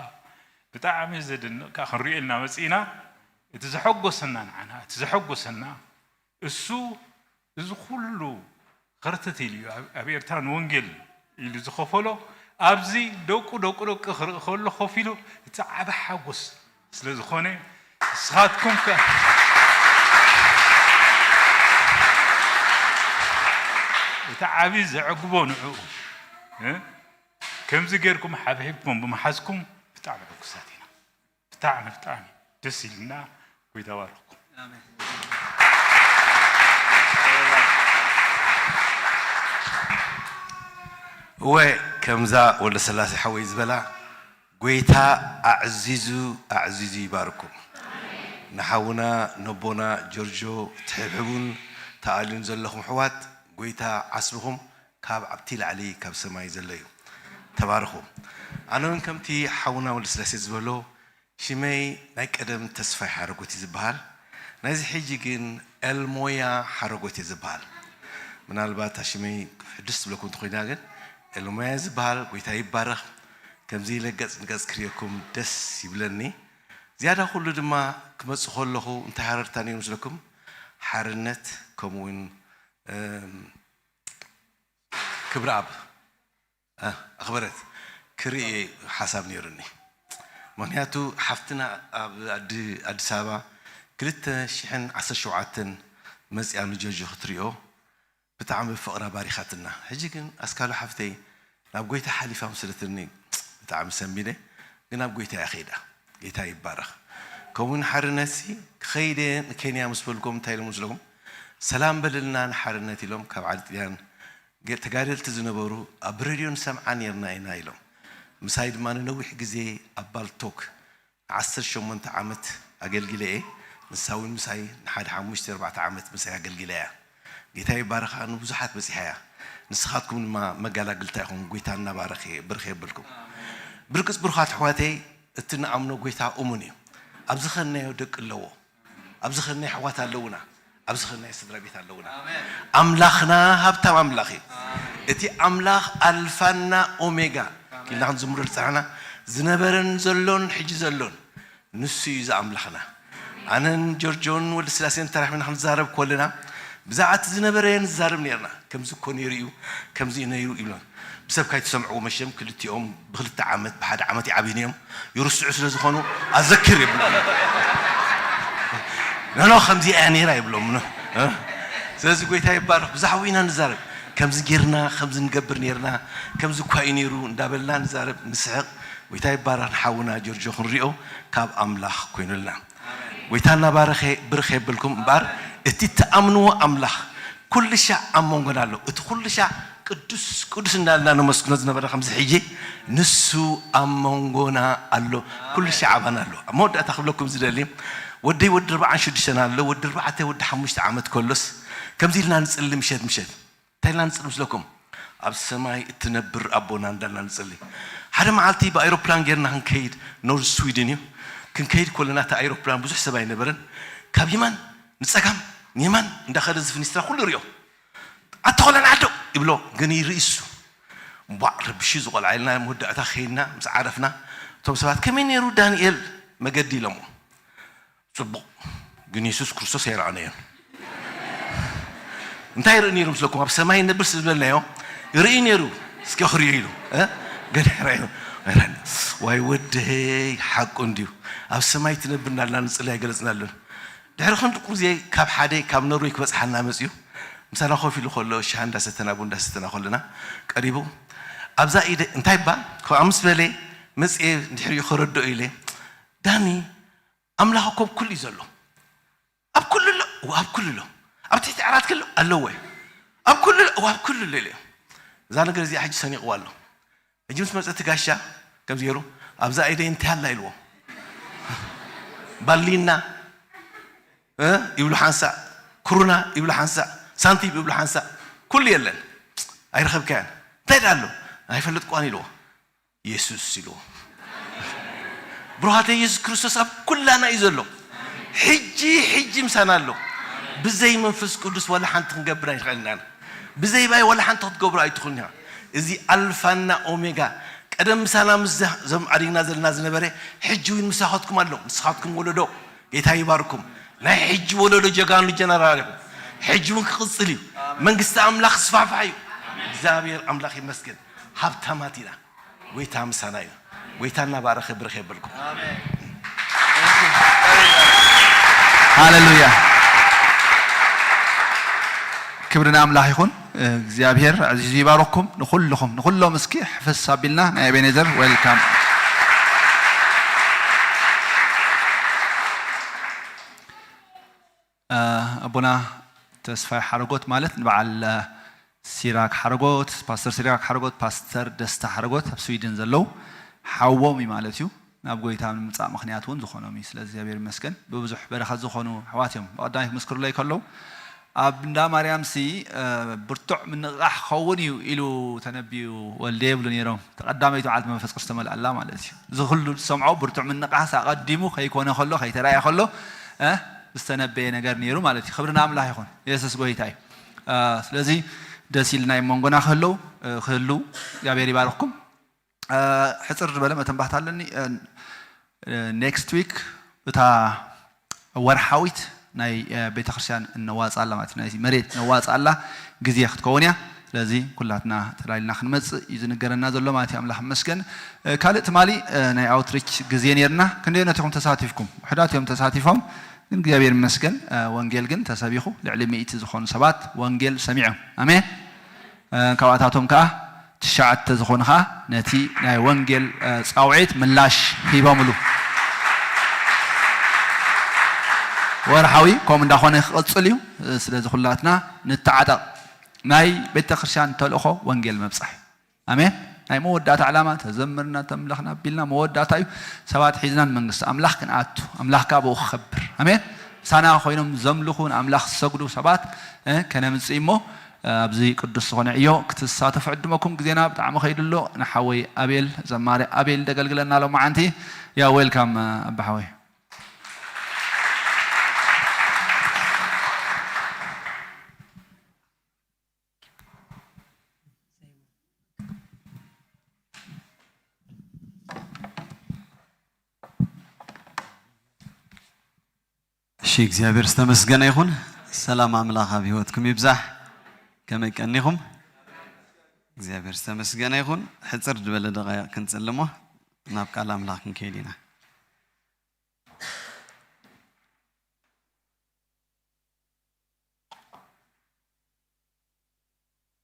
ብጣዕሚ ዘደንቕ ከኣ ክንሪኦ ኢልና መጺእና። እቲ ዘሐጎሰና ንዓና፣ እቲ ዘሐጎሰና እሱ እዚ ኩሉ ኸርተት ኢሉ እዩ ኣብ፣ ኣብ ኤርትራ ንወንጌል ኢሉ ዝኸፈሎ፣ ኣብዚ ደቁ፣ ደቁ፣ ደቂ ክርኢ ከሎ ኮፍ ኢሉ እቲ ዓቢ ሓጎስ ስለ ዝኾነ፣ ንስኻትኩም ከ እቲ ዓቢ ዘዕግቦ ንዕኡ፣ እ? ከምዚ ጌርኩም ሓብሒብኩም ብምሓዝኩም ብጣዕሚ ሕጉሳት ኢና። ብጣዕሚ፣ ብጣዕሚ ደስ ኢልና። ጎይታ ባርኽኩም። ኣሜን። እወ፣ ከምዛ ወልደስላሴ ሓወይ ዝበላ፣ ጎይታ ኣዕዚዙ፣ ኣዕዚዙ ይባርኩም። ንሓውና ነቦና ጆርጆ ትሕብሕቡን ተኣልዩን ዘለኹም ኣሕዋት፣ ጎይታ ዓስብኹም ካብ ኣብቲ ላዕሊ ካብ ሰማይ ዘሎ እዩ። ተባረኹ። ኣነ እውን ከምቲ ሓውና ወልደስላሴ ዝበሎ፣ ሽመይ ናይ ቀደም ተስፋይ ሓረጎት እዩ ዝበሃል። ናይዚ ሕጂ ግን ኤልሞያ ሓረጎት እዩ ዝበሃል። ምናልባት ሽመይ ሕድስ ትብለኩም እንተኾይና ግን ኤልሞያ ዝበሃል፣ ጎይታ ይባረኽ። ከምዚ ኢለ ገጽ ንገጽ ክርእየኩም ደስ ይብለኒ። ዝያዳ ኩሉ ድማ ክመጽእ ከለኹ እንታይ ሃረርታ ነይሩ ምስለኩም? ሓርነት፣ ከምኡ እውን፣ እም፣ ክብረኣብ፣ እ፣ ኣኽበረት ክርኢ ሓሳብ ነይሩኒ። ምኽንያቱ ሓፍትና ኣብ ኣዲ-፣ ኣዲስ ኣበባ ክልተ ሽሕን ዓሰርተ ሸውዓተን መጺኣ ንጆርጆ ክትሪኦ ብጣዕሚ ብፍቕራ ባሪኻትና። ሕጂ ግን ኣስካሉ ሓፍተይ ናብ ጎይታ ሓሊፋ ምስለትኒ ብጣዕሚ ሰንቢደ፣ ግን ናብ ጎይታ እያ ከይዳ። ጌታ ይባረኽ። ከምኡ እውን ሓርነትሲ ክኸይደ ንኬንያ ምስ በልኩም እንታይ ኢሎም ምስለኩም? ሰላም በልልና ንሓርነት ኢሎም ካብ ዓዲ ጥልያን ገ-፣ ተጋደልቲ ዝነበሩ ኣብ ሬድዮ ንሰምዓ ነይርና ኢና ኢሎም። ምሳይ ድማ ንነዊሕ ግዜ ኣብ ባልቶክ ዓሰርተ ሸሞንተ ዓመት ኣገልጊለ እየ። ንሳ እውን ምሳይ ንሓደ ሓሙሽተ ኣርባዕተ ዓመት ምሳይ ኣገልጊላ እያ። ጌታ ይባርኻ፣ ንብዙሓት በጺሓ እያ። ንስኻትኩም ድማ መጋላግልታ ኢኹም። ጎይታ እናባረኸ ብርኽ የብልኩም። ብርግጽ ብሩኻት ኣሕዋተይ፣ እቲ ንኣምኖ ጎይታ እሙን እዩ። ኣብ ዝኸድናዮ ደቂ ኣለዎ። ኣብ ዝኸድናዮ ኣሕዋት ኣለውና። ኣብ ዝኸድናዮ ስድራ ቤት ኣለውና። ኣሜን። ኣምላኽና ሃብታም ኣምላኽ እዩ። ኣሜን። እቲ ኣምላኽ ኣልፋና ኦሜጋ ኣሜን። ኢልና ክንዝምሮ ዝጸናሕና፣ ዝነበረን ዘሎን ሕጂ ዘሎን ንሱ እዩ እዚ ኣምላኽና። ኣነን ጆርጆን ወልደስላሴን ተራኺብና ክንዛረብ ከለና፣ ብዛዕባ እቲ ዝነበረ ንዛረብ ነይርና። ከምዚ እኮ ነይሩ እዩ፣ ከምዚ እዩ ነይሩ ይብሎን። ብሰብ ካይትሰምዕዎ መሸም ክልቲኦም ብክልተ ዓመት፣ ብሓደ ዓመት ይዓብዩኒ እዮም። ይርስዑ ስለ ዝኾኑ ኣዘክር የብሎም። ኖ፣ ኖ፣ ከምዚ እያ ነይራ ይብሎም። ኖ። እ? ስለዚ ጎይታ ይባረኽ። ብዛዕባኡ ኢና ንዛረብ። ከምዚ ጌርና፣ ከምዚ ንገብር ነይርና፣ ከምዚ እኳ እዩ ነይሩ እንዳበልና ንዛረብ፣ ንስሕቕ። ጎይታ ይባረኽ። ንሓውና ጆርጆ ክንሪኦ ካብ ኣምላኽ ኮይኑልና። ጎይታ እናባረኸ ብርኽ የብልኩም እምበኣር፣ እቲ ትኣምንዎ ኣምላኽ ኩሉ ሻዕ ኣብ መንጎና ኣሎ። እቲ ኩሉ ሻዕ ቅዱስ፣ ቅዱስ እንዳልና ነመስግኖ ዝነበረ ከምዚ ሕጂ፣ ንሱ ኣብ መንጎና ኣሎ። ኩሉ ሻዕ ኣባና ኣሎ። ኣብ መወዳእታ ክብለኩም ዝደሊ፣ ወደይ ወዲ ኣርባዓን ሽዱሽተን ኣሎ፣ ወዲ ኣርባዕተ፣ ወዲ ሓሙሽተ ዓመት ከሎስ ከምዚ ኢልና ንጽሊ ምሸት ምሸት። እንታይ ኢልና ንጽሊ ምስለኩም? ኣብ ሰማይ እትነብር ኣቦና እንዳልና ንጽሊ። ሓደ መዓልቲ ብኣይሮፕላን ጌርና ክንከይድ፣ ኖርዝ ስዊድን እዩ። ክንከይድ ከለና እቲ ኣይሮፕላን ብዙሕ ሰብ ኣይነበረን። ካብ የማን ንጸጋም፣ ንየማን እንዳኸደ እዚ ፍኒስትራ ኩሉ ይሪኦ። "ኣታ ቆልዓ ንዓዶ!" ይብሎ፣ ግን ይርኢ እሱ። ቧዕ ረብሽ እዩ ዝቆልዓ ኢልና መወዳእታ ከይድና ምስ ዓረፍና፣ እቶም ሰባት "ከመይ ነይሩ ዳንኤል መገዲ?" ኢሎምዎ። "ጽቡቕ፣ ግን የሱስ ክርስቶስ ኣይረኣናዮን." እንታይ ይርኢ ነይሩ ምስለኩም? ኣብ ሰማይ ይነብር ስለ ዝበልናዮ ይርኢ ነይሩ። "እስኪ ክርእዮ" ኢሉ፣ እ? ገለ ይረኣዮ። "ዋይ ወደይ፣ ሓቁ እንድዩ። ኣብ ሰማይ ትነብር" እንዳልና ንጽሊ ኣይገለጽናሉን። ድሕሪ ክንዲ ቁርዜ ካብ ሓደ ካብ ኖርዌይ ክበጽሓና መጽዩ። ምሳና ኮፍ ኢሉ ከሎ ሻሂ እንዳሰተና ቡን እንዳሰተና ከለና ቀሪቡ፣ "ኣብዛ ኢደ እንታይ እባ?" ካብ ምስ በለ መጽየ ድሕሪኡ ከረድኦ ኢለ፣ "ዳኒ፣ ኣምላኽ እኮ ኣብ ኩሉ እዩ ዘሎ። ኣብ ኩሉ ኣሎ፣ እወ ኣብ ኩሉ ኣሎ። ኣብ ትሕቲ ዓራት ከሎ ኣለዎ፣ ኣብ ኩሉ ኣሎ፣ እወ ኣብ ኩሉ ኣሎ" ኢለ። እዛ ነገር እዚኣ ሕጂ ሰኒቕዋ ኣሎ። ሕጂ ምስ መጸ እቲ ጋሻ ከምዚ ገይሩ፣ "ኣብዛ ኢደይ እንታይ ኣላ?" ኢልዎ። ባሊና፣ እ፣ ይብሉ ሓንሳእ፣ ክሩና ይብሉ ሓንሳእ፣ ሳንቲም ይብሉ ሓንሳእ፣ ኩሉ የለን። "ኣይረኸብካያን?" "እንታይ ደኣ ኣሎ?" "ኣይፈለጥኩዋን" ኢልዎ። "የሱስ" ኢልዎ። ብሩኻተይ፣ የሱስ ክርስቶስ ኣብ ኩላና እዩ ዘሎ። ሕጂ፣ ሕጂ ምሳና ኣሎ። ብዘይ መንፈስ ቅዱስ ዋላ ሓንቲ ክንገብር ኣይንኽእልን ኢና። ብዘይ ባይ ዋላ ሓንቲ ክትገብሮ ኣይትኽእሉን ኢኻ። እዚ ኣልፋና ኦሜጋ፣ ቀደም ምሳና ምስ ዘ-፣ ዞም ዓዲግና ዘለና ዝነበረ፣ ሕጂ እውን ምሳኻትኩም ኣሎ። ንስኻትኩም ወለዶ፣ ጌታ ይባርኩም። ናይ ሕጂ ወለዶ ጀጋኑ ጀነራል ኢኹም። ሕጂ እውን ክቕጽል እዩ። መንግስቲ ኣምላኽ ክስፋሕፋሕ እዩ። እግዚኣብሔር ኣምላኽ ይመስገን። ሃብታማት ኢና። ጎይታ ምሳና እዩ። ጎይታ እናባረኸ ብርኽ የብልኩም። ሃሌሉያ። ክብሪ ንኣምላኽ ይኹን። እግዚኣብሔር ኣዕዚዙ ይባርኽኩም። ንኹልኹም፣ ንኹሎም እስኪ ሕፍስ ኣቢልና ናይ ኤቤኔዘር ዌልካም። እ፣ ኣቦና ተስፋይ ሓረጎት ማለት ንበዓል፣ እ፣ ሲራክ ሓረጎት፣ ፓስተር ሲራክ ሓረጎት፣ ፓስተር ደስታ ሓረጎት ኣብ ስዊድን ዘለዉ ሓዎም እዩ ማለት እዩ። ናብ ጎይታ ንምምጻእ ምኽንያት እውን ዝኾኖም እዩ። ስለዚ እግዚኣብሔር ይመስገን። ብብዙሕ በረኸት ዝኾኑ ኣሕዋት እዮም። ብቐዳማይ ክምስክሩለይ ከለዉ፣ ኣብ እንዳ ማርያምሲ፣ እ፣ ብርቱዕ ምንቕቓሕ ክኸውን እዩ ኢሉ ተነብዩ ወልደ ይብሉ ነይሮም። እቲ ቀዳመይቲ መዓልቲ መንፈስ ቅዱስ ተመልኣላ ማለት እዩ። እዚ ኩሉ ዝሰምዖ ብርቱዕ ምንቕቓስ ኣቐዲሙ ከይኮነ ከሎ፣ ከይተራእየ ከሎ፣ እ፣ ዝተነበየ ነገር ነይሩ ማለት እዩ። ክብሪ ንኣምላኽ ይኹን። የሱስ ጎይታ እዩ። እ፣ ስለዚ ደስ ኢልና እዮም መንጎና ክህልው፣ እ፣ ክህልው። እግዚኣብሔር ይባርኽኩም። እ፣ ሕጽር ዝበለ መተንባህታ ኣለኒ። እ፣ እ፣ ኔክስት ዊክ እታ ወርሓዊት ናይ፣ እ፣ ቤተክርስትያን እነዋጽኣላ ማለት እዩ፣ ናይ መሬት እነዋጽኣላ ግዜ ክትከውን እያ። ስለዚ ኩላትና ተላሊልና ክንመጽእ እዩ ዝንገረና ዘሎ ማለት እዩ። ኣምላኽ ይመስገን። እ፣ ካልእ ትማሊ፣ እ፣ ናይ ኣውትሪች ግዜ ነይርና። ክንደየኖት ኢኹም ተሳቲፍኩም? ውሑዳት እዮም ተሳቲፎም፣ ግን እግዚኣብሔር ይመስገን፣ እ፣ ወንጌል ግን ተሰቢኹ። ልዕሊ ሚእቲ ዝኾኑ ሰባት ወንጌል ሰሚዖም። ኣሜን። እ፣ ካብኣታቶም ከኣ ትሽዓተ ዝኾኑ ኸኣ ነቲ ናይ ወንጌል፣ እ፣ ጻውዒት ምላሽ ሂቦምሉ። ወርሓዊ ከምኡ እንዳኾነ ክቕጽል እዩ። እ፣ ስለዚ ኩላትና ንተዓጠቕ። ናይ ቤተ ክርስቲያን ተልእኾ ወንጌል ምብጻሕ እዩ። ኣሜን። ናይ መወዳእታ ዕላማ ተዘምርና ተምለኽና ቢልና መወዳእታ እዩ። ሰባት ሒዝና ንመንግስቲ ኣምላኽ ክንኣቱ፣ ኣምላኽ ከኣ ብኡ ክኸብር። ኣሜን። ምሳና ኮይኖም ዘምልኹ ንኣምላኽ ዝሰግዱ ሰባት፣ እ፣ ከነምጽእ እሞ፣ እ፣ ኣብዚ ቅዱስ ዝኾነ ዕዮ ክትሳተፉ ዕድመኩም። ግዜና ብጣዕሚ ከይዱ ኣሎ። ንሓወይ ኣቤል፣ ዘማሪ ኣቤል ደገልግለና ሎማዓንቲ። ያ ዌልካም፣ እ፣ ኣባ ሓወይ። እሺ፣ እግዚኣብሔር ዝተመስገነ ይኹን። ሰላም ኣምላኽ ኣብ ህይወትኩም ይብዛሕ። ከመይ ቀኒኹም? እግዚኣብሔር ዝተመስገነ ይኹን። ሕጽር ዝበለ ደቓይቕ ክንጽሊ እሞ ናብ ቃል ኣምላኽ ክንከይድ ኢና።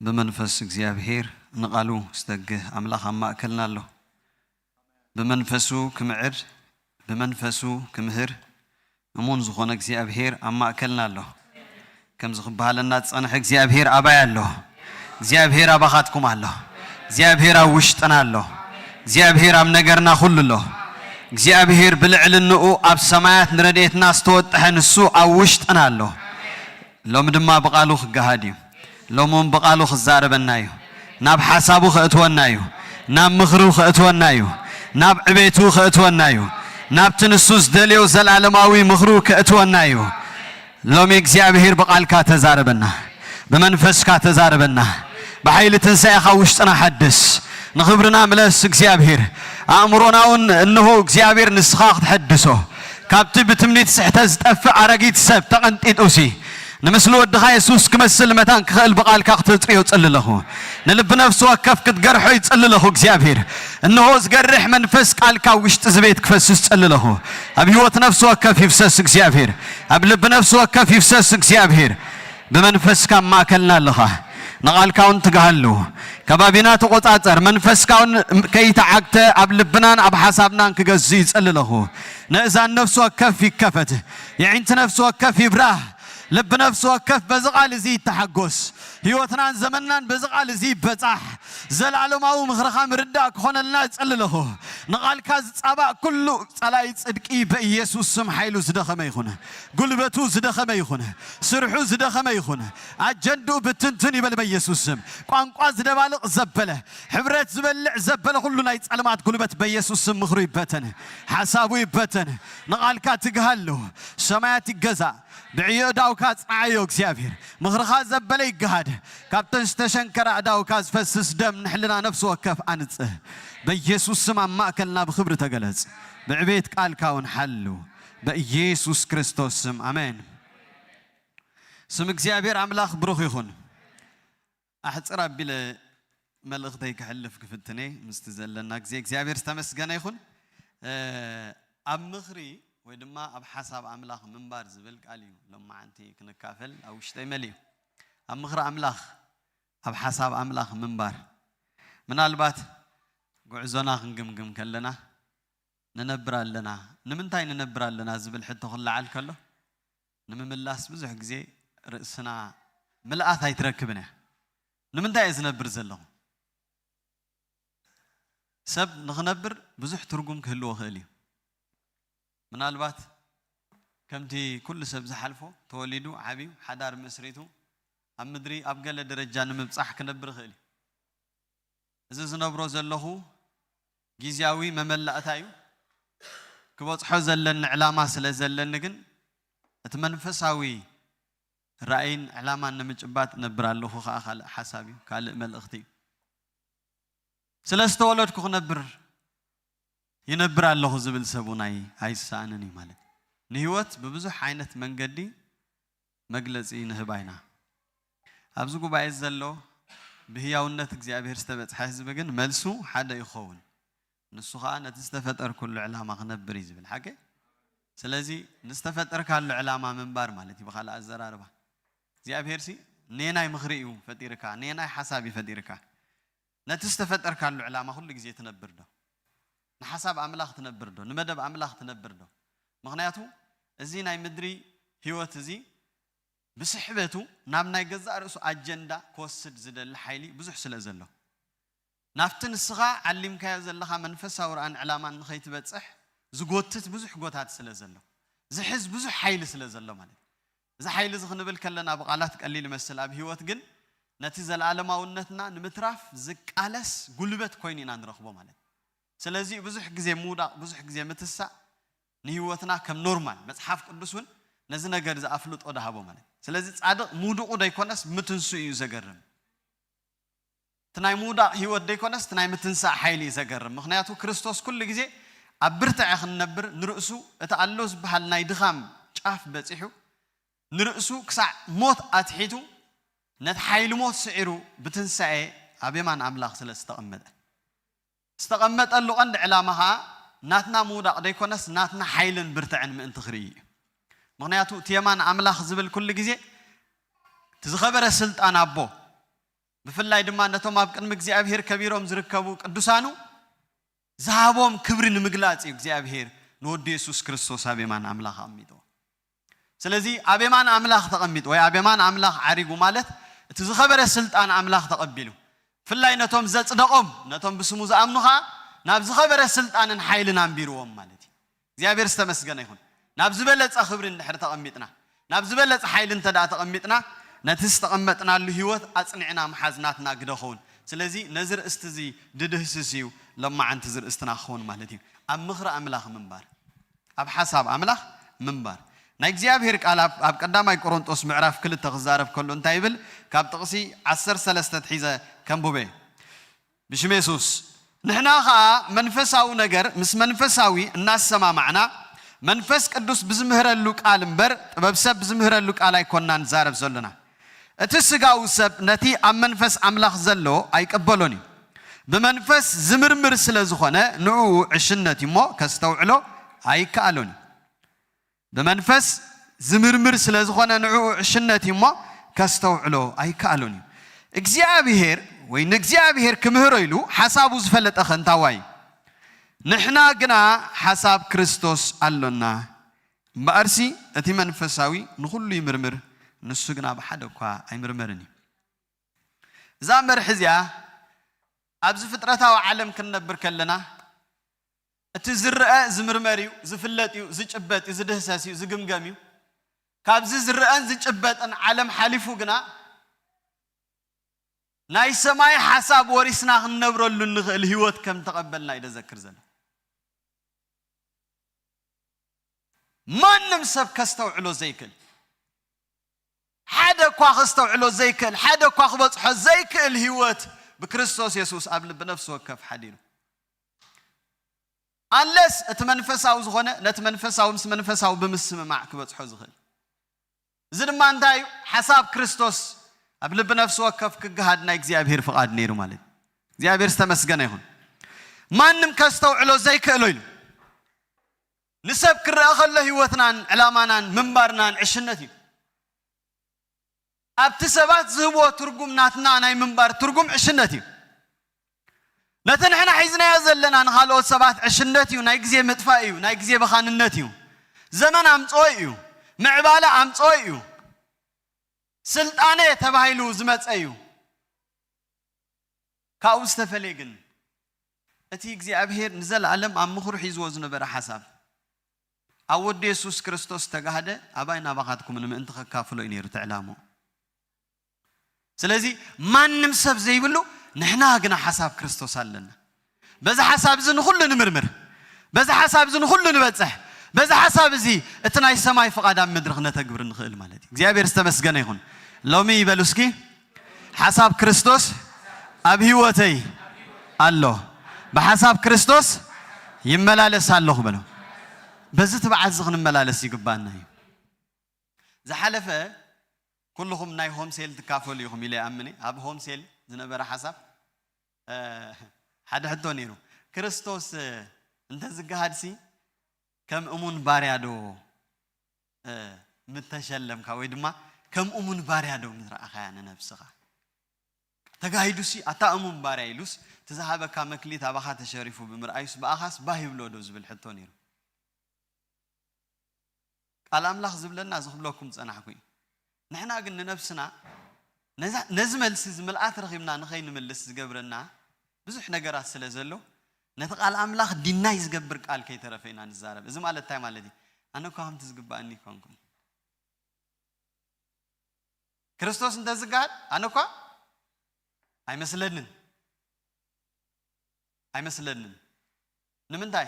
ብመንፈስ እግዚኣብሔር ንቓሉ ዝተግህ ኣምላኽ ኣብ ማእከልና ኣሎ። ብመንፈሱ ክምዕድ፣ ብመንፈሱ ክምህር፣ እሙን ዝኾነ እግዚኣብሔር ኣብ ማእከልና ኣሎ። ከምዚ ክበሃለና ዝጸንሐ እግዚኣብሔር ኣባይ ኣሎ። እግዚኣብሔር ኣባኻትኩም ኣሎ። እግዚኣብሔር ኣብ ውሽጥና ኣሎ። እግዚኣብሔር ኣብ ነገርና ኩሉ ኣሎ። እግዚኣብሔር ብልዕልንኡ ኣብ ሰማያት ንረድኤትና ዝተወጥሐ ንሱ ኣብ ውሽጥና ኣሎ። ሎሚ ድማ ብቓሉ ክገሃድ እዩ። ሎሚ እውን ብቓሉ ክዛረበና እዩ። ናብ ሓሳቡ ከእትወና እዩ። ናብ ምኽሩ ከእትወና እዩ። ናብ ዕቤቱ ከእትወና እዩ። ናብቲ ንሱ ዝደልዮ ዘላለማዊ ምኽሩ ከእትወና እዩ። ሎሚ እግዚኣብሔር ብቓልካ ተዛረበና፣ ብመንፈስካ ተዛረበና፣ ብሓይሊ ትንሳኤኻ ውሽጥና ሓድስ፣ ንኽብርና ምለስ እግዚኣብሔር። ኣእምሮና እውን እንሆ እግዚኣብሔር ንስኻ ክትሐድሶ፣ ካብቲ ብትምኒት ስሕተ ዝጠፍእ ኣረጊት ሰብ ተቐንጢጡሲ፣ ንምስሊ ወድኻ የሱስ ክመስል መታን ክኽእል ብቓልካ ክተጽርዮ ጸልለኹ። ንልቢ ነፍሲ ወከፍ ክትገርሖ ይጸልለኹ እግዚኣብሔር። እንሆ ዝገርሕ መንፈስ ቃልካ ውሽጢ እዚ ቤት ክፈስስ ጸልለኹ። ኣብ ህይወት ነፍሲ ወከፍ ይፍሰስ እግዚኣብሔር። ኣብ ልቢ ነፍሲ ወከፍ ይፍሰስ እግዚኣብሔር። ብመንፈስካ ኣብ ማእከልና ኣለኻ። ንቓልካ እውን ትግሃሉ። ከባቢና ተቖጻጸር። መንፈስካ እውን ከይተዓግተ ኣብ ልብናን ኣብ ሓሳብናን ክገዝእ ይጸልለኹ። ነእዛን ነፍሲ ወከፍ ይከፈት። የዒንቲ ነፍሲ ወከፍ ይብራህ። ልቢ ነፍሲ ወከፍ በዚ ቓል እዚ ይተሓጎስ። ህይወትናን ዘመንናን በዚ ቓል እዚ ይበጻሕ። ዘላለማዊ ምኽርኻ ምርዳእ ክኾነልና እጸልለኹ። ንቓልካ ዝጻባእ ኩሉ ጸላኢ ጽድቂ በኢየሱስ ስም ሓይሉ ዝደኸመ ይኹን። ጉልበቱ ዝደኸመ ይኹን። ስርሑ ዝደኸመ ይኹን። ኣጀንድኡ ብትንትን ይበል በኢየሱስ ስም። ቋንቋ ዝደባልቕ ዘበለ፣ ሕብረት ዝበልዕ ዘበለ ኩሉ ናይ ጸልማት ጉልበት በኢየሱስ ስም ምኽሩ ይበተን። ሓሳቡ ይበተን። ንቓልካ ትግሃሉ። ሰማያት ይገዛእ። ብዕዮ እዳውካ ጽዓዮ እግዚኣብሔር። ምኽርኻ ዘበለ ይገሃድ። ካብተን ዝተሸንከራ እዳውካ ዝፈስስ ደም ንሕልና ነፍሲ ወከፍ ኣንጽህ። በኢየሱስ ስም ኣብ ማእከልና ብኽብሪ ተገለጽ። ብዕቤት ቃልካ እውን ሓሉ። በኢየሱስ ክርስቶስ ስም ኣሜን። ስም እግዚኣብሔር ኣምላኽ ብሩኽ ይኹን። ኣሕጽር ኣቢለ መልእኽተይ ክሕልፍ ክፍትነ ምስቲ ዘለና ግዜ እግዚኣብሔር ዝተመስገነ ይኹን። እ፣ ኣብ ምኽሪ ወይ ድማ ኣብ ሓሳብ ኣምላኽ ምንባር ዝብል ቃል እዩ ሎማዓንቲ ክንካፈል ኣብ ውሽጠይ መሊኡ። ኣብ ምኽሪ ኣምላኽ፣ ኣብ ሓሳብ ኣምላኽ ምንባር። ምናልባት ጉዕዞና ክንግምግም ከለና፣ ንነብር ኣለና፣ ንምንታይ ንነብር ኣለና ዝብል ሕቶ ክለዓል ከሎ፣ ንምምላስ ብዙሕ ግዜ ርእስና ምልኣት ኣይትረክብን እያ። ንምንታይ እየ ዝነብር ዘለኹ? ሰብ ንኽነብር ብዙሕ ትርጉም ክህልዎ ይኽእል እዩ። ምናልባት ከምቲ ኩሉ ሰብ ዝሓልፎ፣ ተወሊዱ፣ ዓብዩ፣ ሓዳር መስሪቱ፣ ኣብ ምድሪ ኣብ ገለ ደረጃ ንምብጻሕ ክነብር ይኽእል እዩ። እዚ ዝነብሮ ዘለኹ ግዝያዊ መመላእታ እዩ። ክበጽሖ ዘለኒ ዕላማ ስለ ዘለኒ ግን፣ እቲ መንፈሳዊ ራእይን ዕላማን ንምጭባጥ እነብር ኣለኹ ከኣ ካልእ ሓሳብ እዩ፣ ካልእ መልእኽቲ እዩ። ስለ ዝተወለድኩ ክነብር፣ ይነብር ኣለኹ ዝብል ሰብ እውን ኣይ-፣ ኣይሰኣንን እዩ ማለት እዩ። ንህይወት ብብዙሕ ዓይነት መንገዲ መግለጺ ንህባ ኢና። ኣብዚ ጉባኤ ዘሎ ብህያውነት እግዚኣብሔር ዝተበጽሐ ህዝቢ ግን መልሱ ሓደ ይኸውን። ንሱ ኸኣ ነቲ ዝተፈጠርኩሉ ዕላማ ክነብር እዩ ዝብል። ሓቂ? ስለዚ ንዝተፈጠርካሉ ዕላማ ምንባር ማለት እዩ፣ ብኻልእ ኣዘራርባ። እግዚኣብሔርሲ ነየናይ ምኽሪ እዩ ፈጢርካ? ነየናይ ሓሳብ እዩ ፈጢርካ? ነቲ ዝተፈጠርካሉ ዕላማ ኩሉ ግዜ ትነብር ዶ? ንሓሳብ ኣምላኽ ትነብር ዶ? ንመደብ ኣምላኽ ትነብር ዶ? ምኽንያቱ እዚ ናይ ምድሪ ህይወት እዚ ብስሕበቱ ናብ ናይ ገዛእ ርእሱ ኣጀንዳ ክወስድ ዝደሊ ሓይሊ ብዙሕ ስለ ዘሎ፣ ናብቲ ንስኻ ዓሊምካዮ ዘለኻ መንፈሳዊ ርኣን ዕላማን ንኸይትበጽሕ ዝጎትት ብዙሕ ጎታት ስለ ዘሎ፣ ዝሕዝ ብዙሕ ሓይሊ ስለ ዘሎ ማለት እዩ። እዚ ሓይሊ እዚ ክንብል ከለና ብቓላት ቀሊል ይመስል፣ ኣብ ህይወት ግን ነቲ ዘለኣለማውነትና ንምትራፍ ዝቃለስ ጉልበት ኮይኑ ኢና ንረኽቦ ማለት እዩ። ስለዚ ብዙሕ ግዜ ምውዳቕ፣ ብዙሕ ግዜ ምትሳእ ንህይወትና ከም ኖርማል፣ መጽሓፍ ቅዱስ እውን ነዚ ነገር እዚ ኣፍልጦ ዝሃቦ ማለት እዩ። ስለዚ ጻድቕ ምውድቑ ደይኮነስ ምትንስኡ እዩ ዘገርም። እቲ ናይ ምውዳቕ ህይወት ደይኮነስ እቲ ናይ ምትንሳእ ሓይሊ እዩ ዘገርም። ምኽንያቱ ክርስቶስ ኩሉ ግዜ ኣብ ብርትዐ ክንነብር ንርእሱ እቲ ኣሎ ዝበሃል ናይ ድኻም ጫፍ በጺሑ ንርእሱ ክሳዕ ሞት ኣትሒቱ ነቲ ሓይሊ ሞት ስዒሩ ብትንሳኤ ኣብ የማን ኣምላኽ ስለ ዝተቐመጠ። ዝተቐመጠሉ ቀንዲ ዕላማ ኸኣ ናትና ምውዳቕ ደይኮነስ ናትና ሓይልን ብርትዕን ምእንቲ ክርኢ እዩ። ምኽንያቱ እቲ የማን ኣምላኽ ዝብል ኩሉ ግዜ እቲ ዝኸበረ ስልጣን ኣቦ፣ ብፍላይ ድማ ነቶም ኣብ ቅድሚ እግዚኣብሔር ከቢሮም ዝርከቡ ቅዱሳኑ ዝሃቦም ክብሪ ንምግላጽ እዩ እግዚኣብሔር ንወዱ የሱስ ክርስቶስ ኣብ የማን ኣምላኽ ኣቐሚጥዎ። ስለዚ ኣብ የማን ኣምላኽ ተቐሚጡ ወይ ኣብ የማን ኣምላኽ ዓሪጉ ማለት እቲ ዝኸበረ ስልጣን ኣምላኽ ተቐቢሉ፣ ብፍላይ ነቶም ዘጽደቖም፣ ነቶም ብስሙ ዝኣምኑ ኸኣ ናብ ዝኸበረ ስልጣንን ሓይልን ኣንቢርዎም ማለት እዩ። እግዚኣብሔር ዝተመስገነ ይኹን። ናብ ዝበለጸ ክብሪ እንድሕር ተቐሚጥና፣ ናብ ዝበለጸ ሓይሊ እንተ ደኣ ተቐሚጥና፣ ነቲ ዝተቐመጥናሉ ህይወት ኣጽኒዕና ምሓዝ ናትና ግደ ኸውን። ስለዚ ነዚ ርእስቲ እዚ ድድህስስ እዩ፣ ሎማዓንቲ እዚ ርእስትና ክኸውን ማለት እዩ። ኣብ ምኽሪ ኣምላኽ ምንባር፣ ኣብ ሓሳብ ኣምላኽ ምንባር። ናይ እግዚኣብሔር ቃል ኣብ፣ ኣብ ቀዳማይ ቆሮንጦስ ምዕራፍ ክልተ ክዛረብ ከሎ እንታይ ይብል? ካብ ጥቕሲ ዓሰርተ ሰለስተ ትሒዘ ከንብበ። ብሽም የሱስ። ንሕና ኸኣ መንፈሳዊ ነገር ምስ መንፈሳዊ እናሰማማዕና፣ መንፈስ ቅዱስ ብዝምህረሉ ቃል እምበር፣ ጥበብ ሰብ ብዝምህረሉ ቃል ኣይኮንና ንዛረብ ዘሎና። እቲ ስጋዊ ሰብ ነቲ ኣብ መንፈስ ኣምላኽ ዘሎ ኣይቅበሎን እዩ። ብመንፈስ ዝምርምር ስለ ዝኾነ፣ ንዕኡ ዕሽነት እዩ እሞ፣ ከስተውዕሎ ኣይከኣሎን እዩ። ብመንፈስ ዝምርምር ስለ ዝኾነ፣ ንዕኡ ዕሽነት እዩ እሞ፣ ከስተውዕሎ ኣይከኣሎን እዩ። እግዚኣብሔር ወይ ንእግዚኣብሔር ክምህሮ ኢሉ ሓሳቡ ዝፈለጠ ኸ እንታዋይ እዩ? ንሕና ግና ሓሳብ ክርስቶስ ኣሎና። እምበኣርሲ እቲ መንፈሳዊ ንኹሉ ይምርምር፣ ንሱ ግና ብሓደ እኳ ኣይምርመርን እዩ። እዛ መርሒ እዚኣ ኣብዚ ፍጥረታዊ ዓለም ክንነብር ከለና፣ እቲ ዝረአ ዝምርመር እዩ፣ ዝፍለጥ እዩ፣ ዝጭበጥ እዩ፣ ዝድህሰስ እዩ፣ ዝግምገም እዩ። ካብዚ ዝረአን ዝጭበጥን ዓለም ሓሊፉ ግና፣ ናይ ሰማይ ሓሳብ ወሪስና ክንነብረሉ እንኽእል ህይወት ከም ተቐበልና እዩ ደዘክር ዘሎ። ማንም ሰብ ከስተውዕሎ ዘይክእል፣ ሓደ እኳ ከስተውዕሎ ዘይክእል፣ ሓደ እኳ ክበጽሖ ዘይክእል ህይወት ብክርስቶስ የሱስ ኣብ ልቢ ነፍሲ ወከፍ ሓዲሩ። ኣንለስ እቲ መንፈሳዊ ዝኾነ ነቲ መንፈሳዊ ምስ መንፈሳዊ ብምስምማዕ ክበጽሖ ዝኽእል። እዚ ድማ እንታይ እዩ? ሓሳብ ክርስቶስ ኣብ ልቢ ነፍሲ ወከፍ ክገሃድ ናይ እግዚኣብሔር ፍቓድ ነይሩ ማለት እዩ። እግዚኣብሔር ዝተመስገነ ይኹን። ማንም ከስተውዕሎ ዘይክእሎ ኢሉ። ንሰብ ክረአ ከሎ ህይወትናን ዕላማናን ምንባርናን ዕሽነት እዩ። ኣብቲ ሰባት ዝህብዎ ትርጉም ናትና ናይ ምንባር ትርጉም ዕሽነት እዩ። ነቲ ንሕና ሒዝናዮ ዘለና ንኻልኦት ሰባት ዕሽነት እዩ፣ ናይ ግዜ ምጥፋእ እዩ፣ ናይ ግዜ በኻንነት እዩ። ዘመን ኣምጽኦ እዩ፣ ምዕባለ ኣምጽኦ እዩ፣ ስልጣነ ተባሂሉ ዝመጸ እዩ። ካብኡ ዝተፈልየ ግን፣ እቲ እግዚኣብሔር ንዘለኣለም ኣብ ምኽሩ ሒዝዎ ዝነበረ ሓሳብ፣ ኣብ ወዲ የሱስ ክርስቶስ ዝተጋህደ፣ ኣባይ ናባኻትኩም ንምእንቲ ከካፍሎ እዩ ነይሩ እቲ ዕላምኡ። ስለዚ ማንም ሰብ ዘይብሉ፣ ንሕና ግና ሓሳብ ክርስቶስ ኣለና። በዚ ሓሳብ እዚ ንኹሉ ንምርምር፣ በዚ ሓሳብ እዚ ንኹሉ ንበጽሕ፣ በዚ ሓሳብ እዚ እቲ ናይ ሰማይ ፍቓድ ኣብ ምድሪ ክነተግብር ንኽእል ማለት እዩ። እግዚኣብሔር ዝተመስገነ ይኹን። ሎሚ ይበሉ እስኪ፣ ሓሳብ ክርስቶስ ኣብ ህይወተይ ኣሎ። ብሓሳብ ክርስቶስ ይመላለስ ኣለኹ በሉ። በዚ ትብዓት እዚ ክንመላለስ ይግባና እዩ። ዝሓለፈ ኩልኹም ናይ ሆም ሴል ትካፈሉ ኢኹም ኢለ ይኣምን እየ። ኣብ ሆም ሴል ዝነበረ ሓሳብ፣ እ፣ ሓደ ሕቶ ነይሩ። ክርስቶስ፣ እ፣ እንተዝገሃድሲ ከም እሙን ባርያ ዶ፣ እ፣ ምተሸለምካ ወይ ድማ ከም እሙን ባርያ ዶ ምትረኣኻያ ንነብስኻ? ተጋሂዱሲ ኣታ እሙን ባርያ ኢሉስ እቲ ዝሃበካ መክሊት ኣባኻ ተሸሪፉ ብምርኣዩስ ብኣኻስ ባህ ይብሎ ዶ ዝብል ሕቶ ነይሩ። ቃል ኣምላኽ ዝብለና እዚ ክብለኩም ዝጸናሕኩ እዩ። ንሕና ግን ንነብስና ነዛ፣ ነዚ መልሲ እዚ ምልኣት ረኺብና ንኸይንምልስ ዝገብረና ብዙሕ ነገራት ስለ ዘሎ፣ ነቲ ቃል ኣምላኽ ዲናይ ዝገብር ቃል ከይተረፈ ኢና ንዛረብ። እዚ ማለት እንታይ ማለት እዩ? ኣነ እኳ ከምቲ ዝግባኣኒ ኣይኮንኩን። ክርስቶስ እንተዝገሃድ ኣነ እኳ ኣይመስለንን፣ ኣይመስለንን። ንምንታይ?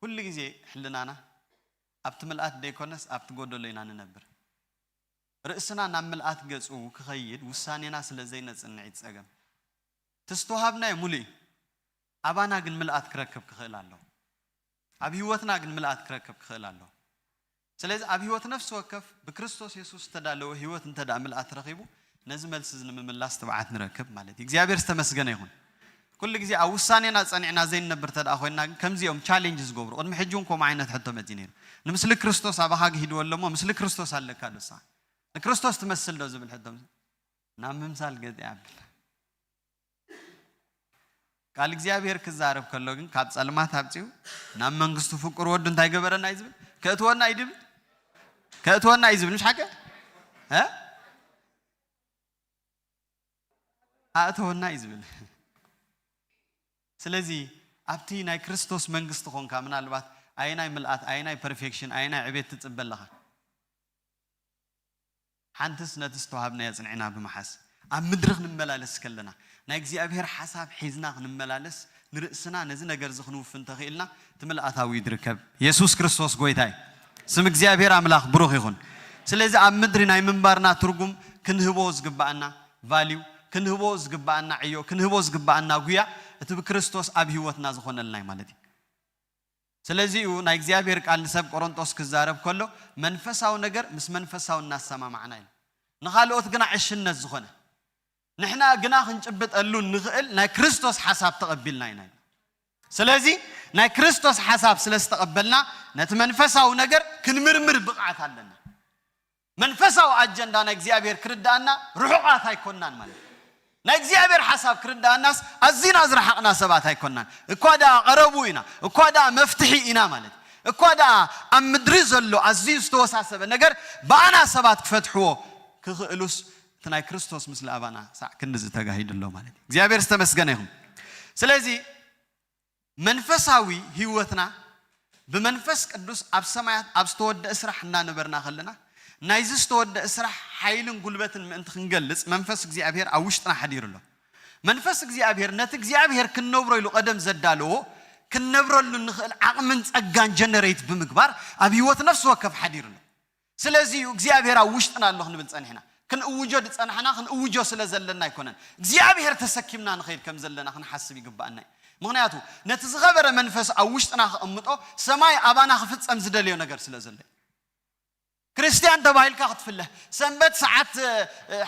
ኩሉ ግዜ ሕልናና ኣብቲ ምልኣት ደይኮነስ ኣብቲ ጎደሎ ኢና ንነብር። ርእስና ናብ ምልኣት ገጹ ክኸይድ ውሳኔና ስለ ዘይነጽንዕ እዩ ጸገም። እቲ ዝተዋሃብናዮ ሙሉእ እዩ። ኣባና ግን ምልኣት ክረክብ ክኽእል ኣለዎ። ኣብ ህይወትና ግን ምልኣት ክረክብ ክኽእል ኣለዎ። ስለዚ ኣብ ህይወት ነፍሲ ወከፍ ብክርስቶስ የሱስ ዝተዳለወ ህይወት እንተ ደኣ ምልኣት ረኺቡ፣ ነዚ መልሲ እዚ ንምምላስ ትብዓት ንረክብ ማለት እዩ። እግዚኣብሔር ዝተመስገነ ይኹን። ኩሉ ግዜ ኣብ ውሳኔና ጸኒዕና ዘይንነብር እንተ ደኣ ኮይንና ግን፣ ከምዚኦም ቻሌንጅ ዝገብሩ፣ ቅድሚ ሕጂ እውን ከምኡ ዓይነት ሕቶ መጺኡ ነይሩ። ንምስሊ ክርስቶስ ኣባኻ ግሂድዎ ኣሎ እሞ፣ ምስሊ ክርስቶስ ኣለካ ዶ ንስኻ? ንክርስቶስ ትመስል ዶ ዝብል ሕቶ፣ ናብ ምምሳል ገጽ ይኣብል። ቃል እግዚኣብሔር ክዛረብ ከሎ ግን ካብ ጸልማት ኣምጺኡ ናብ መንግስቱ ፍቁር ወዱ እንታይ ገበረና እዩ ዝብል? ከእትወና እዩ ድብል? ከእትወና እዩ ዝብል፣ ምሽ ሓቀ? እ? ኣእተወና እዩ ዝብል። ስለዚ ኣብቲ ናይ ክርስቶስ መንግስቲ ኾንካ ምናልባት ኣየናይ ምልኣት ኣየናይ ፐርፌክሽን ኣየናይ ዕቤት ትጽበ ኣለኻ? ሓንትስ ነቲ ዝተዋሃብናዮ ጽንዕና ብምሓዝ ኣብ ምድሪ ክንመላለስ ከለና ናይ እግዚኣብሔር ሓሳብ ሒዝና ክንመላለስ ንርእስና ነዚ ነገር እዚ ክንውፍ እንተኽኢልና እቲ ምልኣታዊ እዩ ዝርከብ። የሱስ ክርስቶስ ጎይታ እዩ። ስም እግዚኣብሔር ኣምላኽ ብሩኽ ይኹን። ስለዚ ኣብ ምድሪ ናይ ምንባርና ትርጉም ክንህቦ ዝግባኣና ቫልዩ ክንህቦ ዝግባኣና ዕዮ ክንህቦ ዝግባኣና ጉያ እቲ ብክርስቶስ ኣብ ህይወትና ዝኾነልና እዩ ማለት እዩ። ስለዚ እዩ ናይ እግዚኣብሔር ቃል ንሰብ ቆሮንጦስ ክዛረብ ከሎ መንፈሳዊ ነገር ምስ መንፈሳዊ እናሰማማዕና ኢሉ ንኻልኦት ግና ዕሽነት ዝኾነ ንሕና ግና ክንጭብጠሉ ንኽእል ናይ ክርስቶስ ሓሳብ ተቐቢልና ኢና ኢሉ። ስለዚ ናይ ክርስቶስ ሓሳብ ስለ ዝተቐበልና ነቲ መንፈሳዊ ነገር ክንምርምር ብቕዓት ኣለና። መንፈሳዊ ኣጀንዳ ናይ እግዚኣብሔር ክርዳኣና ርሑቓት ኣይኮናን ማለት እዩ። ናይ እግዚኣብሔር ሓሳብ ክርዳኣናስ ኣዚና ዝረሓቕና ሰባት ኣይኮናን። እኳ ደኣ ቀረቡ ኢና፣ እኳ ደኣ መፍትሒ ኢና ማለት እዩ። እኳ ደኣ ኣብ ምድሪ ዘሎ ኣዝዩ ዝተወሳሰበ ነገር ብኣና ሰባት ክፈትሕዎ ክኽእሉስ እቲ ናይ ክርስቶስ ምስሊ ኣባና ሳዕ ክንድዚ ተጋሂዱ ኣሎ ማለት እዩ። እግዚኣብሔር ዝተመስገነ ይኹን። ስለዚ መንፈሳዊ ህይወትና ብመንፈስ ቅዱስ ኣብ ሰማያት ኣብ ዝተወደአ ስራሕ እናነበርና ከለና ናይዚ ዝተወደአ ስራሕ ሓይልን ጉልበትን ምእንቲ ክንገልጽ መንፈስ እግዚኣብሔር ኣብ ውሽጥና ሓዲሩ ኣሎ። መንፈስ እግዚኣብሔር ነቲ እግዚኣብሔር ክንነብሮ ኢሉ ቀደም ዘዳለዎ ክንነብረሉ እንኽእል ዓቕምን ጸጋን ጀነሬት ብምግባር ኣብ ህይወት ነፍሲ ወከፍ ሓዲሩ ኣሎ። ስለዚ እዩ እግዚኣብሔር ኣብ ውሽጥና ኣሎ ክንብል ጸኒሕና። ክንእውጆ ዝጸናሕና ክንእውጆ ስለ ዘለና ኣይኮነን። እግዚኣብሔር ተሰኪምና ንኸይድ ከም ዘለና ክንሓስብ ይግባኣና እዩ። ምኽንያቱ ነቲ ዝኸበረ መንፈስ ኣብ ውሽጥና ከቐምጦ ሰማይ ኣባና ክፍጸም ዝደልዮ ነገር ስለ ዘሎ እዩ። ክርስትያን ተባሂልካ ክትፍለህ ሰንበት ሰዓት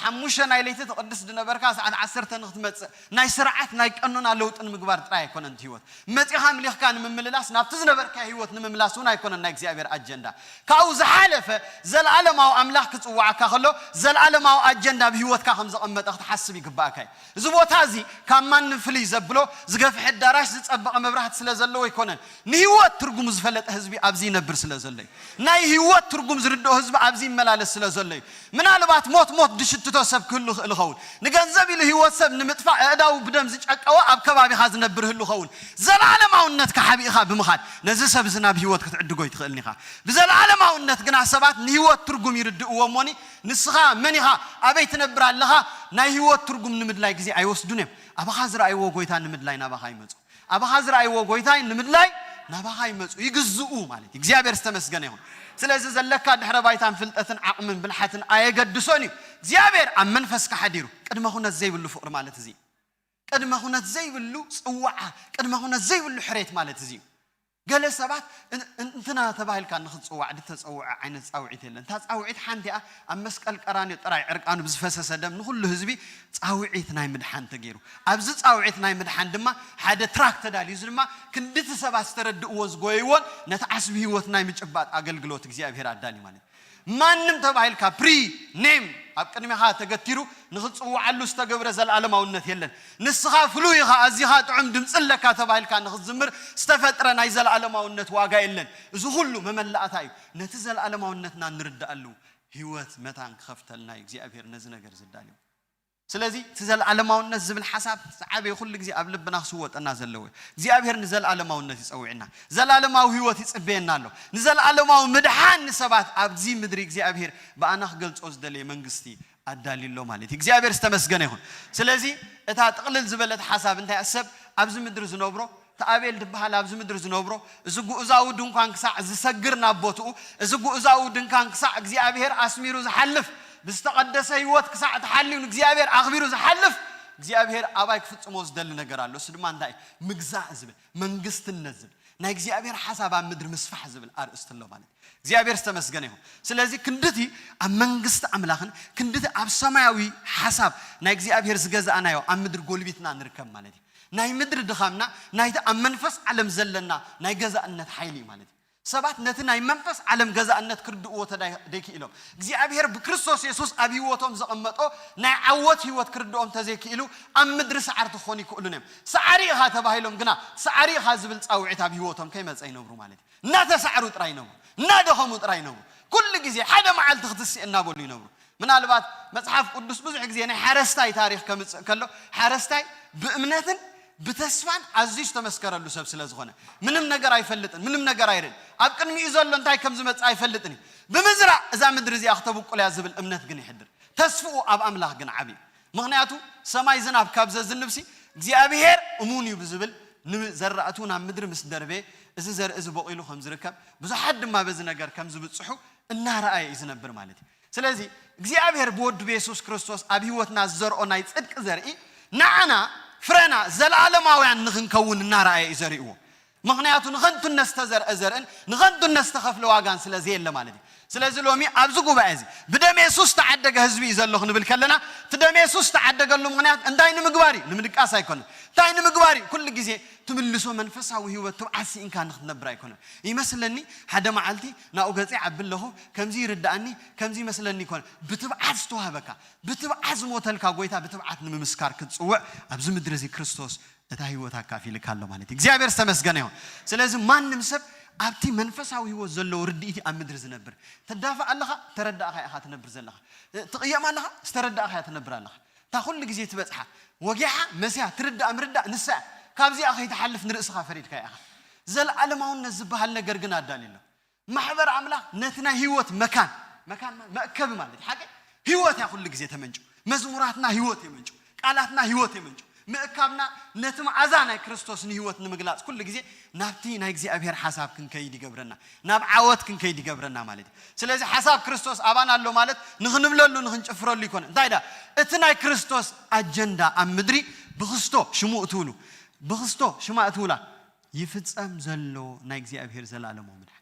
ሓሙሽተ ናይ ለይቲ ትቕድስ ዝነበርካ ሰዓት ዓሰርተ ንክትመጽእ ናይ ስርዓት ናይ ቀኖና ለውጢ ንምግባር ጥራይ ኣይኮነን እቲ ህይወት። መጺኻ ኣምሊኽካ ንምምልላስ ናብቲ ዝነበርካዮ ህይወት ንምምላስ እውን ኣይኮነን ናይ እግዚኣብሔር ኣጀንዳ። ካብኡ ዝሓለፈ ዘለኣለማዊ ኣምላኽ ክጽውዓካ ከሎ ዘለኣለማዊ ኣጀንዳ ኣብ ህይወትካ ከም ዘቐመጠ ክትሓስብ ይግባእካ እዩ። እዚ ቦታ እዚ ካብ ማንም ፍልይ ዘብሎ ዝገፍሐ ኣዳራሽ ዝጸበቐ መብራህቲ ስለ ዘለዎ ኣይኮነን። ንህይወት ትርጉሙ ዝፈለጠ ህዝቢ ኣብዚ ይነብር ስለ ዘሎ እዩ። ናይ ህይወት ትርጉም ዝርድኦ ህዝቢ ኣብዚ ይመላለስ ስለ ዘሎ እዩ። ምናልባት ሞት ሞት ዝሽትቶ ሰብ ክህሉ ይኽእል ይኸውን። ንገንዘብ ኢሉ ህይወት ሰብ ንምጥፋእ ኣእዳዉ ብደም ዝጨቀወ ኣብ ከባቢኻ ዝነብር ህሉ ይኸውን። ዘለኣለማውነትካ ሓቢእኻ ብምኻድ ነዚ ሰብ እዚ ናብ ህይወት ክትዕድጎ ኣይትኽእልን ኢኻ። ብዘለኣለማውነት ግና ሰባት ንህይወት ትርጉም ይርድእዎ እሞኒ ንስኻ መን ኢኻ ኣበይ ትነብር ኣለኻ ናይ ህይወት ትርጉም ንምድላይ ግዜ ኣይወስዱን እዮም። ኣባኻ ዝረኣይዎ ጎይታ ንምድላይ ናባኻ ይመፁ። ኣባኻ ዝረኣይዎ ጎይታይ ንምድላይ ናባኻ ይመፁ ይግዝኡ ማለት እዩ። እግዚኣብሔር ዝተመስገነ ይኹን። ስለዚ ዘለካ ድሕረ ባይታን ፍልጠትን ዓቕምን ብልሓትን ኣየገድሶን እዩ። እግዚኣብሔር ኣብ መንፈስካ ሓዲሩ ቅድመ ኩነት ዘይብሉ ፍቕሪ ማለት እዚ እዩ። ቅድመ ኩነት ዘይብሉ ፅዋዓ ቅድመ ኩነት ዘይብሉ ሕሬት ማለት እዚ እዩ። ገለ ሰባት እንትና ተባሂልካ ንክትፅዋዕ ዝተፀውዐ ዓይነት ፃውዒት የለን። እታ ፃውዒት ሓንቲ እያ። ኣብ መስቀል ቀራንዮ ጥራይ ዕርቃኑ ብዝፈሰሰ ደም ንኩሉ ህዝቢ ፃውዒት ናይ ምድሓን ተገይሩ። ኣብዚ ፃውዒት ናይ ምድሓን ድማ ሓደ ትራክ ተዳልዩ። እዚ ድማ ክንድቲ ሰባት ዝተረድእዎን ዝጎየይዎን ነቲ ዓስቢ ህይወት ናይ ምጭባጥ ኣገልግሎት እግዚኣብሔር ኣዳልዩ ማለት እዩ። ማንም ተባሂልካ ፕሪ ኔም ኣብ ቅድሚኻ ተገቲሩ ንክትፅውዓሉ ዝተገብረ ዘለኣለማውነት የለን። ንስኻ ፍሉይ ኢኻ፣ ኣዚኻ ጥዑም ድምፂ ኣለካ ተባሂልካ ንክትዝምር ዝተፈጥረ ናይ ዘለኣለማውነት ዋጋ የለን። እዚ ኩሉ መመላእታ እዩ። ነቲ ዘለኣለማውነትና ንርዳኣሉ ህይወት መታን ክኸፍተልና እዩ እግዚኣብሔር ነዚ ነገር ዝዳልዩ። ስለዚ እቲ ዘለኣለማውነት ዝብል ሓሳብ ዝዓበየ ኩሉ ግዜ ኣብ ልብና ክስወጠና ዘለዎ እዩ። እግዚኣብሔር ንዘለኣለማውነት ይፀውዕና። ዘለኣለማዊ ህይወት ይፅበየና ኣሎ። ንዘለኣለማዊ ምድሓን ንሰባት ኣብዚ ምድሪ እግዚኣብሔር ብኣና ክገልፆ ዝደለየ መንግስቲ ኣዳልዩ ኣሎ ማለት እዩ። እግዚኣብሔር ዝተመስገነ ይኹን። ስለዚ እታ ጥቕልል ዝበለት ሓሳብ እንታይ እያ? ሰብ ኣብዚ ምድሪ ዝነብሮ እቲ ኣቤል ዝበሃል ኣብዚ ምድሪ ዝነብሮ እዚ ጉእዛዊ ድንኳን ክሳዕ ዝሰግር ናብ ቦትኡ እዚ ጉእዛዊ ድንኳን ክሳዕ እግዚኣብሔር ኣስሚሩ ዝሓልፍ ብዝተቐደሰ ህይወት ክሳዕ ተሓልዩ ንእግዚኣብሔር ኣኽቢሩ ዝሓልፍ እግዚኣብሔር ኣባይ ክፍጽሞ ዝደሊ ነገር ኣሎ። እሱ ድማ እንታይ እዩ? ምግዛእ ዝብል መንግስትነት ዝብል ናይ እግዚኣብሔር ሓሳብ ኣብ ምድሪ ምስፋሕ ዝብል ኣርእስቲ ኣሎ ማለት እዩ። እግዚኣብሔር ዝተመስገነ ይኹን። ስለዚ ክንድቲ ኣብ መንግስቲ ኣምላኽን ክንድቲ ኣብ ሰማያዊ ሓሳብ ናይ እግዚኣብሔር ዝገዛእናዮ ኣብ ምድሪ ጎልቢትና ንርከብ ማለት እዩ። ናይ ምድሪ ድኻምና ናይቲ ኣብ መንፈስ ዓለም ዘለና ናይ ገዛእነት ሓይሊ እዩ ማለት እዩ። ሰባት ነቲ ናይ መንፈስ ዓለም ገዛእነት ክርድእዎ ተደይክኢሎም እግዚኣብሔር ብክርስቶስ የሱስ ኣብ ህይወቶም ዘቐመጦ ናይ ዓወት ህይወት ክርድኦም ተዘይክኢሉ ኣብ ምድሪ ሰዓርቲ ክኾኑ ይክእሉን እዮም። ሰዓሪ ኢኻ ተባሂሎም ግና ሰዓሪ ኢኻ ዝብል ፃውዒት ኣብ ህይወቶም ከይመፀ ይነብሩ ማለት እዩ። እናተሳዕሩ ጥራይ ይነብሩ፣ እናደኸሙ ጥራይ ይነብሩ። ኩሉ ግዜ ሓደ መዓልቲ ክትስእ እናበሉ ይነብሩ። ምናልባት መጽሓፍ ቅዱስ ብዙሕ ግዜ ናይ ሓረስታይ ታሪኽ ከምጽእ ከሎ ሓረስታይ ብእምነትን ብተስፋን ኣዝዩ ዝተመስከረሉ ሰብ ስለ ዝኾነ፣ ምንም ነገር ኣይፈልጥን፣ ምንም ነገር ኣይርእን። ኣብ ቅድሚኡ ዘሎ እንታይ ከም ዝመጽእ ኣይፈልጥን እዩ። ብምዝራእ እዛ ምድሪ እዚኣ ክተብቁል እያ ዝብል እምነት ግን ይሕድር። ተስፍኡ ኣብ ኣምላኽ ግን ዓቢ እዩ። ምኽንያቱ ሰማይ ዝናብ ካብ ዘዝንብሲ እግዚኣብሔር እሙን እዩ ብዝብል ንዘራእቱ ናብ ምድሪ ምስ ደርበየ፣ እዚ ዘርኢ እዚ በቂሉ ከም ዝርከብ፣ ብዙሓት ድማ በዚ ነገር ከም ዝብጽሑ እናረኣየ እዩ ዝነብር ማለት እዩ። ስለዚ እግዚኣብሔር ብወዱ ብየሱስ ክርስቶስ ኣብ ህይወትና ዝዘርኦ ናይ ጽድቂ ዘርኢ ንዓና ፍረና ዘለኣለማውያን ንኽንከውን እናረኣየ እዩ ዘርእዎ። ምኽንያቱ ንኸንቱነት ዝተዘርአ ዘርእን ንኸንቱነት ዝተኸፍለ ዋጋን ስለ ዘየለ ማለት እዩ። ስለዚ ሎሚ ኣብዚ ጉባኤ እዚ ብደም የሱስ ዝተዓደገ ህዝቢ እዩ ዘሎ ክንብል ከለና፣ እቲ ደም የሱስ ዝተዓደገሉ ምኽንያት እንታይ ንምግባር እዩ? ንምድቃስ ኣይኮነን። እንታይ ንምግባር እዩ? ኩሉ ግዜ ትምልሶ መንፈሳዊ ህይወት ትብዓት ስኢንካ ንክትነብር ኣይኮነን። ይመስለኒ ሓደ መዓልቲ ናብኡ ገጸ ይዓቢ ኣለኹ፣ ከምዚ ይርድኣኒ፣ ከምዚ ይመስለኒ ይኮነ። ብትብዓት ዝተዋህበካ፣ ብትብዓት ዝሞተልካ ጎይታ ብትብዓት ንምምስካር ክትጽውዕ ኣብዚ ምድሪ እዚ ክርስቶስ እታ ህይወት ኣካፊልካ ኣሎ ማለት እዩ። እግዚኣብሔር ዝተመስገነ ይኹን። ስለዚ ማንም ሰብ ኣብቲ መንፈሳዊ ህይወት ዘለዎ ርድኢት ኣብ ምድሪ ዝነብር። ትዳፋእ ኣለኻ፣ ተረዳእኻ ኢኻ ትነብር ዘለኻ። ትቕየም ኣለኻ፣ ዝተረዳእኻ እያ ትነብር ኣለኻ። እታ ኩሉ ግዜ ትበጽሓ ወጊሓ መስያ ትርዳእ ምርዳእ ንሳ እያ። ካብዚኣ ከይትሓልፍ ንርእስኻ ፈሪድካ ኢኻ። ዘለኣለማውነት ዝበሃል ነገር ግን ኣዳልዩ ኣሎ። ማሕበር ኣምላኽ ነቲ ናይ ህይወት መካን፣ መካን ማለት መእከቢ ማለት እዩ። ሓቂ ህይወት እያ ኩሉ ግዜ ተመንጩ። መዝሙራትና ህይወት የመንጩ፣ ቃላትና ህይወት የመንጩ። ምእካብና ነቲ መዓዛ ናይ ክርስቶስ ንህይወት ንምግላጽ ኩሉ ግዜ ናብቲ ናይ እግዚኣብሔር ሓሳብ ክንከይድ ይገብረና፣ ናብ ዓወት ክንከይድ ይገብረና ማለት እዩ። ስለዚ ሓሳብ ክርስቶስ ኣባና ኣሎ ማለት ንኽንብለሉ ንኽንጭፍረሉ ይኮነ። እንታይ ዳ እቲ ናይ ክርስቶስ ኣጀንዳ ኣብ ምድሪ ብክስቶ ሽሙ እትውሉ፣ ብክስቶ ሽማ እትውላ ይፍጸም ዘሎ ናይ እግዚኣብሔር ዘላለማዊ ምድሓን፣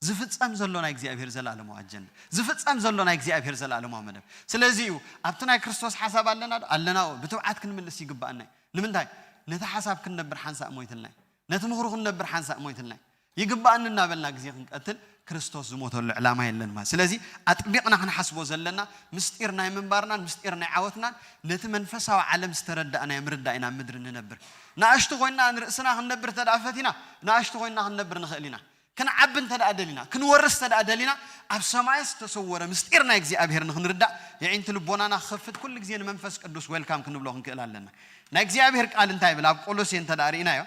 ዝፍጸም ዘሎ ናይ እግዚኣብሔር ዘላለማዊ ኣጀንዳ፣ ዝፍጸም ዘሎ ናይ እግዚኣብሔር ዘላለማዊ መደብ። ስለዚ እዩ ኣብቲ ናይ ክርስቶስ ሓሳብ ኣለና ዶ? ኣለና። ብትብዓት ክንምልስ ይግባኣና እዩ። ንምንታይ? ነቲ ሓሳብ ክንነብር ሓንሳእ ሞይትልና እዩ። ነቲ ምኽሩ ክንነብር ሓንሳእ ሞይትልና እዩ። ይግባኣኒ እናበልና ግዜ ክንቀትል ክርስቶስ ዝሞተሉ ዕላማ የለን ማለት። ስለዚ ኣጥቢቕና ክንሓስቦ ዘለና ምስጢር ናይ ምንባርናን ምስጢር ናይ ዓወትናን ነቲ መንፈሳዊ ዓለም ዝተረዳእናዮ ምርዳእ ኢና ኣብ ምድሪ ንነብር። ንኣሽቱ ኮይንና ንርእስና ክንነብር እንተ ደኣ ፈቲና፣ ንኣሽቱ ኮይንና ክንነብር ንኽእል ኢና። ክንዓቢ እንተ ደኣ ደሊና፣ ክንወርስ እንተ ደኣ ደሊና፣ ኣብ ሰማይ ዝተሰወረ ምስጢር ናይ እግዚኣብሔር ንኽንርዳእ የዒንቲ ልቦናና ክኸፍት ኩሉ ግዜ ንመንፈስ ቅዱስ ዌልካም ክንብሎ ክንክእል ኣለና። ናይ እግዚኣብሔር ቃል እንታይ ይብል? ኣብ ቆሎሴ እንተ ደኣ ርኢናዮ፣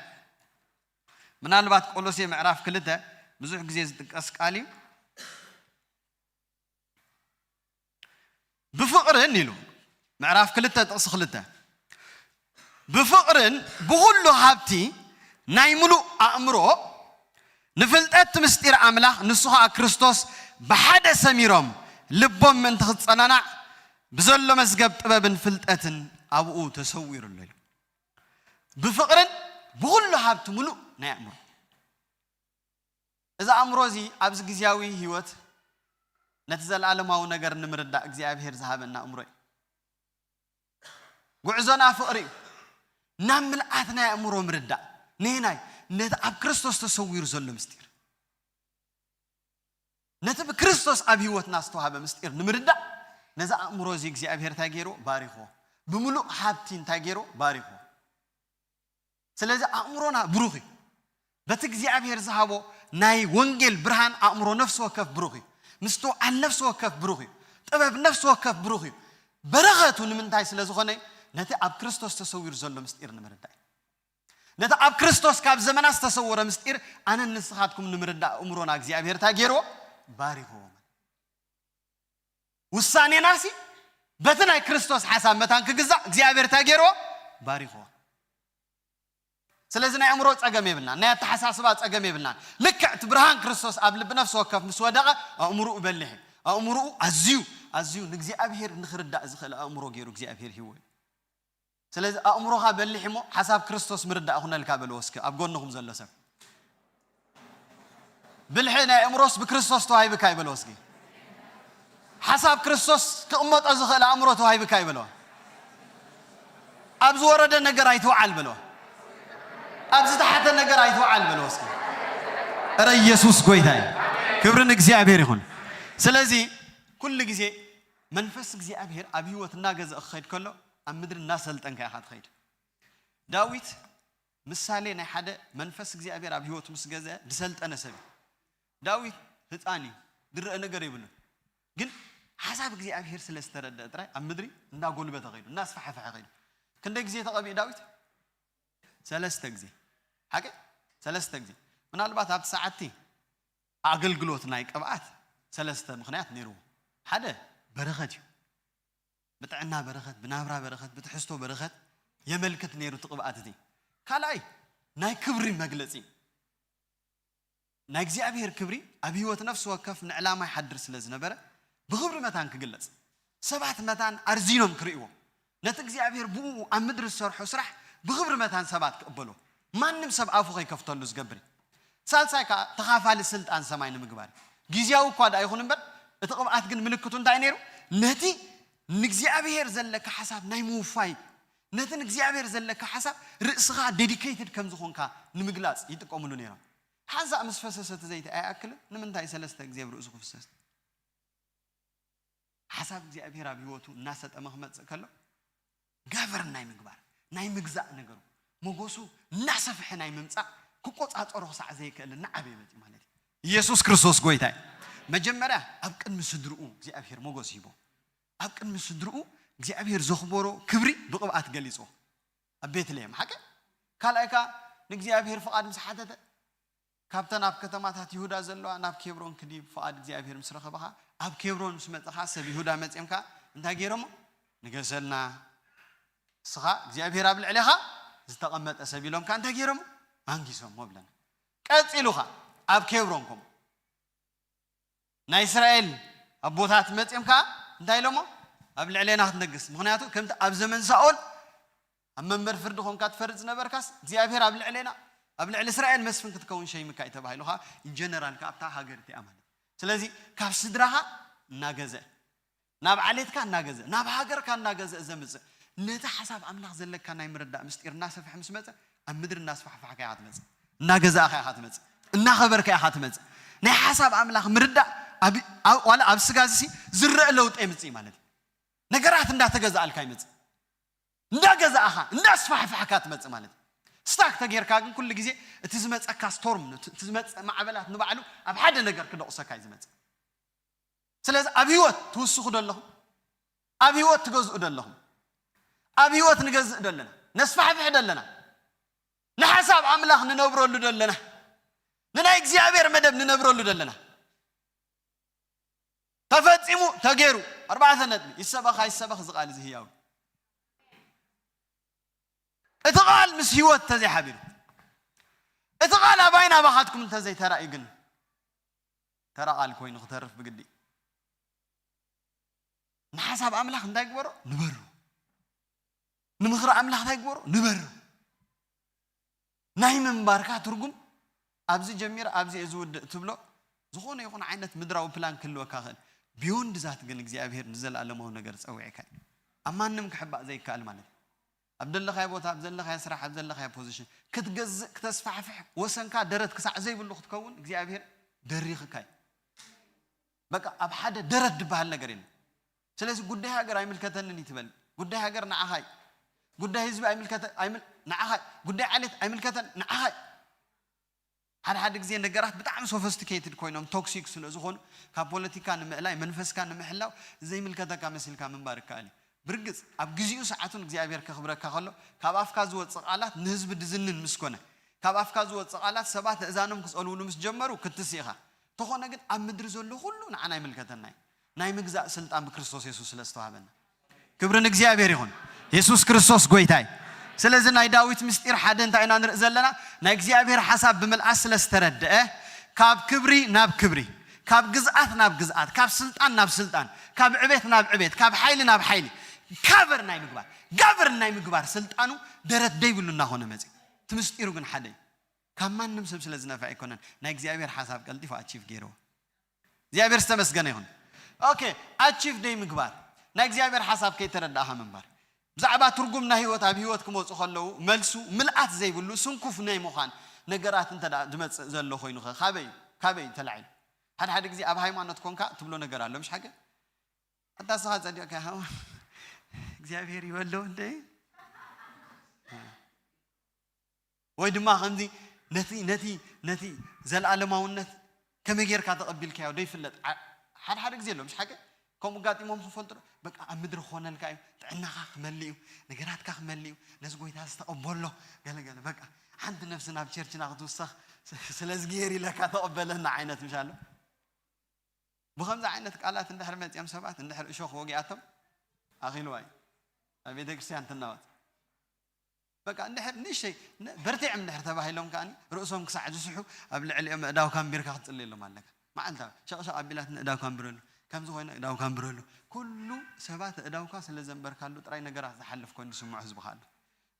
ምናልባት ቆሎሴ ምዕራፍ ክልተ ብዙሕ ግዜ ዝጥቀስ ቃል እዩ። ብፍቕርን ኢሉ፣ ምዕራፍ ክልተ ጥቕሲ ክልተ፣ ብፍቕርን ብኹሉ ሃብቲ ናይ ምሉእ ኣእምሮ ንፍልጠት ምስጢር ኣምላኽ፣ ንሱ ኸኣ ክርስቶስ፣ ብሓደ ሰሚሮም ልቦም ምእንቲ ክጸናናዕ ብዘሎ መዝገብ ጥበብን ፍልጠትን ኣብኡ ተሰዊሩ ኣሎ ኢሉ። ብፍቕርን ብኹሉ ሃብቲ ምሉእ ናይ ኣእምሮ። እዚ ኣእምሮ እዚ ኣብዚ ግዝያዊ ህይወት ነቲ ዘለኣለማዊ ነገር ንምርዳእ እግዚኣብሔር ዝሃበና ኣእምሮ እዩ። ጉዕዞና ፍቕሪ እዩ። ናብ ምልኣት ናይ ኣእምሮ ምርዳእ። ነየናይ? ነቲ ኣብ ክርስቶስ ተሰዊሩ ዘሎ ምስጢር። ነቲ ብክርስቶስ ኣብ ህይወትና ዝተዋህበ ምስጢር ንምርዳእ ነዚ ኣእምሮ እዚ እግዚኣብሔር እንታይ ገይርዎ? ባሪኽዎ። ብምሉእ ሃብቲ እንታይ ገይርዎ? ባሪኽዎ። ስለዚ ኣእምሮና ብሩኽ እዩ። በቲ እግዚኣብሔር ዝሃቦ ናይ ወንጌል ብርሃን ኣእምሮ ነፍሲ ወከፍ ብሩኽ እዩ። ምስትውዓል ነፍሲ ወከፍ ብሩኽ እዩ። ጥበብ ነፍሲ ወከፍ ብሩኽ እዩ። በረኸቱ ንምንታይ ስለ ዝኾነ? ነቲ ኣብ ክርስቶስ ተሰዊሩ ዘሎ ምስጢር ንምርዳእ እዩ። ነቲ ኣብ ክርስቶስ ካብ ዘመናት ዝተሰወረ ምስጢር ኣነን ንስኻትኩም ንምርዳእ ኣእምሮና እግዚኣብሔር እንታይ ገይርዎ? ባሪኽዎ። ውሳኔናሲ በቲ ናይ ክርስቶስ ሓሳብ መታን ክግዛእ እግዚኣብሔር እንታይ ገይርዎ? ባሪኽዎ። ስለዚ ናይ ኣእምሮ ጸገም የብልናን፣ ናይ ኣተሓሳስባ ጸገም የብልናን። ልክዕ እቲ ብርሃን ክርስቶስ ኣብ ልቢ ነፍሲ ወከፍ ምስ ወደቐ ኣእምሮኡ በሊሕ እዩ። ኣእምሮኡ ኣዝዩ፣ ኣዝዩ ንእግዚኣብሔር ንኽርዳእ ዝኽእል ኣእምሮ ገይሩ እግዚኣብሔር ሂብዎ እዩ። ስለዚ ኣእምሮኻ በሊሕ እሞ ሓሳብ ክርስቶስ ምርዳእ ኩነልካ በልዎ እስኪ ኣብ ጎንኹም ዘሎ ሰብ። ብልሒ ናይ ኣእምሮስ ብክርስቶስ ተዋሂብካ እዩ በልዎ እስኪ። ሓሳብ ክርስቶስ ክቕመጦ ዝኽእል ኣእምሮ ተዋሂብካ እዩ በልዎ። ኣብ ዝወረደ ነገር ኣይትውዓል በልዎ። ኣብ ዝተሓተ ነገር ኣይትውዓል በልዎ እስኪ። እረ ኢየሱስ ጎይታ እዩ። ክብሪ ንእግዚኣብሔር ይኹን። ስለዚ ኩሉ ግዜ መንፈስ እግዚኣብሔር ኣብ ህይወት እናገዘእ ክኸይድ ከሎ ኣብ ምድሪ እናሰልጠንካ ኢኻ ትኸይድ። ዳዊት ምሳሌ ናይ ሓደ መንፈስ እግዚኣብሔር ኣብ ህይወቱ ምስ ገዘ ዝሰልጠነ ሰብ እዩ። ዳዊት ህፃን እዩ፣ ዝረአ ነገር የብሉን። ግን ሓሳብ እግዚኣብሔር ስለ ዝተረደአ ጥራይ ኣብ ምድሪ እንዳጎልበተ ኸይዱ፣ እናስፋሕፈሐ ኸይዱ። ክንደይ ግዜ ተቐቢኡ ዳዊት? ሰለስተ ግዜ። ሓቂ? ሰለስተ ግዜ። ምናልባት ኣብቲ ሰዓትቲ ኣገልግሎት ናይ ቅብኣት ሰለስተ ምኽንያት ነይርዎ። ሓደ በረኸት እዩ። ብጥዕና በረኸት፣ ብናብራ በረኸት፣ ብትሕዝቶ በረኸት የመልክት ነይሩ እቲ ቅብኣት እዚ። ካልኣይ ናይ ክብሪ መግለጺ እዩ። ናይ እግዚኣብሔር ክብሪ ኣብ ህይወት ነፍሲ ወከፍ ንዕላማ ይሓድር ስለ ዝነበረ ብኽብሪ መታን ክግለጽ፣ ሰባት መታን ኣርዚኖም ክርእይዎ፣ ነቲ እግዚኣብሔር ብኡ ኣብ ምድሪ ዝሰርሖ ስራሕ ብኽብሪ መታን ሰባት ክቕበሎ፣ ማንም ሰብ ኣፉ ከይከፍተሉ ዝገብር እዩ። ሳልሳይ ከኣ ተኻፋሊ ስልጣን ሰማይ ንምግባር እዩ። ግዝያዊ እኳ ደኣ ይኹን እምበር፣ እቲ ቅብኣት ግን ምልክቱ እንታይ ነይሩ? ነቲ ንእግዚኣብሔር ዘለካ ሓሳብ ናይ ምውፋይ፣ ነቲ ንእግዚኣብሔር ዘለካ ሓሳብ ርእስኻ ዴዲኬትድ ከም ዝኾንካ ንምግላጽ ይጥቀምሉ ነይሮም። ሓንሳእ ምስ ፈሰሰ እቲ ዘይቲ ኣይኣክልን? ንምንታይ ሰለስተ ግዜ ኣብ ርእሱ ክፍሰስ? ሓሳብ እግዚኣብሔር ኣብ ህይወቱ እናሰጠመ ክመጽእ ከሎ ጋቨርን ናይ ምግባር፣ ናይ ምግዛእ ነገሩ፣ ሞገሱ እናሰፍሐ ናይ ምምጻእ፣ ክቆጻጸሮ ክሳዕ ዘይክእል እናዓበየ መጺኡ ማለት እዩ። ኢየሱስ ክርስቶስ ጎይታ እዩ። መጀመርያ ኣብ ቅድሚ ስድርኡ እግዚኣብሔር ሞገስ ሂቦ፣ ኣብ ቅድሚ ስድርኡ እግዚኣብሔር ዘኽበሮ ክብሪ ብቕብኣት ገሊጽዎ ኣብ ቤትልሔም። ሓቂ? ካልኣይ ከኣ ንእግዚኣብሔር ፍቓድ ምስ ሓተተ፣ ካብተን ኣብ ከተማታት ይሁዳ ዘለዋ ናብ ኬብሮን ክዲ ፍቓድ እግዚኣብሔር ምስ ረኸበኻ፣ ኣብ ኬብሮን ምስ መጸኻ ሰብ ይሁዳ መጺኦም ከኣ እንታይ ገይሮሞ? ንገሰልና፣ እስኻ እግዚኣብሔር ኣብ ልዕሌኻ ዝተቐመጠ ሰብ ኢሎም ከኣ እንታይ ገይሮሞ? ኣንጊሶሞ ብለና። ቀጺሉ ኸኣ ኣብ ኬብሮን ከምኡ ናይ እስራኤል ኣቦታት መጺኦም ከኣ እንታይ ኢሎሞ? ኣብ ልዕሌና ክትነግስ። ምኽንያቱ ከምቲ ኣብ ዘመን ሳኦል ኣብ መንበር ፍርዲ ኮንካ ትፈርድ ዝነበርካስ እግዚኣብሔር ኣብ ልዕሌና፣ ኣብ ልዕሊ እስራኤል መስፍን ክትከውን ሸይምካ እዩ ተባሂሉ ኸኣ ኢንጀነራል ከኣ ኣብታ ሃገር እቲኣ ማለት እዩ። ስለዚ ካብ ስድራኻ እናገዘ፣ ናብ ዓሌትካ እናገዘ፣ ናብ ሃገርካ እናገዘ ዘምጽእ፣ ነቲ ሓሳብ ኣምላኽ ዘለካ ናይ ምርዳእ ምስጢር እናሰፍሐ ምስ መጸ፣ ኣብ ምድሪ እናስፋሕፋሕካ ኢኻ ትመጽእ፣ እናገዛእካ ኢኻ ትመጽእ፣ እናኸበርካ ኢኻ ትመጽእ። ናይ ሓሳብ ኣምላኽ ምርዳእ ኣብ፣ ኣብ፣ ዋላ ኣብ ስጋ እዚ ዝረአ ለውጢ የምጽእ ማለት እዩ። ነገራት እንዳተገዛእልካ ይመጽእ፣ እንዳገዛእኻ እንዳስፋሕፋሕካ ትመጽእ ማለት እዩ። ስታክ ተጌርካ ግን ኩሉ ግዜ እቲ ዝመጸካ ስቶርም፣ እቲ ዝመጸ ማዕበላት ንባዕሉ ኣብ ሓደ ነገር ክደቑሰካ እዩ ዝመጽእ። ስለዚ ኣብ ህይወት ትውስኹ ዶ ኣለኹም? ኣብ ህይወት ትገዝኡ ዶ ኣለኹም? ኣብ ህይወት ንገዝእ ዶ ኣለና? ነስፋሕፍሕ ዶ ኣለና? ንሓሳብ ኣምላኽ ንነብረሉ ዶ ኣለና? ንናይ እግዚኣብሔር መደብ ንነብረሉ ዶ ኣለና? ተፈጺሙ ተገይሩ ኣርባዕተ ነጥቢ። ይሰበኽ ኣይሰበኽ እዚ ቃል እዚ ህያው እዩ። እቲ ቃል ምስ ህይወት እንተዘይሓቢሩ፣ እቲ ቃል ኣባይን ኣባኻትኩም እንተዘይተራእዩ ግን ተራ ቃል ኮይኑ ክተርፍ ብግዲ እዩ። ንሓሳብ ኣምላኽ እንታይ ግበሮ? ንበሮ። ንምኽሪ ኣምላኽ እንታይ ግበሮ? ንበሮ። ናይ ምንባርካ ትርጉም ኣብዚ ጀሚረ ኣብዚ እየ ዝውድእ ትብሎ ዝኾነ ይኹን ዓይነት ምድራዊ ፕላን ክህልወካ ይኽእል። ቢዮንድ ዛት ግን እግዚኣብሔር ንዘለኣለማዊ ነገር ጸዊዕካ እዩ። ኣብ ማንም ክሕባእ ዘይከኣል ማለት እዩ። ኣብ ዘለኻዮ ቦታ፣ ኣብ ዘለኻዮ ስራሕ፣ ኣብ ዘለኻዮ ፖዚሽን ክትገዝእ፣ ክተስፋሕፍሕ፣ ወሰንካ ደረት ክሳዕ ዘይብሉ ክትከውን እግዚኣብሔር ደሪኽካ እዩ። በቃ ኣብ ሓደ ደረት ዝበሃል ነገር የለን። ስለዚ ጉዳይ ሃገር ኣይምልከተንን እዩ ትበል። ጉዳይ ሃገር ንዓኻ እዩ። ጉዳይ ህዝቢ ኣይምልከተ-፣ ኣይምል-፣ ንዓኻ እዩ። ጉዳይ ዓሌት ኣይምልከተን ንዓኻ እዩ። ሓደ ሓደ ግዜ ነገራት ብጣዕሚ ሶፈስቲኬትድ ኮይኖም ቶክሲክ ስለ ዝኾኑ ካብ ፖለቲካ ንምእላይ መንፈስካ ንምሕላው ዘይምልከተካ መሲልካ ምንባር ይከኣል እዩ። ብርግጽ ኣብ ግዚኡ ሰዓቱን እግዚኣብሔር ከኽብረካ ከሎ ካብ ኣፍካ ዝወጽእ ቃላት ንህዝቢ ድዝንን ምስ ኮነ ካብ ኣፍካ ዝወጽእ ቃላት ሰባት እእዛኖም ክጸልውሉ ምስ ጀመሩ ክትስ ኢኻ። ተኾነ ግን ኣብ ምድሪ ዘሎ ኩሉ ንዓና ኣይምልከተና እዩ። ናይ ምግዛእ ስልጣን ብክርስቶስ የሱስ ስለ ዝተዋህበና ክብሪ ንእግዚኣብሔር ይኹን። የሱስ ክርስቶስ ጎይታ እዩ። ስለዚ ናይ ዳዊት ምስጢር ሓደ እንታይ ኢና ንርኢ ዘለና? ናይ እግዚኣብሔር ሓሳብ ብምልኣት ስለ ዝተረድአ ካብ ክብሪ ናብ ክብሪ፣ ካብ ግዝኣት ናብ ግዝኣት፣ ካብ ስልጣን ናብ ስልጣን፣ ካብ ዕቤት ናብ ዕቤት፣ ካብ ሓይሊ ናብ ሓይሊ ጋቨር ናይ ምግባር ጋቨር ናይ ምግባር ስልጣኑ ደረት ደይብሉ እናኾነ መፅዩ። እቲ ምስጢሩ ግን ሓደ እዩ። ካብ ማንም ሰብ ስለ ዝነፍዐ ኣይኮነን። ናይ እግዚኣብሔር ሓሳብ ቀልጢፉ ኣቺቭ ገይርዎ። እግዚኣብሔር ዝተመስገነ ይኹን። ኦኬ፣ ኣቺቭ ደይ ምግባር ናይ እግዚኣብሔር ሓሳብ ከይተረዳእኻ ምንባር። ብዛዕባ ትርጉም ናይ ህይወት ኣብ ህይወት ክመፁ ከለዉ መልሱ ምልኣት ዘይብሉ ስንኩፍ ናይ ምዃን ነገራት እንተ ደኣ ዝመፅእ ዘሎ ኮይኑ ኸ ካበይ እዩ? ካበይ እዩ ተላዒሉ? ሓደ ሓደ ግዜ ኣብ ሃይማኖት ኮንካ ትብሎ ነገር ኣሎ፣ ምሽ ሓቂ? ኣታ ስኻ ጸዲቕካ ኢኻ። እግዚኣብሔር ይበሎ እንደ ወይ ድማ ከምዚ ነቲ ነቲ ነቲ ዘለኣለማውነት ከመይ ጌርካ ተቐቢልካዮ ደይፍለጥ ዓ-፣ ሓደ ሓደ ግዜ ኣሎ፣ ምሽ ሓቂ? ከምኡ ጋጢሞም ክፈልጡ ዶ? በቃ ኣብ ምድሪ ክኾነልካ እዩ፣ ጥዕናኻ ክመልእ እዩ፣ ነገራትካ ክመልእ እዩ፣ ነዚ ጎይታ ዝተቐበሎ ገለ ገለ። በቃ ሓንቲ ነፍሲ ናብ ቸርችና ክትውሰኽ ስለዚ ገይር ኢለካ ተቐበለና ዓይነት ምሽ ኣሎ። ብኸምዚ ዓይነት ቃላት እንድሕር መፂኦም ሰባት እንድሕር እሾኽ ወጊኣቶም ኣኺልዋ እዩ ኣብ ቤተ ክርስቲያን ትናወጥ። በቃ እንድሕር ንእሽተይ ነ- በርቲዕም እንድሕር ተባሂሎም ከኣኒ ርእሶም ክሳዕ ዝስሑ ኣብ ልዕሊኦም እዳውካ ኣንቢርካ ክትፅልየሎም ኣለካ። መዓልታዊ ሸቕሸቕ ኣቢላት ንእዳውካ ኣንብረሉ፣ ከምዚ ኮይነ እዳውካ ኣንብረሉ። ኩሉ ሰባት እዳውካ ስለ ዘንበርካሉ ጥራይ ነገራት ዝሓልፍ ኮይኑ ዝስምዖ ህዝብኻ ኣሎ።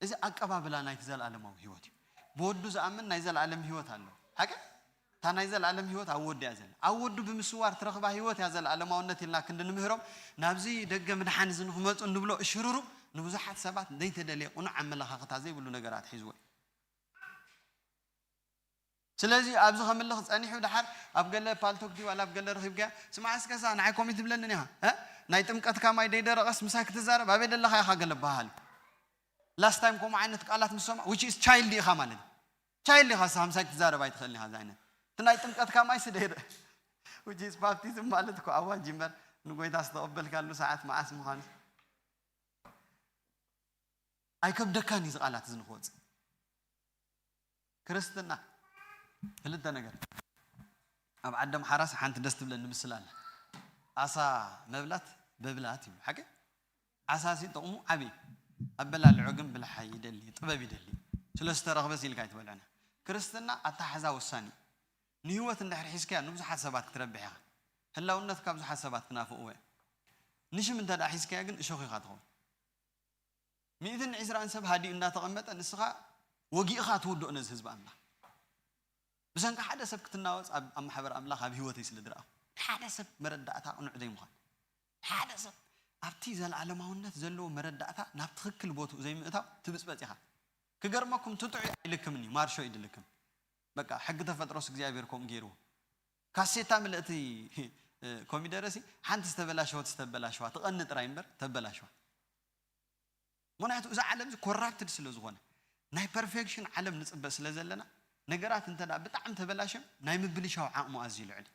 እዚ ኣቀባብላ ናይቲ ዘለኣለማዊ ህይወት እዩ። ብወዱ ዝኣምን ናይ ዘለኣለም ህይወት ኣሎ። ሓቂ እታ ናይ ዘለኣለም ህይወት ኣብ ወዱ እያ ዘላ። ኣብ ወዱ ብምስዋር ትረኽባ ህይወት እያ ዘለኣለማውነት ኢልና ክንዲ ንምህሮም ናብዚ ደገ ምድሓን እዚ ንክመፁ እንብሎ እሽሩሩ ንብዙሓት ሰባት ዘይተደልየ ቁኑዕ ኣመለኻኽታ ዘይብሉ ነገራት ሒዝዎ እዩ። ስለዚ ኣብዚ ከምልኽ ጸኒሑ ድሓር ኣብ ገለ ፓልቶክ ድዩ ዋላ ኣብ ገለ ረኺብካያ ስማዕ እስከ ሳ ንዓይ ኮሚት ትብለኒ ኒኻ እ? ናይ ጥምቀትካ ማይ ደይደረቐስ ምሳይ ክትዛረብ ኣበይ ደለኻ ኢኻ ገለ በሃል። ላስት ታይም ከምኡ ዓይነት ቃላት ምስ ሰማዕ which is child ኢኻ ማለት እዩ። ቻይልድ ኢኻ ንስኻ ምሳይ ክትዛረብ ኣይትኽእልን ኢኻ። እዚ ዓይነት እቲ ናይ ጥምቀትካ ማይ ስደይረ which is baptism ማለት እኮ ኣዋጅ እምበር ንጎይታ ዝተቐበልካሉ ሰዓት መዓስ ምዃኑ ኣይከብደካን እዩ። እዚ ቃላት እዚ ንክወፅእ ክርስትና ክልተ ነገር ኣብ ዓደም ሓራስ ሓንቲ ደስ ትብለኒ ምስል ኣላ። ኣሳ መብላት በብላት ይብሉ ሓቂ ዓሳሲ ጥቕሙ ዓብዪ ኣበላልዖ ግን ብልሓ ይደሊ ጥበብ ይደሊ። ስለ ዝተረኽበስ ኢልካ ኣይትበልዕና። ክርስትና ኣተሓዛ ወሳኒ እዩ። ንህይወት እንድሕር ሒዝካያ ንብዙሓት ሰባት ክትረብሕ ኢኻ። ህላውነትካ ብዙሓት ሰባት ክናፍቕዎ እዮም። ንሽም እንተ ደኣ ሒዝካያ ግን እሾኽ ኢኻ ትኸውን። ሚእትን ዕስራን ሰብ ሃዲኡ እንዳተቐመጠ ንስኻ ወጊእኻ ትውድኦ ነዚ ህዝቢ ኣምላኽ። ብሰንኪ ሓደ ሰብ ክትናወፅ ኣብ ኣብ ማሕበር ኣምላኽ ኣብ ህይወተይ ስለ ዝረኣኹ ሓደ ሰብ መረዳእታ ቅኑዕ ዘይምዃን ሓደ ሰብ ኣብቲ ዘለዓለማውነት ዘለዎ መረዳእታ ናብ ትኽክል ቦትኡ ዘይምእታው ትብፅበፅ ኢኻ። ክገርመኩም ትጥዑ ኣይልክምን እዩ ማርሾ እዩ ድልክም። በቃ ሕጊ ተፈጥሮስ እግዚኣብሔር ከምኡ ገይርዎ። ካሴታ ምልእቲ ኮሚደረ ሲ ሓንቲ ዝተበላሸወት ዝተበላሸዋ ትቐኒ ጥራይ እምበር ተበላሸዋ። ምክንያቱ እዚ ዓለም እዚ ኮራፕትድ ስለ ዝኾነ ናይ ፐርፌክሽን ዓለም ንፅበ ስለ ዘለና ነገራት እንተ ብጣዕሚ ተበላሽም ናይ ምብልሻው ዓቕሙ ኣዝዩ ልዕል።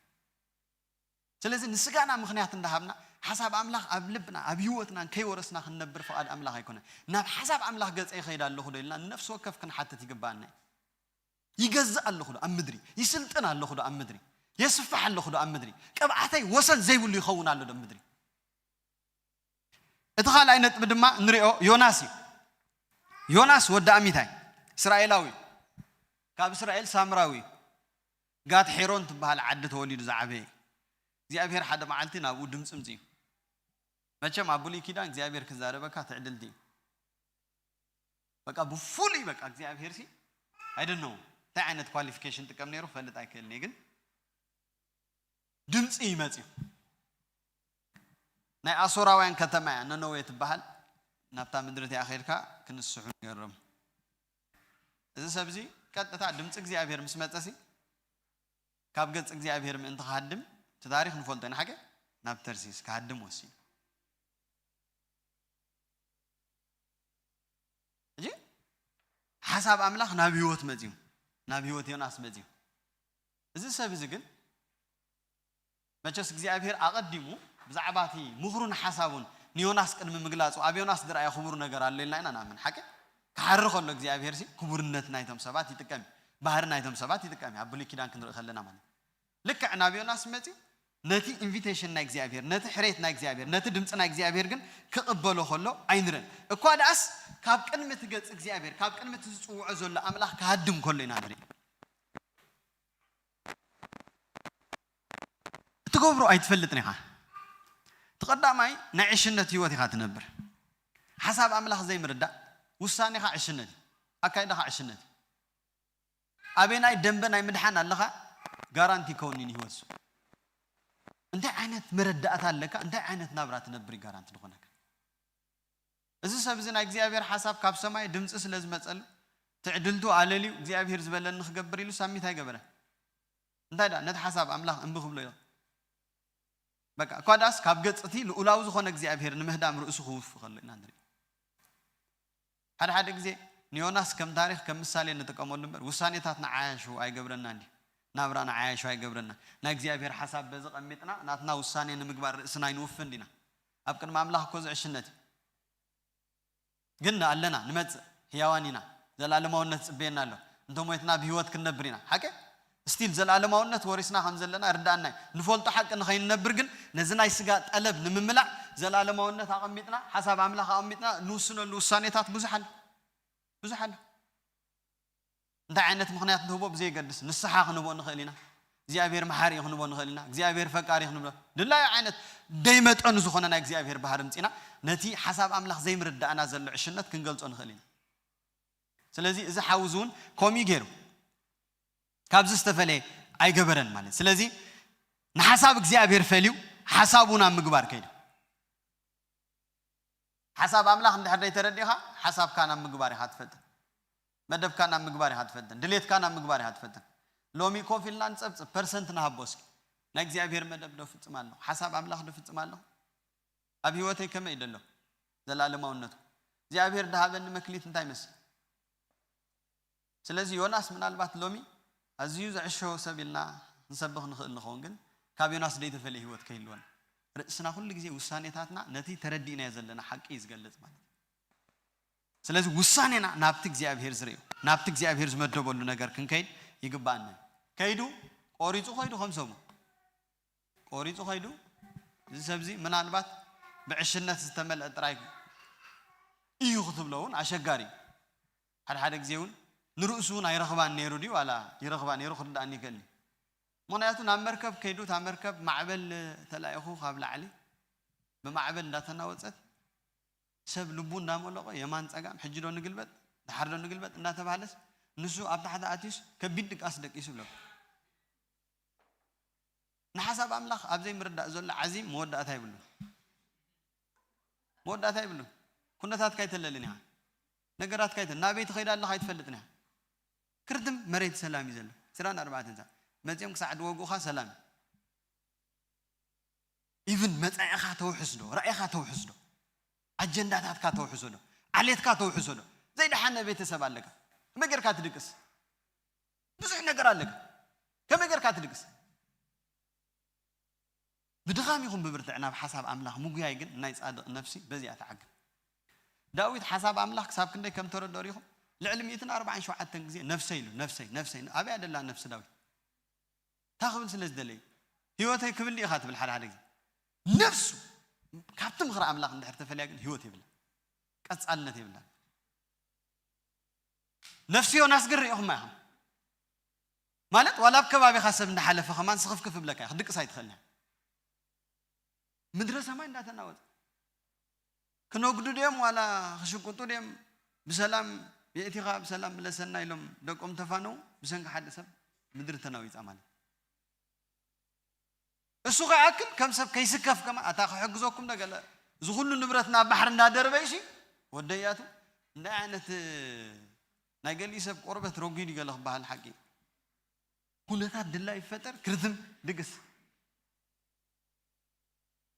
ስለዚ ንስጋና ምክንያት እንዳሃብና ሓሳብ ኣምላኽ ኣብ ልብና ኣብ ህይወትና ከይወረስና ክንነብር ፍቓድ ኣምላኽ ኣይኮነ። ናብ ሓሳብ ኣምላኽ ገፀ ይኸይድ ኣለኹ ዶ ኢልና ንነፍሲ ወከፍ ክንሓትት ይግባኣና እዩ። ይገዝእ ኣለኹ ዶ ኣብ ምድሪ? ይስልጥን ኣለኹ ዶ ኣብ ምድሪ? የስፍሕ ኣለኹ ዶ ኣብ ምድሪ? ቅብኣተይ ወሰን ዘይብሉ ይኸውን ኣሎ ዶ ኣብ ምድሪ? እቲ ካልኣይ ነጥቢ ድማ ንሪኦ ዮናስ እዩ። ዮናስ ወዲ ኣሚታይ እስራኤላዊ እዩ። ካብ እስራኤል ሳምራዊ እዩ። ጋት ሄሮን ትበሃል ዓዲ ተወሊዱ ዝዓበየ እዩ። እግዚኣብሔር ሓደ መዓልቲ ናብኡ ድምፂ ምፅ እዩ። መቸም ኣብ ብሉይ ኪዳን እግዚኣብሔር ክዛረበካ ትዕድልቲ እዩ። በቃ ብፉሉይ በቃ እግዚኣብሔር ሲ ኣይደነው እንታይ ዓይነት ኳሊፊኬሽን ጥቀም ነይሩ ፈልጥ ኣይክእልን እየ ግን ድምፂ ይመፅዩ። ናይ ኣሶራውያን ከተማ እያ ነነዌ ትበሃል። ናብታ ምድሪ እቲኣ ከይድካ ክንስሑ ንገሮም። እዚ ሰብ እዚ ቀጥታ ድምፂ እግዚኣብሔር ምስ መፀሲ ካብ ገፅ እግዚኣብሔር ምእንቲ ክሃድም እቲ ታሪክ ንፈልጦ ኢና ሓቂ ናብ ተርሲስ ክሃድም ወሲኑ። ሕጂ ሓሳብ ኣምላኽ ናብ ህይወት መፅዩ ናብ ህይወት ዮናስ መፅዩ። እዚ ሰብ እዚ ግን መቸስ እግዚኣብሔር ኣቐዲሙ ብዛዕባ እቲ ምኽሩን ሓሳቡን ንዮናስ ቅድሚ ምግላፁ ኣብ ዮናስ ዝረኣየ ክቡር ነገር ኣሎ ኢልና ኢና ንኣምን ሓቂ ክሓሪ ከሎ እግዚኣብሔር ሲ ክቡርነት ናይቶም ሰባት ይጥቀም እዩ። ባህሪ ናይቶም ሰባት ይጥቀም እዩ ኣብ ብሉይ ኪዳን ክንርኢ ከለና ማለት ልክዕ ናብ ዮናስ መፅዩ ነቲ ኢንቪቴሽን ናይ እግዚኣብሔር ነቲ ሕሬት ናይ እግዚኣብሔር ነቲ ድምፂ ናይ እግዚኣብሔር ግን ክቕበሎ ከሎ ኣይንረን እኳ ደኣስ ካብ ቅድሚ እቲ ገፂ እግዚኣብሔር ካብ ቅድሚ እቲ ዝፅውዖ ዘሎ ኣምላኽ ክሃድም ከሎ ኢና ንርኢ። እትገብሮ ኣይትፈልጥን ኢኻ። እቲ ቀዳማይ ናይ ዕሽነት ህይወት ኢኻ ትነብር። ሓሳብ ኣምላኽ ዘይምርዳእ ውሳኔኻ ዕሽነት እዩ። ኣካይዳኻ ዕሽነት እዩ። ኣበናይ ደንበ ናይ ምድሓን ኣለኻ ጋራንቲ ይከውኒ ንህይወት እሱ። እንታይ ዓይነት መረዳእታ ኣለካ እንታይ ዓይነት ናብራ ትነብር እዩ ጋራንቲ ዝኾነካ። እዚ ሰብ እዚ ናይ እግዚኣብሔር ሓሳብ ካብ ሰማይ ድምፂ ስለ ዝመፀሉ ትዕድልቱ ኣለልዩ እግዚኣብሔር ዝበለኒ ክገብር ኢሉ ሳሚት ኣይገበረ። እንታይ ደኣ ነቲ ሓሳብ ኣምላኽ እምቢ ክብሎ ኢሉ በቃ እኳ ደኣስ ካብ ገፅ እቲ ልኡላዊ ዝኾነ እግዚኣብሔር ንምህዳም ርእሱ ክውፍ ከሎ ኢና ንርኢ። ሓደ ሓደ ግዜ ንዮናስ ከም ታሪክ ከም ምሳሌ ንጥቀመሉ እምበር ውሳኔታት ንዓያሹ ኣይገብረናን ድዩ? ናብራና ዓያሹ ኣይገብረና። ናይ እግዚኣብሔር ሓሳብ በዚ ቀሚጥና ናትና ውሳኔ ንምግባር ርእስና ኣይንውፍን ዲና? ኣብ ቅድሚ ኣምላኽ እኮ ዝዕሽነት እዩ። ግን ኣለና፣ ንመጽእ፣ ህያዋን ኢና። ዘላለማውነት ጽበየና ኣሎ። እንተ ሞይትና ብህይወት ክንነብር ኢና። ሓቂ? ስቲል ዘላለማውነት ወሪስና ከም ዘለና ርዳኣና እዩ። ንፈልጦ ሓቂ ንኸይንነብር ግን ነዚ ናይ ስጋ ጠለብ ንምምላእ ዘላለማውነት ኣቐሚጥና፣ ሓሳብ ኣምላኽ ኣቐሚጥና ንውስነሉ ውሳኔታት ብዙሕ ኣሎ። ብዙሕ ኣሎ። እንታይ ዓይነት ምኽንያት ንህቦ ብዘየገድስ ንስሓ ክንቦ ንኽእል ኢና። እግዚኣብሔር መሓሪ እዩ ክንቦ ንኽእል ኢና። እግዚኣብሔር ፈቃሪ ክንብሎ ድላዩ ዓይነት ደይመጠኑ ዝኾነ ናይ እግዚኣብሔር ባህሪ ምጺና ነቲ ሓሳብ ኣምላኽ ዘይምርዳእና ዘሎ ዕሽነት ክንገልጾ ንኽእል ኢና። ስለዚ እዚ ሓውዚ እውን ከምኡ ገይሩ ካብዚ ዝተፈለየ ኣይገበረን ማለት። ስለዚ ንሓሳብ እግዚኣብሔር ፈልዩ ሓሳቡ ናብ ምግባር ከይዱ። ሓሳብ ኣምላኽ እንድሕር ደይተረዲእኻ ሓሳብካ ናብ ምግባር ኢኻ ትፈትን። መደብካ ናብ ምግባር ኢኻ ትፈትን። ድሌትካ ናብ ምግባር ኢኻ ትፈትን። ሎሚ ኮፍ ኢልና ንጸብጽብ፣ ፐርሰንት ንሃቦ እስኪ። ናይ እግዚኣብሔር መደብ ዶ ፍጽም ኣለኹ? ሓሳብ ኣምላኽ ዶ ፍጽም ኣለኹ? ኣብ ህይወተይ ከመይ ደሎ? ዘላለማውነቱ እግዚኣብሔር ድሃበኒ መክሊት እንታይ መስል? ስለዚ ዮናስ ምናልባት ሎሚ ኣዝዩ ዘዕሸወ ሰብ ኢልና ክንሰብኽ ንኽእል ንኸውን፣ ግን ካብ ዮናስ ደይተፈልየ ህይወት ከይህልወና። ርእስና ኩሉ ግዜ ውሳኔታትና ነቲ ተረዲእናዮ ዘለና ሓቂ እዩ ዝገልጽ ማለት እዩ። ስለዚ ውሳኔና ናብቲ እግዚኣብሔር ዝርእዮ፣ ናብቲ እግዚኣብሔር ዝመደበሉ ነገር ክንከይድ ይግባኣና እዩ። ከይዱ ቆሪጹ ከይዱ ከም ሰሙ ቆሪጹ ከይዱ። እዚ ሰብዚ ምናልባት ብዕሽነት ዝተመልአ ጥራይ እዩ ክትብሎ እውን ኣሸጋሪ እዩ። ሓደ ሓደ ግዜ እውን ንርእሱ እውን ኣይረኽባን ነይሩ ድዩ ዋላ ይረኽባ ነይሩ ክርዳኣኒ ይኽእል እዩ። ምኽንያቱ ናብ መርከብ ከይዱ፣ እታ መርከብ ማዕበል ተላኢኹ ካብ ላዕሊ ብማዕበል እንዳተናወጸት ሰብ ልቡ እንዳመለቆ የማን ጸጋም ሕጂ ዶ ንግልበጥ ደሓር ዶ ንግልበጥ እንዳተባሃለስ ንሱ ኣብ ታሕቲ ኣትዩስ ከቢድ ድቃስ ደቂሱ ብሎ ንሓሳብ ኣምላኽ ኣብ ዘይምርዳእ ዘሎ ዓዚም መወዳእታ ይብሉን። መወዳእታ ይብሉን። ኩነታትካ ኣይተለልን ኢኻ። ነገራትካ ኣይተ ናበይ ትኸይድ ኣለኻ ኣይትፈልጥን ኢኻ። ክርድም መሬት ሰላም እዩ ዘሎ። ዕስራን ኣርባዕተን ሰዓት መጺኦም ክሳዕ ድወግኡኻ ሰላም እዩ። ኢቭን መጻኢኻ ተውሕስ ዶ? ራእይኻ ተውሕስ ዶ? ኣጀንዳታትካ ተውሕሶ ዶ? ዓሌትካ ተውሕሶ ዶ? ዘይደሓነ ቤተሰብ ኣለካ። ከመይ ጌርካ ትድቅስ? ብዙሕ ነገር ኣለካ። ከመይ ጌርካ ትድቅስ? ብድኻም ይኹን ብብርትዕ ናብ ሓሳብ ኣምላኽ ምጉያይ ግን ናይ ጻድቕ ነፍሲ በዚኣ ትዓግብ። ዳዊት ሓሳብ ኣምላኽ ክሳብ ክንደይ ከም ተረድኦ ሪኹም? ልዕሊ ሚእትን ኣርባዓን ሸውዓተን ግዜ ነፍሰይ ኢሉ፣ ነፍሰይ፣ ነፍሰይ። ኣበያ ደላ ነፍሲ ዳዊት? እንታይ ክብል ስለ ዝደለየ? ህይወተይ ክብል ኢኻ ትብል ሓደ ሓደ ግዜ። ነፍሱ ካብቲ ምኽሪ ኣምላኽ እንድሕር ተፈልያ ግን ህይወት የብላ። ቀጻልነት የብላ። ነፍሲ ዮናስ ግን ርኢኹማ ኢኹም። ማለት ዋላ ኣብ ከባቢኻ ሰብ እንዳሓለፈ ከማን ስኽፍክፍ እብለካ እዩ። ክድቅስ ኣይትኽእልን። ምድረ ሰማይ እንዳተናወጠ። ክነጉዱ ድዮም ዋላ ክሽቁጡ ድዮም? ብሰላም የእቲኻ ብሰላም ምለሰና ኢሎም ደቆም ተፋነው ብሰንኪ ሓደ ሰብ ምድሪ ተናዊጻ ማለት። እሱ ከይኣክል ከም ሰብ ከይስከፍ ከማ ኣታ ክሕግዘኩም ዶ ገለ እዚ ኩሉ ንብረት ናብ ባሕሪ እንዳደርበ ይሲ ወደያቱ እንታይ ዓይነት ናይ ገሊኡ ሰብ ቆርበት ረጒድ እዩ ገለ ክበሃል ሓቂ። ኩነታት ድላ ይፈጠር ክርዝም ድግስ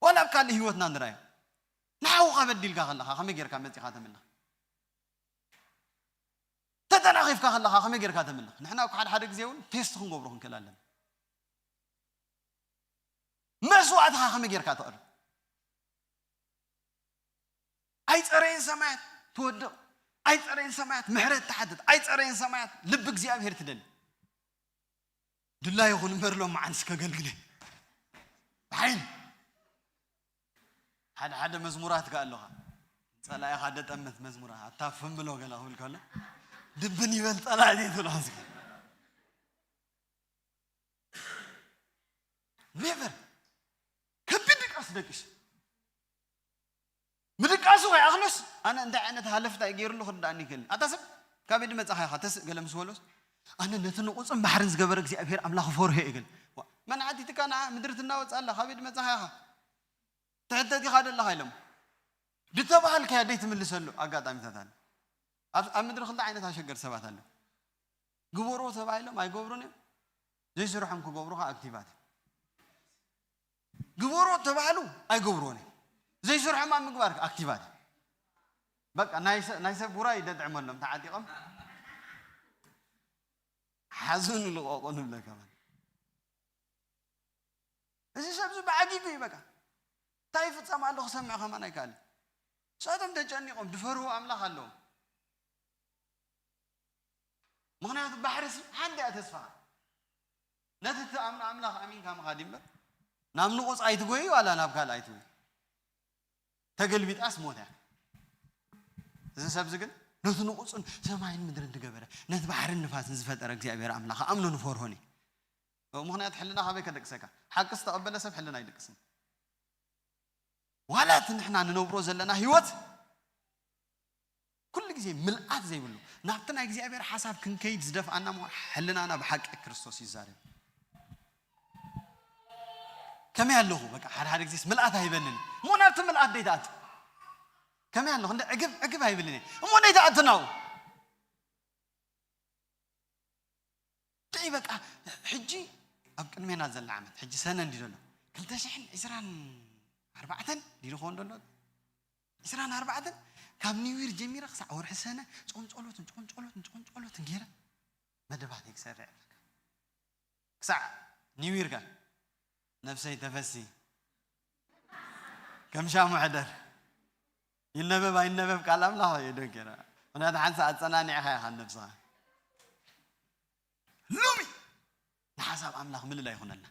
ዋላ ኣብ ካልእ ህይወትና ንራዮ። ንሓውኻ በዲልካ ከለኻ ከመይ ጌርካ መጺኻ ተምልኽ? ተተናኺፍካ ከለኻ ከመይ ጌርካ ተምልኽ? ንሕና እኮ ሓደ ሓደ ግዜ እውን ቴስት ክንገብሮ ክንክእል ኣለና። መስዋእትኻ ከመይ ጌርካ ተቕርብ? ኣይጸረየን ሰማያት ትወድቕ፣ ኣይጸረየን ሰማያት ምሕረት ትሓትት፣ ኣይጸረየን ሰማያት ልቢ እግዚኣብሔር ትደሊ። ድላ ይኹን እምበር ሎም መዓንስ ከገልግለ ብሓይል ሓደ ሓደ መዝሙራት ከ ኣለኻ ጸላኢኻ ደጠምት መዝሙራ ኣታ ፍምሎ ገላ ክብል ከሎ ድብን ይበል ጸላኢ ትብሎ ሕዝካ ኔቨር ከቢድ ድቃስ ደቂስ ምድቃሱ ከይኣኽሎስ ኣነ እንታይ ዓይነት ሃለፍታ እዩ ገይሩሉ ክርዳእኒ ይክእል ኣታ ሰብ ካበይ ድመጻኻ ኢኻ ተስእ ገለ ምስ በሎስ ኣነ ነቲ ንቑፅን ባሕርን ዝገበረ እግዚኣብሔር ኣምላኽ ፈርሆ እዩ ግን መን ዓቲትካ ንዓ ምድሪ ትናወፅ ኣላ ካበይ ድመጻኻ ኢኻ ትሕተት ኢኻ ደለኻ ኢሎም ድተባሃልካያ ደይ ትምልሰሉ ኣጋጣሚታት ኣለ ኣብ ምድሪ ክልተ ዓይነት ኣሸገር ሰባት ኣለ ግበርዎ ተባሂሎም ኣይገብሩን እዮም ዘይስርሖም ክገብሩ ከዓ ኣክቲቫት እዮም ግበሮ ተባህሉ ኣይገብርዎን እዮም ዘይስርሖም ኣብ ምግባር ኣክቲቫት እዮም በቃ ናይ ሰብ ውራይ ደጥዕመሎም ተዓጢቆም ሓዙን ልቆቁ ንብለ ከማን እዚ ሰብ እዚ ብዓጊጉ እዩ በቃ። እንታይ ይፍጸም ኣሎ ክሰምዕ ከማን ኣይከኣልን። ንሳቶም ተጨኒቖም ዝፈርሁ ኣምላኽ ኣለዎም። ምኽንያቱ ባሕርሲ ሓንቲ እያ ተስፋኻ። ነቲ እትኣምኖ ኣምላኽ ኣሚንካ ምኻድ እዩ እምበር ናብ ንቑጽ ኣይትጎዩ ዋላ ናብ ካልእ ኣይትጎዩ። ተገልቢጣስ ሞት እያ። እዚ ሰብዚ ግን ነቲ ንቑጽን ሰማይን ምድርን ዝገበረ ነቲ ባሕርን ንፋስን ዝፈጠረ እግዚኣብሔር ኣምላኽ ኣምኖ ንፈርሆን እዩ። ምኽንያቱ ሕልና ካበይ ከደቅሰካ? ሓቂ ዝተቐበለ ሰብ ሕልና ኣይደቅስን። ዋላ እቲ ንሕና ንነብሮ ዘለና ህይወት ኩሉ ግዜ ምልኣት ዘይብሉ ናብቲ ናይ እግዚኣብሔር ሓሳብ ክንከይድ ዝደፍኣና እሞ ሕልናና ብሓቂ ክርስቶስ ይዛረብ። ከመይ ኣለኹ በቃ ሓደ ሓደ ግዜስ ምልኣት ኣይበንን እሞ ናብቲ ምልኣት ደይትኣቱ ከመይ ኣለኹ እንደ ዕግብ ዕግብ ኣይብልን እየ እሞ ደይትኣቱ ናው ጥዒ በቃ ሕጂ ኣብ ቅድሜና ዘላ ዓመት ሕጂ ሰነ እንዲ ዘሎ ክልተ ሽሕን ዕስራን ኣርባዕተን ዲሉ ክኾን ዘሎ ዕስራን ኣርባዕተን ካብ ኒው ይር ጀሚረ ክሳዕ ወርሒ ሰነ ጾም ጸሎትን ጾም ጸሎትን ጾም ጸሎትን ገይረ መደባተይ ክሰርዕ ኣለካ ክሳዕ ኒው ይር ከ ነፍሰይ ተፈሲ ከም ሻሙ ሕደር ይነበብ ኣይነበብ ቃል ኣምላኽ የደንገረ ምክንያቱ ሓንሳ ኣጸናኒዕኻ ኢኻ ነብስኻ ሎሚ ንሓሳብ ኣምላኽ ምልላ ይኹነልና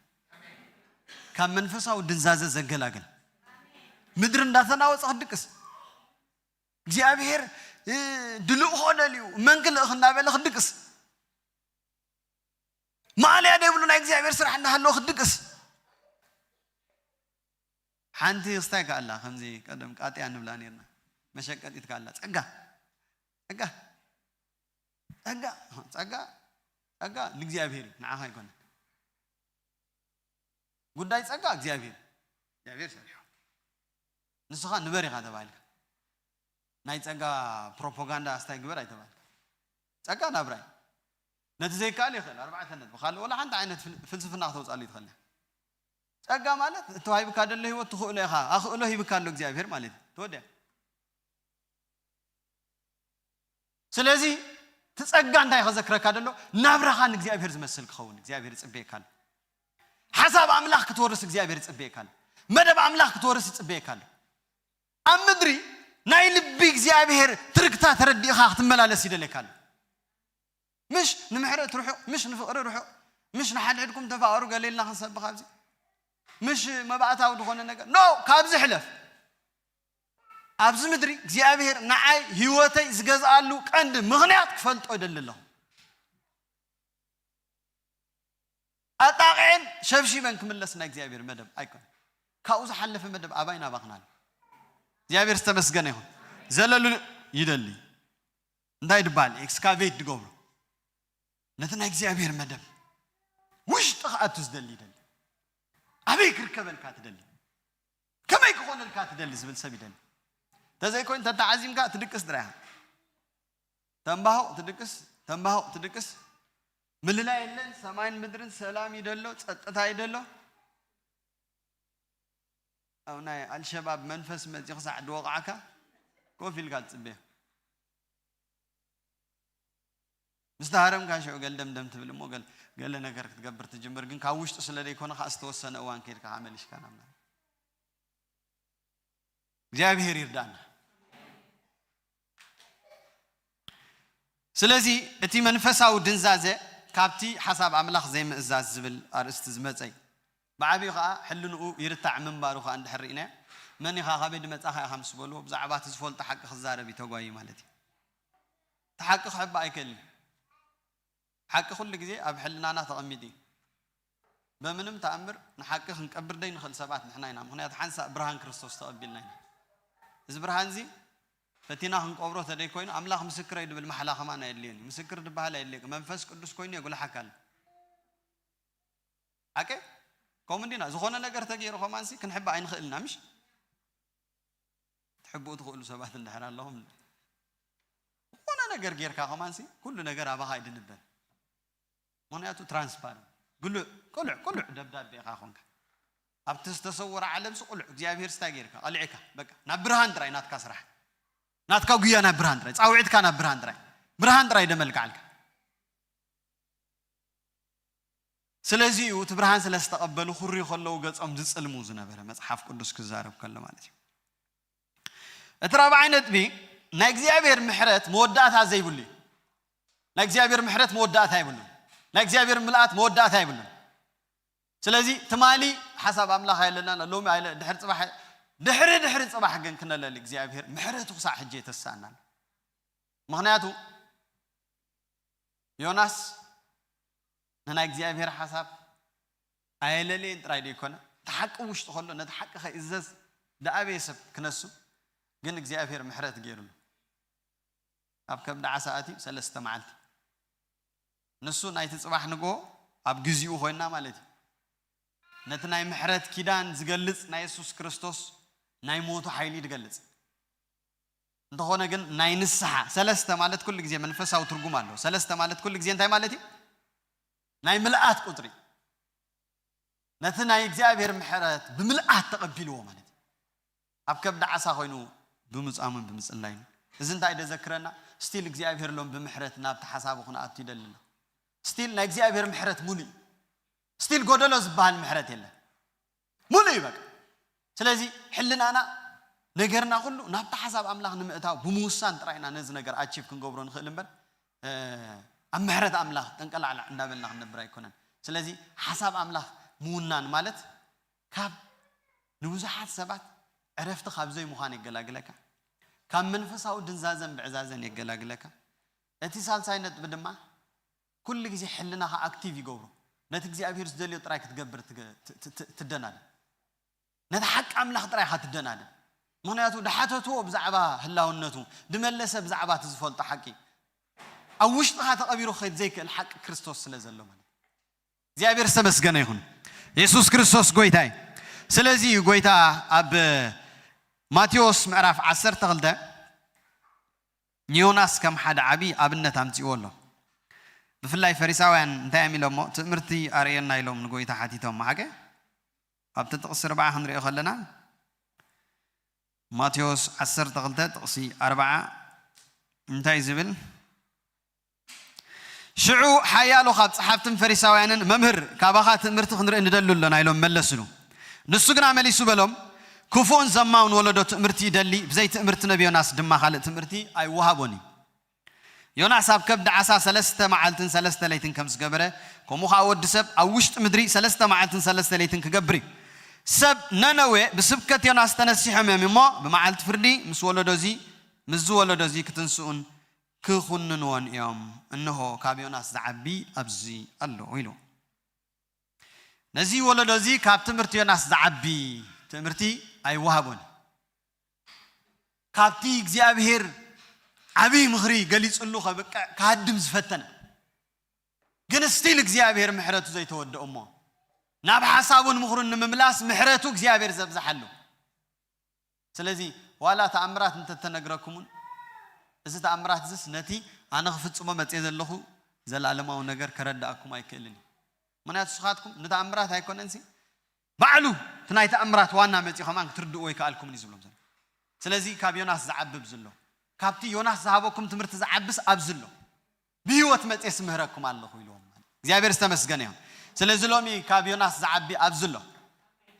ካብ መንፈሳዊ ድንዛዘ ዘገላግል ምድሪ እንዳተናወፀ ክድቅስ እግዚኣብሔር ድልእኾ ደልዩ መን ክልእኽ እንዳበለ ክድቅስ ማእለያ ደይብሉ ናይ እግዚኣብሔር ስራሕ እንዳሃለወ ክድቅስ ሓንቲ ክስታይ ከኣላ ከምዚ ቀደም ቃጥያ ንብላ ነርና መሸቀጢት ከኣላ ጸጋ ጸጋ ጸጋ ጸጋ ጸጋ ንእግዚኣብሔር እዩ ንዓኻ ኣይኮነን ጉዳይ ጸጋ እግዚኣብሔር እግዚኣብሔር ሰሪሖ ንስኻ ንበር ኢኻ ተባሂልካ ናይ ጸጋ ፕሮፓጋንዳ ኣስታይ ግበር ኣይተባልካ ጸጋ ናብራይ ነቲ ዘይከኣል ይኽእል ኣርባዕተ ነጥቢ ካልእ ወላ ሓንቲ ዓይነት ፍልስፍና ክተውፃሉ ይትኽእል ጸጋ ማለት እተዋሂብካ ደሎ ህይወት ትኽእሎ ኢኻ ኣኽእሎ ሂብካ ኣሎ እግዚኣብሔር ማለት እዩ ተወዲያ ስለዚ እቲ ጸጋ እንታይ ከዘክረካ ደሎ ናብራኻ ንእግዚኣብሔር ዝመስል ክኸውን እግዚኣብሔር ይጽበየካ ኣሎ ሓሳብ ኣምላኽ ክትወርስ እግዚኣብሔር ይጽበየካ ኣሎ መደብ ኣምላኽ ክትወርስ ይጽበየካ ኣሎ ኣብ ምድሪ ናይ ልቢ እግዚኣብሔር ትርግታ ተረዲእኻ ክትመላለስ ይደለካ ኣሎ ምሽ ንምሕረት ርሑቕ ምሽ ንፍቕሪ ርሑቕ ምሽ ንሓድሕድኩም ተፋቐሩ ገሌልና ክንሰብኽ ኣብዚ ምሽ መባእታዊ ዝኾነ ነገር ኖ ካብዚ ሕለፍ ኣብዚ ምድሪ እግዚኣብሔር ንዓይ ህይወተይ ዝገዝኣሉ ቀንዲ ምኽንያት ክፈልጦ ይደሊ ኣለኹ ኣጣቕዐን ሸብሺበን ክምለስ ናይ እግዚኣብሔር መደብ ኣይኮነ ካብኡ ዝሓለፈ መደብ ኣባይ ናባኽናል እግዚኣብሔር ዝተመስገነ ይኹን ዘለሉ ይደሊ እንታይ ድበሃል ኤክስካቬት ድገብሮ ነቲ ናይ እግዚኣብሔር መደብ ውሽጢ ክኣቱ ዝደሊ ይደሊ ኣበይ ክርከበልካ ትደሊ ከመይ ክኾነልካ ትደሊ ዝብል ሰብ ይደሊ እንተዘይኮይኑ ተተዓዚምካ ትድቅስ ጥራይ ተንባሆ ትድቅስ ተንባሆ ትድቅስ ምልላይ የለን ሰማይን ምድርን ሰላም ይደሎ ጸጥታ ይደሎ ኣብ ናይ ኣልሸባብ መንፈስ መፂ ክሳዕ ድወቕዓካ ኮፍ ኢልካ ትፅበዮ ምስ ተሃረምካ ሽዑ ገልደምደም ትብል እሞ ገለ ነገር ክትገብር ትጅምር ግን ካብ ውሽጡ ስለ ዘይኮነ ከዓ ዝተወሰነ እዋን ከይድካ ከዓ መሊሽካ ናብ እግዚኣብሔር ይርዳና ስለዚ እቲ መንፈሳዊ ድንዛዘ ካብቲ ሓሳብ ኣምላኽ ዘይምእዛዝ ዝብል ኣርእስቲ ዝመፀ እዩ ብዓብዩ ከዓ ሕልንኡ ይርታዕ ምንባሩ ከዓ እንድሕር ርኢናዮ መን ኢኻ ካበይ ድመፃኻ ኢኻ ምስ በልዎ ብዛዕባ እቲ ዝፈልጦ ሓቂ ክዛረብ እዩ ተጓዩ ማለት እዩ እቲ ሓቂ ክሕባእ ኣይክእልን ሓቂ ኩሉ ግዜ ኣብ ሕልናና ተቐሚጡ እዩ። በምንም ተኣምር ንሓቂ ክንቀብር ደይ ንኽእል ሰባት ንሕና ኢና። ምኽንያቱ ሓንሳእ ብርሃን ክርስቶስ ተቐቢልና ኢና። እዚ ብርሃን እዚ ፈቲና ክንቀብሮ ተደይ ኮይኑ ኣምላኽ ምስክረይ ድብል ማሕላ ከማን ኣየድልዮን እዩ። ምስክር ድበሃል ኣየድልየካ። መንፈስ ቅዱስ ኮይኑ የጉልሓካ ኣሎ። ሓቂ ከምኡ እንዲና ዝኾነ ነገር ተገይሩ ከማንሲ ክንሕባ ኣይንኽእልና ምሽ? ትሕብኡ ትኽእሉ ሰባት እንድሕር ኣለኹም ዝኾነ ነገር ጌርካ ከማንሲ ኩሉ ነገር ኣባኻ ይድንበል ምክንያቱ ትራንስፓረንት ግሉዕ ቅሉዕ ቅሉዕ ደብዳቤ ኢኻ ኮንካ ኣብቲ ዝተሰወረ ዓለምሲ ቅሉዕ እግዚኣብሔር ስታይ ጌርካ ቀሊዕካ በቃ ናብ ብርሃን ጥራይ ናትካ ስራሕ ናትካ ጉያ ናብ ብርሃን ጥራይ ፃውዒትካ ናብ ብርሃን ጥራይ ብርሃን ጥራይ ደመልክዓልካ ስለዚ እዩ እቲ ብርሃን ስለ ዝተቐበሉ፣ ክርዩ ከለዉ ገጾም ዝጽልሙ ዝነበረ፣ መጽሓፍ ቅዱስ ክዛረብ ከሎ ማለት እዩ። እቲ ራብዓይ ነጥቢ፣ ናይ እግዚኣብሔር ምሕረት መወዳእታ ዘይብሉ እዩ። ናይ እግዚኣብሔር ምሕረት መወዳእታ የብሉን። ናይ እግዚኣብሔር ምልኣት መወዳእታ የብሉን። ስለዚ ትማሊ ሓሳብ ኣምላኽ ኣይለና፣ ሎሚ ኣይለ-፣ ድሕሪ ጽባሕ፣ ድሕሪ ድሕሪ ጽባሕ ግን ክነለሊ እግዚኣብሔር ምሕረቱ ክሳዕ ሕጂ የተሳእናል። ምኽንያቱ ዮናስ ንናይ እግዚኣብሔር ሓሳብ ኣየለለየን ጥራይ ደይኮነ፣ እቲ ሓቂ ውሽጡ ከሎ ነቲ ሓቂ ከይእዘዝ ደኣበየ ሰብ ክነሱ፣ ግን እግዚኣብሔር ምሕረት ገይሩሉ። ኣብ ከብዲ ዓሳ ኣትዩ ሰለስተ መዓልቲ። ንሱ ናይቲ ጽባሕ ንግሆ ኣብ ግዚኡ ኮይና ማለት እዩ። ነቲ ናይ ምሕረት ኪዳን ዝገልጽ ናይ የሱስ ክርስቶስ ናይ ሞቱ ሓይሊ ዝገልጽ። እንተኾነ ግን ናይ ንስሓ፣ ሰለስተ ማለት ኩሉ ግዜ መንፈሳዊ ትርጉም ኣለዎ። ሰለስተ ማለት ኩሉ ግዜ እንታይ ማለት እዩ? ናይ ምልኣት ቁጽሪ። ነቲ ናይ እግዚኣብሔር ምሕረት ብምልኣት ተቐቢልዎ ማለት እዩ። ኣብ ከብዲ ዓሳ ኮይኑ ብምጻሙን ብምጽላይን። እዚ እንታይ ደዘክረና? ስቲል እግዚኣብሔር ሎም ብምሕረት ናብቲ ሓሳቡ ክንኣቱ ይደሊ ኣሎ። ስቲል ናይ እግዚኣብሔር ምሕረት ሙሉእ እዩ። ስቲል ጎደሎ ዝበሃል ምሕረት የለን። ሙሉእ እዩ በቃ። ስለዚ ሕልናና፣ ነገርና ኩሉ ናብቲ ሓሳብ ኣምላኽ ንምእታው ብምውሳን ጥራይ ኢና ነዚ ነገር ኣቺቭ ክንገብሮ ንኽእል እምበር፣ እ፣ ኣብ ምሕረት ኣምላኽ ጠንቀላዕላዕ እንዳበልና ክንነብር ኣይኮነን። ስለዚ ሓሳብ ኣምላኽ ምውናን ማለት ካብ ንብዙሓት ሰባት ዕረፍቲ ካብ ዘይምዃን የገላግለካ፣ ካብ መንፈሳዊ ድንዛዘን ብዕዛዘን የገላግለካ። እቲ ሳልሳይ ነጥቢ ድማ ኩሉ ግዜ ሕልናኻ ኣክቲቭ ይገብሮ። ነቲ እግዚኣብሔር ዝደልዮ ጥራይ ክትገብር ትገ-፣ ት-፣ ት-፣ ት-፣ ትደናደን። ነቲ ሓቂ ኣምላኽ ጥራይ ኢኻ ትደናደን። ምኽንያቱ ድሓተትዎ ብዛዕባ ህላውነቱ፣ ድመለሰ ብዛዕባ እቲ ዝፈልጦ ሓቂ፣ ኣብ ውሽጥኻ ተቐቢሩ ክኸይድ ዘይክእል ሓቂ ክርስቶስ ስለ ዘሎ ማለት እዩ። እግዚኣብሔር ዝተመስገነ ይኹን። የሱስ ክርስቶስ ጎይታ እዩ። ስለዚ እዩ ጎይታ ኣብ ማቴዎስ ምዕራፍ ዓሰርተ ክልተ ንዮናስ ከም ሓደ ዓቢ ኣብነት ኣምጺእዎ ኣሎ። ብፍላይ ፈሪሳውያን እንታይ እዮም ኢሎሞ? ትእምርቲ ኣርእየና ኢሎም ንጎይታ ሓቲቶም። ሓቀ ኣብቲ ጥቕሲ ኣርባዓ ክንሪኦ ከለና፣ ማቴዎስ ዓሰርተ ክልተ ጥቕሲ ኣርባዓ እንታይ ዝብል? ሽዑ ሓያሎ ካብ ጸሓፍትን ፈሪሳውያንን፣ "መምህር፣ ካባኻ ትእምርቲ ክንርኢ ንደሊ ኣሎና" ኢሎም መለስሉ። ንሱ ግና መሊሱ በሎም፣ "ክፉእን ዘማውን ወለዶ ትእምርቲ ይደሊ፣ ብዘይ ትእምርቲ ነቢ ዮናስ ድማ ካልእ ትእምርቲ ኣይወሃቦን እዩ። ዮናስ ኣብ ከብዲ ዓሳ ሰለስተ መዓልትን ሰለስተ ለይትን ከም ዝገበረ፣ ከምኡ ኸኣ ወዲ ሰብ ኣብ ውሽጢ ምድሪ ሰለስተ መዓልትን ሰለስተ ለይትን ክገብር እዩ። ሰብ ነነዌ ብስብከት ዮናስ ተነሲሖም እዮም እሞ፣ ብመዓልቲ ፍርዲ ምስ ወለዶ እዚ፣ ምስዚ ወለዶ እዚ ክትንስኡን ክኹንንዎን እዮም። እንሆ፣ ካብ ዮናስ ዝዓቢ ኣብዚ ኣሎ" ኢሉ። ነዚ ወለዶ እዚ ካብ ትምህርቲ ዮናስ ዝዓቢ ትምህርቲ ኣይወሃቦን። ካብቲ እግዚኣብሔር ዓብዪ ምኽሪ ገሊጽሉ ከብቅዕ ክሃድም ዝፈተነ፣ ግን ስቲል እግዚኣብሔር ምሕረቱ ዘይተወደኦ እሞ፣ ናብ ሓሳቡን ምኽሩን ንምምላስ ምሕረቱ እግዚኣብሔር ዘብዝሓሉ። ስለዚ ዋላ ተኣምራት እንተተነግረኩምን፣ እዚ ተኣምራት እዚስ ነቲ ኣነ ክፍጽሞ መጽየ ዘለኹ ዘላለማዊ ነገር ከረድኣኩም ኣይክእልን እዩ። ምኽንያቱ ንስኻትኩም ንተኣምራት ኣይኮነንሲ፣ ባዕሉ እቲ ናይ ተኣምራት ዋና መጺኡ ከማን ክትርድእዎ ኣይከኣልኩምን እዩ ዝብሎም ዘሎ። ስለዚ ካብ ዮናስ ዝዓቢ ኣብዚ ኣሎ። ካብቲ ዮናስ ዝሃበኩም ትምህርቲ ዝዓብስ ኣብዚ ኣሎ። "ብህይወት መጽየስ ምህረኩም ኣለኹ" ኢልዎም። እግዚኣብሔር ዝተመስገነ ይኹን። ስለዚ ሎሚ ካብ ዮናስ ዝዓቢ ኣብዚ ኣሎ።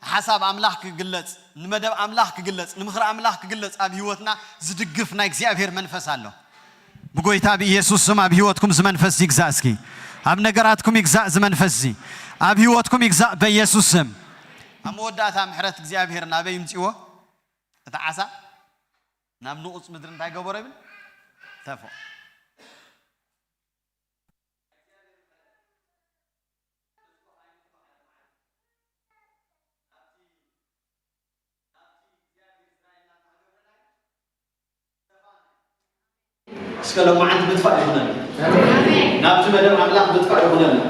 ሓሳብ ኣምላኽ ክግለጽ፣ ንመደብ ኣምላኽ ክግለጽ፣ ንምኽሪ ኣምላኽ ክግለጽ ኣብ ህይወትና ዝድግፍ ናይ እግዚኣብሔር መንፈስ ኣሎ። ብጎይታ ብኢየሱስ ስም ኣብ ህይወትኩም እዚ መንፈስ እዚ ይግዛእ። እስኪ ኣብ ነገራትኩም ይግዛእ እዚ መንፈስ እዚ። ኣብ ህይወትኩም ይግዛእ በኢየሱስ ስም። ኣብ መወዳእታ ምሕረት እግዚኣብሔር ናበይ ይምጽእዎ? እቲ ዓሳ ናብ ንቑጽ ምድሪ እንታይ ገበሮ ይብል? ተፎ። እስከ ሎማዓንቲ ምጥፋእ ይኹነልና። ናብቲ መደብ ኣምላኽ ምጥፋእ ይኹነልና።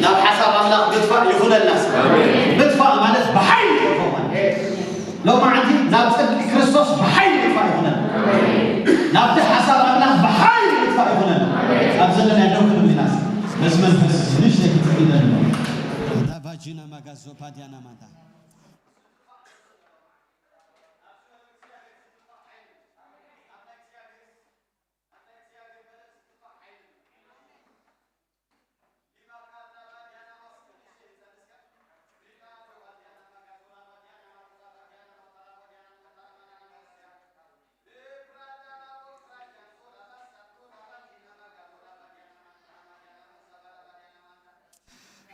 ናብ ሓሳብ ኣምላኽ ምጥፋእ ይኹነልና። ምጥፋእ ማለት ብሓይሊ ይኹን ማለት። ሎማዓንቲ ናብ ጽድቂ ክርስቶስ ብሓይሊ ምጥፋእ ይኹነልና። ናብቲ ሓሳብ ኣምላኽ ብሓይሊ ምጥፋእ ይኹነልና። ኣብ ዘለና ደው ክንብል ኢና። በዚ መንፈስ ንእሽተይ ክትጽሊ ይደሊ። ራቫጂና ማጋዞ ፓዲያና ማንታ።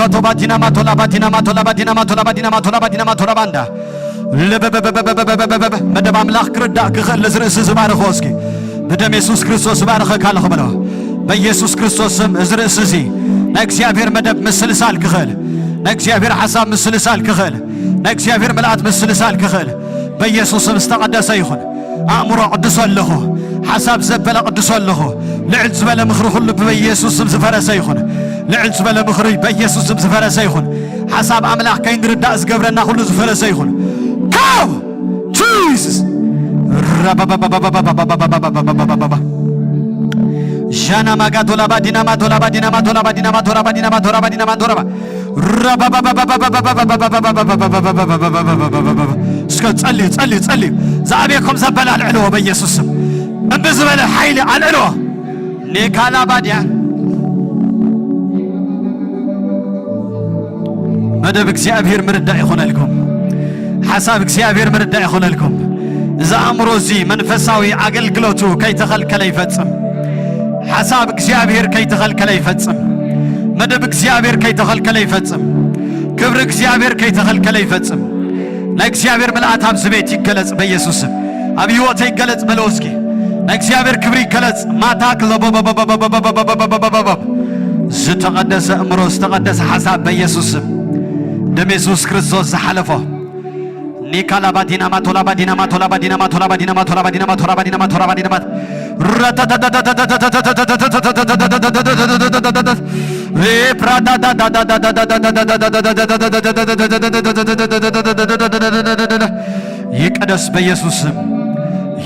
ራባጋቶ ባዲና ማቶላ ባዲና ማቶላ ባዲና ማቶላ ባዲና ማቶላ ባዲና ማቶላ ባንዳ መደብ ኣምላኽ ክርዳእ ክኽእል፣ ነዚ ርእሲ ዝባርኾ እስኪ ብደም የሱስ ክርስቶስ ዝባርኸካ ኣለኹ በሎ። በኢየሱስ ክርስቶስ ስም እዚ ርእሲ እዚ ናይ እግዚኣብሔር መደብ ምስልሳል ክኽእል፣ ናይ እግዚኣብሔር ሓሳብ ምስልሳል ክኽእል፣ ናይ እግዚኣብሔር ምልኣት ምስልሳል ክኽእል በኢየሱስ ስም ዝተቐደሰ ይኹን። ኣእምሮ ቅድሶ ኣለኹ፣ ሓሳብ ዘበለ ቅድሶ ኣለኹ። ልዕል ዝበለ ምኽሪ ኩሉ ብኢየሱስ ስም ዝፈረሰ ይኹን። ልዕል ዝበለ ምኽሪ በኢየሱስ ስም ዝፈረሰ ይኹን። ሓሳብ ኣምላኽ ከይንርዳእ ዝገብረና ኩሉ ዝፈረሰ ይኹን። ካው ጂሱስ ሻና ማጋ ቶላባ ዲናማ ቶላባ ዲናማ ቶላባ ዲናማ ቶላባ ዲናማ ቶላባ ዲናማ ቶላባ እስከ ጸልዩ ጸልዩ ጸልዩ ዝኣበየኩም ዘበለ ኣልዕልዎ በኢየሱስ ስም። እምቢ ዝበለ ሓይሊ ኣልዕልዎ። ኔካላ ባድያ መደብ እግዚኣብሔር ምርዳእ ይኹነልኩም። ሓሳብ እግዚኣብሔር ምርዳእ ይኹነልኩም። እዚ ኣእምሮ እዚ መንፈሳዊ ኣገልግሎቱ ከይተኸልከለ ይፈጽም። ሓሳብ እግዚኣብሔር ከይተኸልከለ ይፈጽም። መደብ እግዚኣብሔር ከይተኸልከለ ይፈጽም። ክብሪ እግዚኣብሔር ከይተኸልከለ ይፈጽም። ናይ እግዚኣብሔር ምልኣት ኣብዚ ቤት ይገለጽ በኢየሱስ ስም። ኣብ ህይወተይ ይገለጽ በሎ እስኪ። ናይ እግዚኣብሔር ክብሪ ይገለጽ። ማታክ ዝተቐደሰ እምሮ፣ ዝተቐደሰ ሓሳብ በኢየሱስ ስም። ደም የሱስ ክርስቶስ ዝሓለፎ ኒካላ ባዲናማ ቶላ ባዲናማ ቶላ ባዲናማ ቶላ ባዲናማ ቶላ ባዲናማ ቶላ ባዲናማ ቶላ ባዲናማ ይቀደስ በኢየሱስ ስም።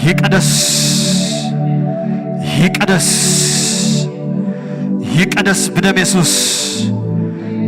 ይቀደስ፣ ይቀደስ፣ ይቀደስ ብደም የሱስ።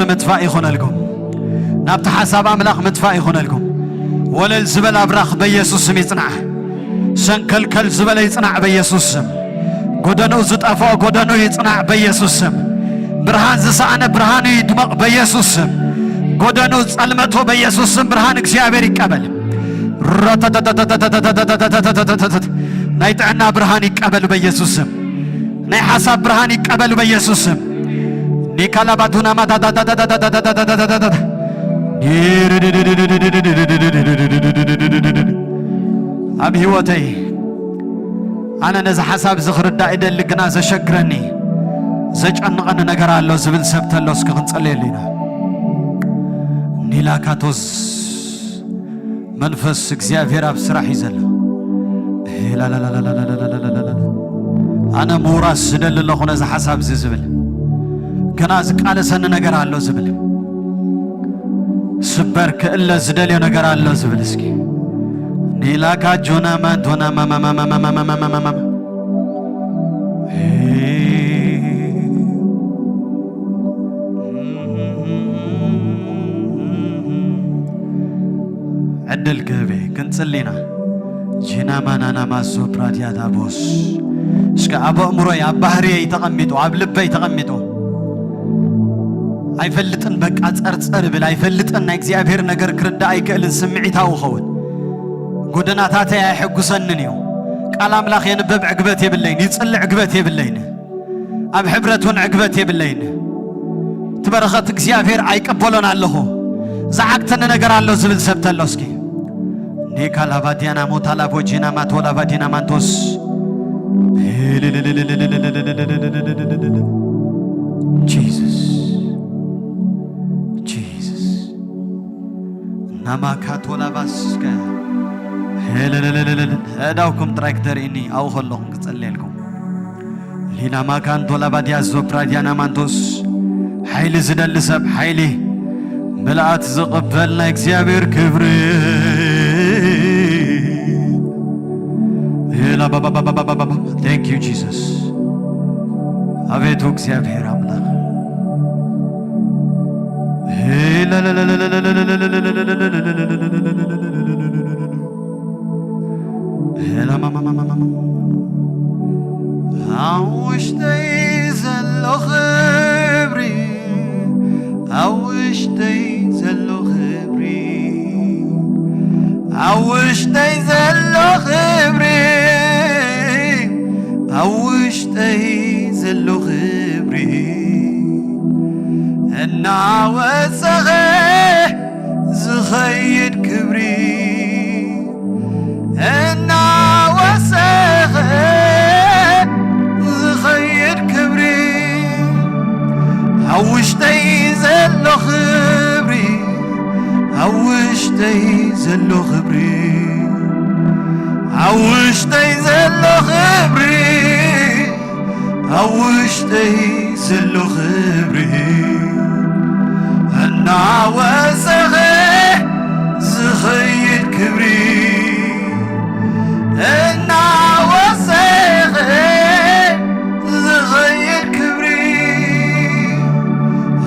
ክብሪ ምጥፋእ ይኹነልኩም። ናብቲ ሓሳብ ኣምላኽ ምጥፋእ ይኹነልኩም። ወለል ዝበል ኣብራኽ በኢየሱስ ስም ይጽናዕ። ሰንከልከል ዝበለ ይጽናዕ በኢየሱስ ስም። ጎደኑ ዝጠፍኦ ጎደኑ ይጽናዕ በኢየሱስ ስም። ብርሃን ዝሰኣነ ብርሃኑ ይድመቕ በኢየሱስ ስም። ጎደኑ ጸልመቱ በኢየሱስ ስም ብርሃን እግዚኣብሔር ይቀበል። ናይ ጥዕና ብርሃን ይቀበል በኢየሱስ ስም። ናይ ሓሳብ ብርሃን ይቀበል በኢየሱስ ስም። ኒካላ ባዱና ማታ ኣብ ህይወተይ ኣነ ነዚ ሓሳብ እዚ ክርዳእ ይደሊ፣ ግና ዘሸግረኒ ዘጨንቐኒ ነገር ኣሎ ዝብል ሰብ ተሎ እስኪ ክንጸልየሉ ኢና። ኒላካቶስ መንፈስ እግዚኣብሔር ኣብ ስራሕ እዩ ዘሎ። ኣነ ምውራስ ዝደሊ ኣለኹ ነዚ ሓሳብ እዚ ዝብል፣ ግና ዝቃለሰኒ ነገር ኣሎ ዝብል፣ ስበር ክእለ ዝደልዮ ነገር ኣሎ ዝብል። እስኪ ኒላካ ጆናማ ዶናማ ዕድል ክህብ እየ። ክንጽሊ ኢና። ጂናማናናማሶ ፕራዲያታቦስ። እስከ ኣብ ኣእምሮይ፣ ኣብ ባህርየይ ተቐሚጡ፣ ኣብ ልበይ ተቐሚጡ፣ ኣይፈልጥን፣ በቃ ጸርጸር እብል፣ ኣይፈልጥን፣ ናይ እግዚኣብሔር ነገር ክርዳእ ኣይክእልን፣ ስምዒታዊ ኸውን። ጎደናታተይ ኣየሐጉሰንን እዩ። ቃል ኣምላኽ የንበብ ዕግበት የብለይን፣ ይጽሊ ዕግበት የብለይን። ኣብ ሕብረት እውን ዕግበት የብለይን። እቲ በረኸት እግዚኣብሔር ኣይቀበሎን ኣለኹ። ዝዓግተኒ ነገር ኣሎ ዝብል ሰብ ተሎ እስኪ። ኒካላባዲያና ሞታላቦጂና ማቶላባዲና ማንቶስ። ጂሱስ። ጂሱስ። ናማካቶላባስከ። ሄለለለለለለ። ኣእዳውኩም ጥራይ ክተርእኒ ኣብኡ ከለኹም ክጸልየልኩም። ሊናማካንቶላባዲያስ ዞፕራዲያና ማንቶስ። ሓይሊ ዝደሊ ሰብ ሓይሊ። ምልኣት ዝቕበል ናይ እግዚኣብሔር ክብሪ። ሄላ ባባባባባባባ። Thank you Jesus። ኣቤቱ እግዚኣብሔር ኣምላኽ። ሄላ ኣብ ውሽጠይ ዘሎ ክብሪ፣ ኣብ ውሽጠይ ዘሎ ክብሪ፣ ኣብ ውሽጠይ ዘሎ ክብሪ፣ ኣብ ውሽጠይ ዘሎ ክብሪ፣ እናወሰኸ ዝኸይድ ክብሪ፣ እናወሰኸ ዝኸይድ ክብሪ፣ ኣብ ውሽጠይ ዘሎ ክብሪ፣ ኣብ ውሽጠይ ዘሎ ክብሪ፣ ኣብ ውሽጠይ ዘሎ ክብሪ፣ ኣብ ውሽጠይ ዘሎ ክብሪ፣ እናወሰኸ ዝኸይድ ክብሪ፣ እናወሰኸ ዝኸይድ ክብሪ፣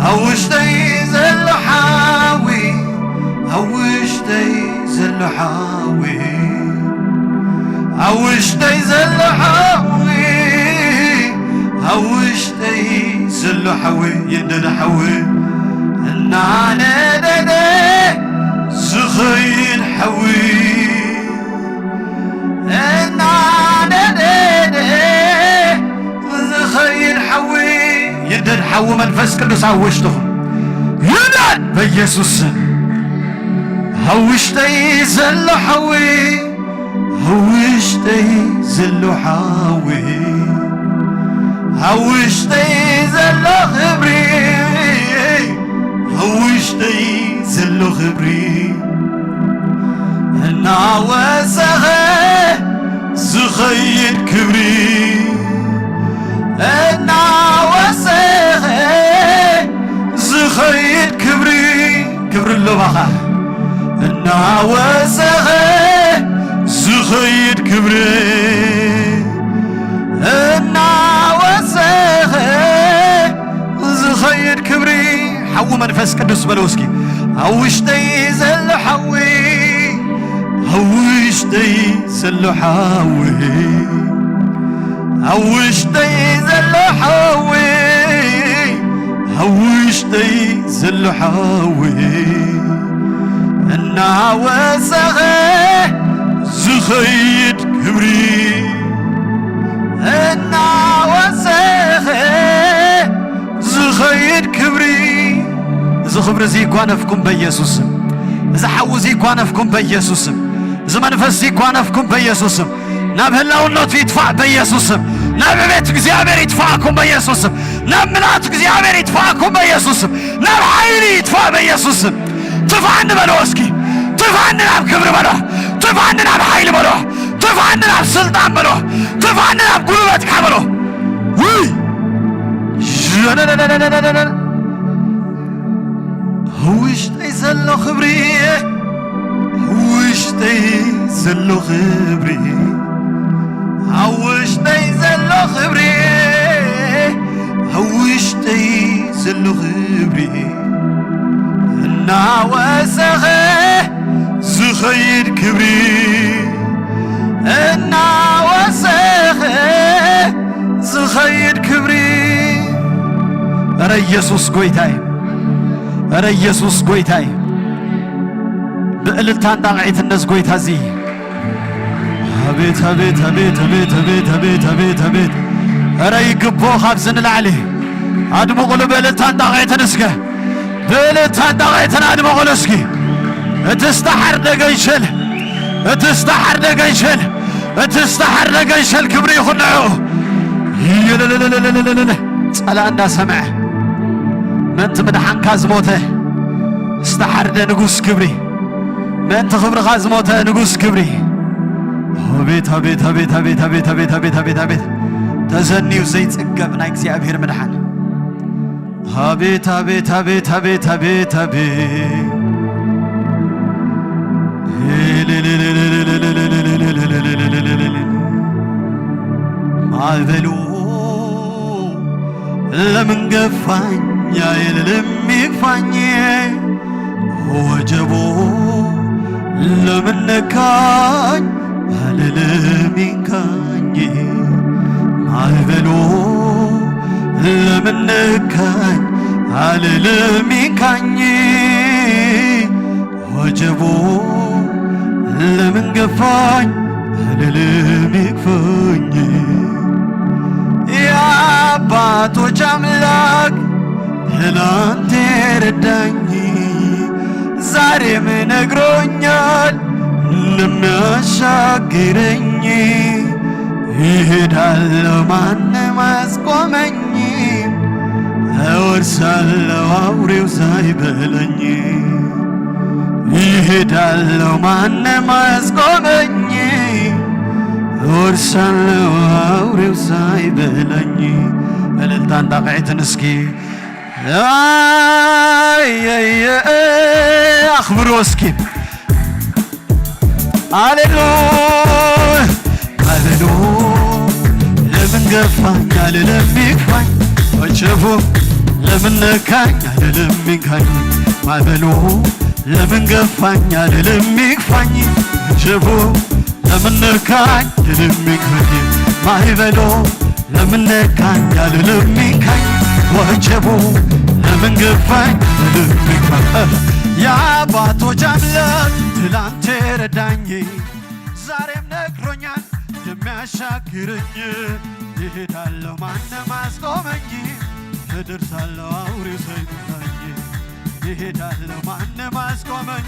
ኣብ ውሽጠይ ዘሎ ሓዊ፣ ኣብ ውሽጠይ ዘሎ ሓዊ፣ ኣብ ውሽጠይ ዘሎ ሓዊ፣ ኣብ ውሽጠይ ዘሎ ሓዊ፣ ይንደደ ሓዊ፣ እናነደደ ዝኸይድ ሓዊ፣ እናነደደ ዝኸይድ ሓዊ፣ ይንደድ ሓዊ መንፈስ ቅዱስ ኣብ ውሽጥኹም ይንደድ በኢየሱስ ስም። ኣብ ውሽጠይ ዘሎ ሓዊ፣ ኣብ ውሽጠይ ዘሎ ሓዊ፣ ኣብ ውሽጠይ ዘሎ ክብሪ፣ ኣብ ውሽጠይ ዘሎ ክብሪ፣ እናወሰኸ ዝኸይድ ክብሪ፣ እናወሰኸ ዝኸይድ ክብሪ፣ ክብሪ ኣሎባኻ። እናወሰኸ ዝኸይድ ክብሪ እናወሰኸ ዝኸይድ ክብሪ ሓዉ መንፈስ ቅዱስ በለው እስኪ። ኣብ ውሽጠይ ዘሎ ሓዊ ኣብ ውሽጠይ ዘሎ ሓዊ ኣብ ውሽጠይ ዘሎ ሓዊ ኣብ ውሽጠይ ዘሎ ሓዊ እናወሰኸ ዝኸይድ ክብሪ እናወሰኸ ዝኸይድ ክብሪ። እዚ ክብሪ እዚ ይጓነፍኩም በኢየሱስ ስም። እዚ ሓዊ እዚ ይጓነፍኩም በኢየሱስ ስም። እዚ መንፈስ እዚ ይጓነፍኩም በኢየሱስ ስም። ናብ ህላውነቱ ይጥፋእ በኢየሱስ ስም። ናብ ቤት እግዚኣብሔር ይጥፋእኩም በኢየሱስ ስም። ናብ ምልኣት እግዚኣብሔር ይጥፋእኩም በኢየሱስ ስም። ናብ ሓይሊ ይጥፋእ በኢየሱስ ስም። ትፋን በሎ እስኪ። ትፋን ናብ ክብሪ በሎ። ትፋን ናብ ሓይሊ በሎ። ትፋን ናብ ስልጣን በሎ። ትፋን ናብ ጉልበትካ በሎ። ውይ ውሽጠይ ዘሎ ክብሪ ውሽጠይ ዘሎ ክብሪ ኣብ ውሽጠይ ዘሎ ክብሪ ኣብ ውሽጠይ ዘሎ ክብሪ እናወሰኸ ዝኸይድ ክብሪ እናወሰኸ ዝኸይድ ክብሪ። እረ ኢየሱስ ጎይታይ፣ እረ ኢየሱስ ጎይታይ። ብእልልታን ጣቕዒትን ነዚ ጎይታ እዚ። ኣቤት ኣቤት ኣቤት ኣቤት ኣቤት ኣቤት ኣቤት ኣቤት። እረ ይግቦ ካብዚ ንላዕሊ። ኣድምቑሉ ብእልልታን ጣቕዒትን እስከ። ብእልልታን ጣቕዒትን ኣድምቑሉ እስኪ። እቲ ዝተሓርደ ገንሸል፣ እቲ ዝተሓርደ ገንሸል፣ እቲ ዝተሓርደ ገንሸል ክብሪ ይኹን ንዕኡ። ይልልልልልልልልል። ጸላ እንዳሰምዐ ምእንቲ ምድሓንካ ዝሞተ ዝተሓርደ ንጉስ ክብሪ፣ ምእንቲ ክብርኻ ዝሞተ ንጉስ ክብሪ። ኣቤት ኣቤት ኣቤት ኣቤት ኣቤት ኣቤት ኣቤት ኣቤት ኣቤት። ተዘንዩ ዘይጽገብ ናይ እግዚኣብሔር ምድሓን። ኣቤት ኣቤት ኣቤት ኣቤት ኣቤት ኣቤት። ማዕበሉ ለምን ገፋኝ አይልም ይግፋኝ፣ ወጀቡ ለምን ነካኝ አልልም ይንካኝ። ማዕበሉ ለምን ነካኝ አልልም ይንካኝ። ወጀቡ ለምን ገፋኝ አልልም ይግፋኝ። የአባቶች አምላክ ትላንት የረዳኝ ዛሬም ነግሮኛል እንደሚያሻግረኝ። ይሄዳለሁ ማንም አያስቆመኝ፣ እወርሳለሁ አውሬው ሳይበላኝ። ይሄዳለሁ ማንም አያስቆመኝ፣ እወርሳለሁ አውሬው ሳይበላኝ። እልልታን ጣቕዒትን እስኪ። አየየ አኽብሮ እስኪ። ሃሌሉያ። ማዕበሉ ለምን ገፋኝ አልልም ይግፋኝ፣ ወጀቡ ለምን ነካኝ አልልም ይንካኝ። ማዕበሉ ለምን ገፋኝ አልልም ይግፋኝ፣ ወጀቡ ለምን ነካኝ አልልም ይንካኝ። ማዕበሉ ለምን ነካኝ አልልም ይንካኝ፣ ወጀቡ ለምን ገፋኝ አልልም ይንካኝ። የአባቶች አምላክ ትላንት የረዳኝ ዛሬም ነግሮኛል እንደሚያሻግረኝ። ይሄዳለሁ ማንም አያስቆመኝ፣ እደርሳለሁ አውሬው ሳይበላኝ። ይሄዳለሁ ማንም አያስቆመኝ፣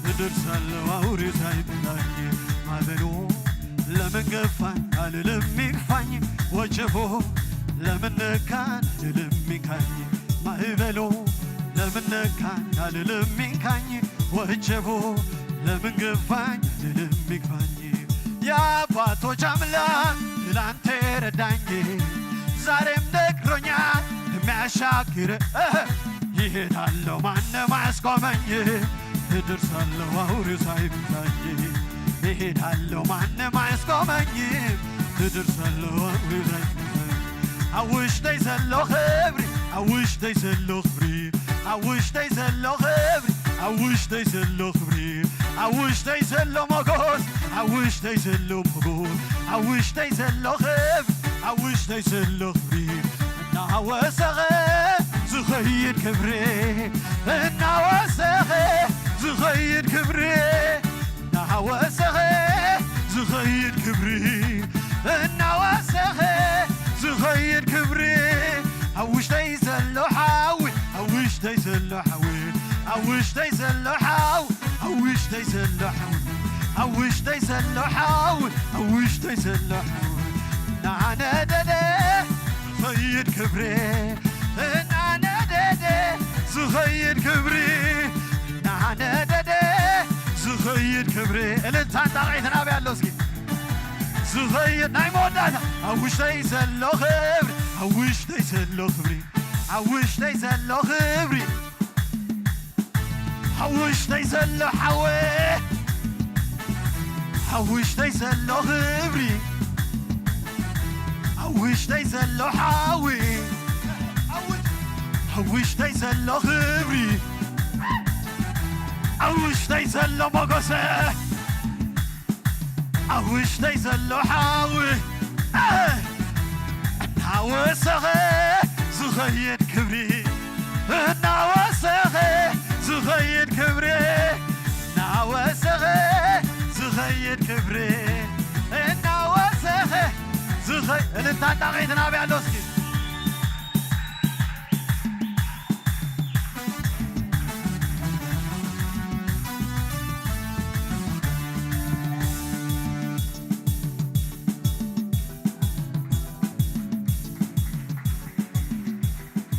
እደርሳለሁ አውሬው ሳይበላኝ። ማዕበሉ ለምን ገፋኝ አልልም ይግፋኝ፣ ወጀቡ ለምን ነካኝ አልልም ይንካኝ። ማዕበሉ ለምን ነካኝ አልልም ይንካኝ፣ ወጀቡ ለምን ገፋኝ አልልም ይግፋኝ። የአባቶች አምላክ ትላንት የረዳኝ ዛሬም ነግሮኛል የሚያሻግር። ይሄዳለሁ ማንም አያስቆመኝ፣ እደርሳለሁ አውሬው ሳይበላኝ። ይሄዳለሁ ማንም አያስቆመኝም። ምድር ሰለዋን ይዘኝ አውሽተይ ዘሎ ክብሪ አውሽተይ ዘሎ ክብሪ አውሽተይ ዘሎ ክብሪ አውሽተይ ዘሎ ክብሪ አውሽተይ ዘሎ ሞጎስ አውሽተይ ዘሎ ሞጎስ አውሽተይ ዘሎ ክብሪ አውሽተይ ዘሎ ክብሪ እናወሰኸ ዝኸይድ ክብሪ እናወሰኸ ዝኸይድ ክብሪ እናወሰኸ ዝኸይድ ክብሪ እናወሰኸ ዝኸይድ ክብሪ ኣብ ውሽጠይ ዘሎ ሓዊ ኣብ ውሽጠይ ዘሎ ሓዊ ኣብ ውሽጠይ ዘሎ ሓዊ ኣብ ውሽጠይ ዘሎ ሓዊ ኣብ ውሽጠይ ዘሎ ሓዊ ኣብ ውሽጠይ ዘሎ ሓዊ እናነደደ ዝኸይድ ክብሪ እናነደደ ዝኸይድ ክብሪ እናነደደ ዝኸይድ ክብሪ እልልታን ጣቕዒትን ኣበይ ኣሎ እስኪ ዝኸይድ ናይ መወዳእታ ኣብ ውሽጠይ ዘሎ ክብሪ ኣብ ውሽጠይ ዘሎ ክብሪ ኣብ ውሽጠይ ዘሎ ክብሪ ኣብ ውሽጠይ ዘሎ ሓወ ኣብ ውሽጠይ ዘሎ ክብሪ ኣብ ውሽጠይ ዘሎ ሓዊ ኣብ ውሽጠይ ዘሎ ክብሪ ኣብ ውሽጠይ ዘሎ ሞጎሰ ኣብ ውሽጠይ ዘሎ ሓዊ እናወሰኸ ዝኸይድ ክብሪ እናወሰኸ ዝኸይድ ክብሪ እናወሰኸ ዝኸይድ ክብሪ እናወሰኸ ዝኸይ እልልታን ጣቕዒትን ኣበይ ኣሎ እስኪ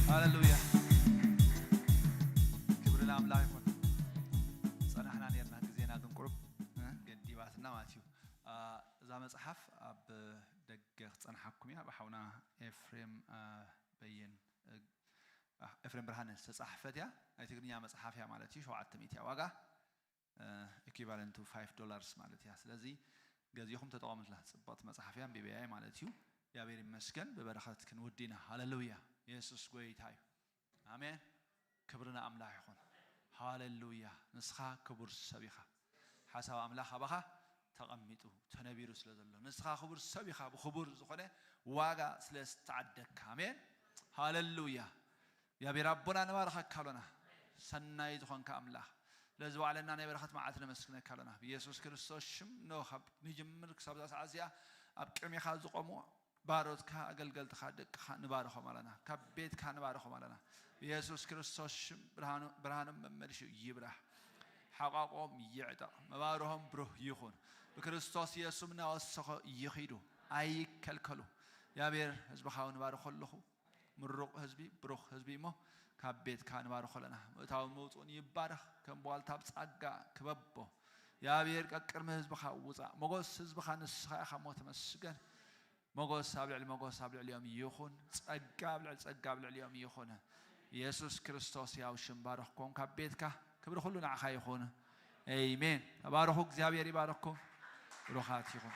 ሃሌሉያ ክብሪ ንኣምላኽ ይኹን። ጸናሕና ነርና ግዜና ግን ቁሩብ ገዲባትና ማለት እዩ። እዛ መጽሓፍ ኣብ ደገ ክጸንሓኩም እያ። ብሓውና ኤፍሬም በየን ኤፍሬም ብርሃነ ዝተጻሕፈት እያ። ናይ ትግርኛ መጽሓፍ እያ ማለት እዩ። ሸውዓተ ሚእቲ እያ ዋጋ equivalent to five dollars ማለት እያ። ስለዚ ገዚኹም ተጠቐሙላ። ጽብቕቲ መጽሓፍ እያ፣ ኣንብብያ ማለት እዩ። እግዚኣብሔር ይመስገን፣ ብበረኸት ክንውዲ ኢና። ሃሌሉያ! የሱስ ጎይታ እዩ። ኣሜን። ክብሪ ንኣምላኽ ይኹን። ሃሌሉያ! ንስኻ ክቡር ሰብ ኢኻ። ሓሳብ ኣምላኽ ኣባኻ ተቐሚጡ ተነቢሩ ስለ ዘሎ ንስኻ ክቡር ሰብ ኢኻ። ብክቡር ዝኾነ ዋጋ ስለ ዝተዓደግካ። ኣሜን። ሃሌሉያ! እግዚኣብሔር ኣቦና ንባርኸካ ኣሎና። ሰናይ ዝኾንካ ኣምላኽ ስለዚ ባዕልና ናይ በረኸት መዓልቲ ነመስግነካ ኣሎና። ብየሱስ ክርስቶስ ሽም ኖ ካብ ንጅምር ክሳብ እዛ ሰዓት እዚኣ ኣብ ቅድሜኻ ዝቆሙ ባሮትካ ኣገልገልትኻ ደቅኻ ንባርኾም ኣለና። ካብ ቤትካ ንባርኾም ኣለና። ብየሱስ ክርስቶስ ሽም ብርሃኑ- ብርሃኖም መመልሹ ይብራህ። ሓቋቆም ይዕጠቕ። መባርሆም ብሩህ ይኹን። ብክርስቶስ የሱስ እናወሰኸ ይኺዱ ኣይከልከሉ። እግዚኣብሔር ህዝብኻ እውን ባርኾ ኣለኹ። ምሩቕ ህዝቢ ብሩኽ ህዝቢ እሞ ካብ ቤትካ ንባርኾ ኣለና። ምእታውን መውፅኡን ይባረኽ። ከም ዋልታ ብፃጋ ክበቦ እግዚኣብሔር ቀቅድሚ ህዝብኻ ውፃእ። ሞጎስ ህዝብኻ ንስኻ ኢኻ እሞ ተመስገን። ሞጎስ ኣብ ልዕሊ ሞጎስ ኣብ ልዕሊኦም ይኹን። ጸጋ ኣብ ልዕሊ ጸጋ ኣብ ልዕሊኦም ይኹን። ኢየሱስ ክርስቶስ ያው ሽም ባረኽኩም ካብ ቤትካ ክብሪ ኩሉ ንዓኻ ይኹን። ኣሜን። ተባረኹ። እግዚኣብሔር ይባረኽኩም። ብሩኻት ይኹን።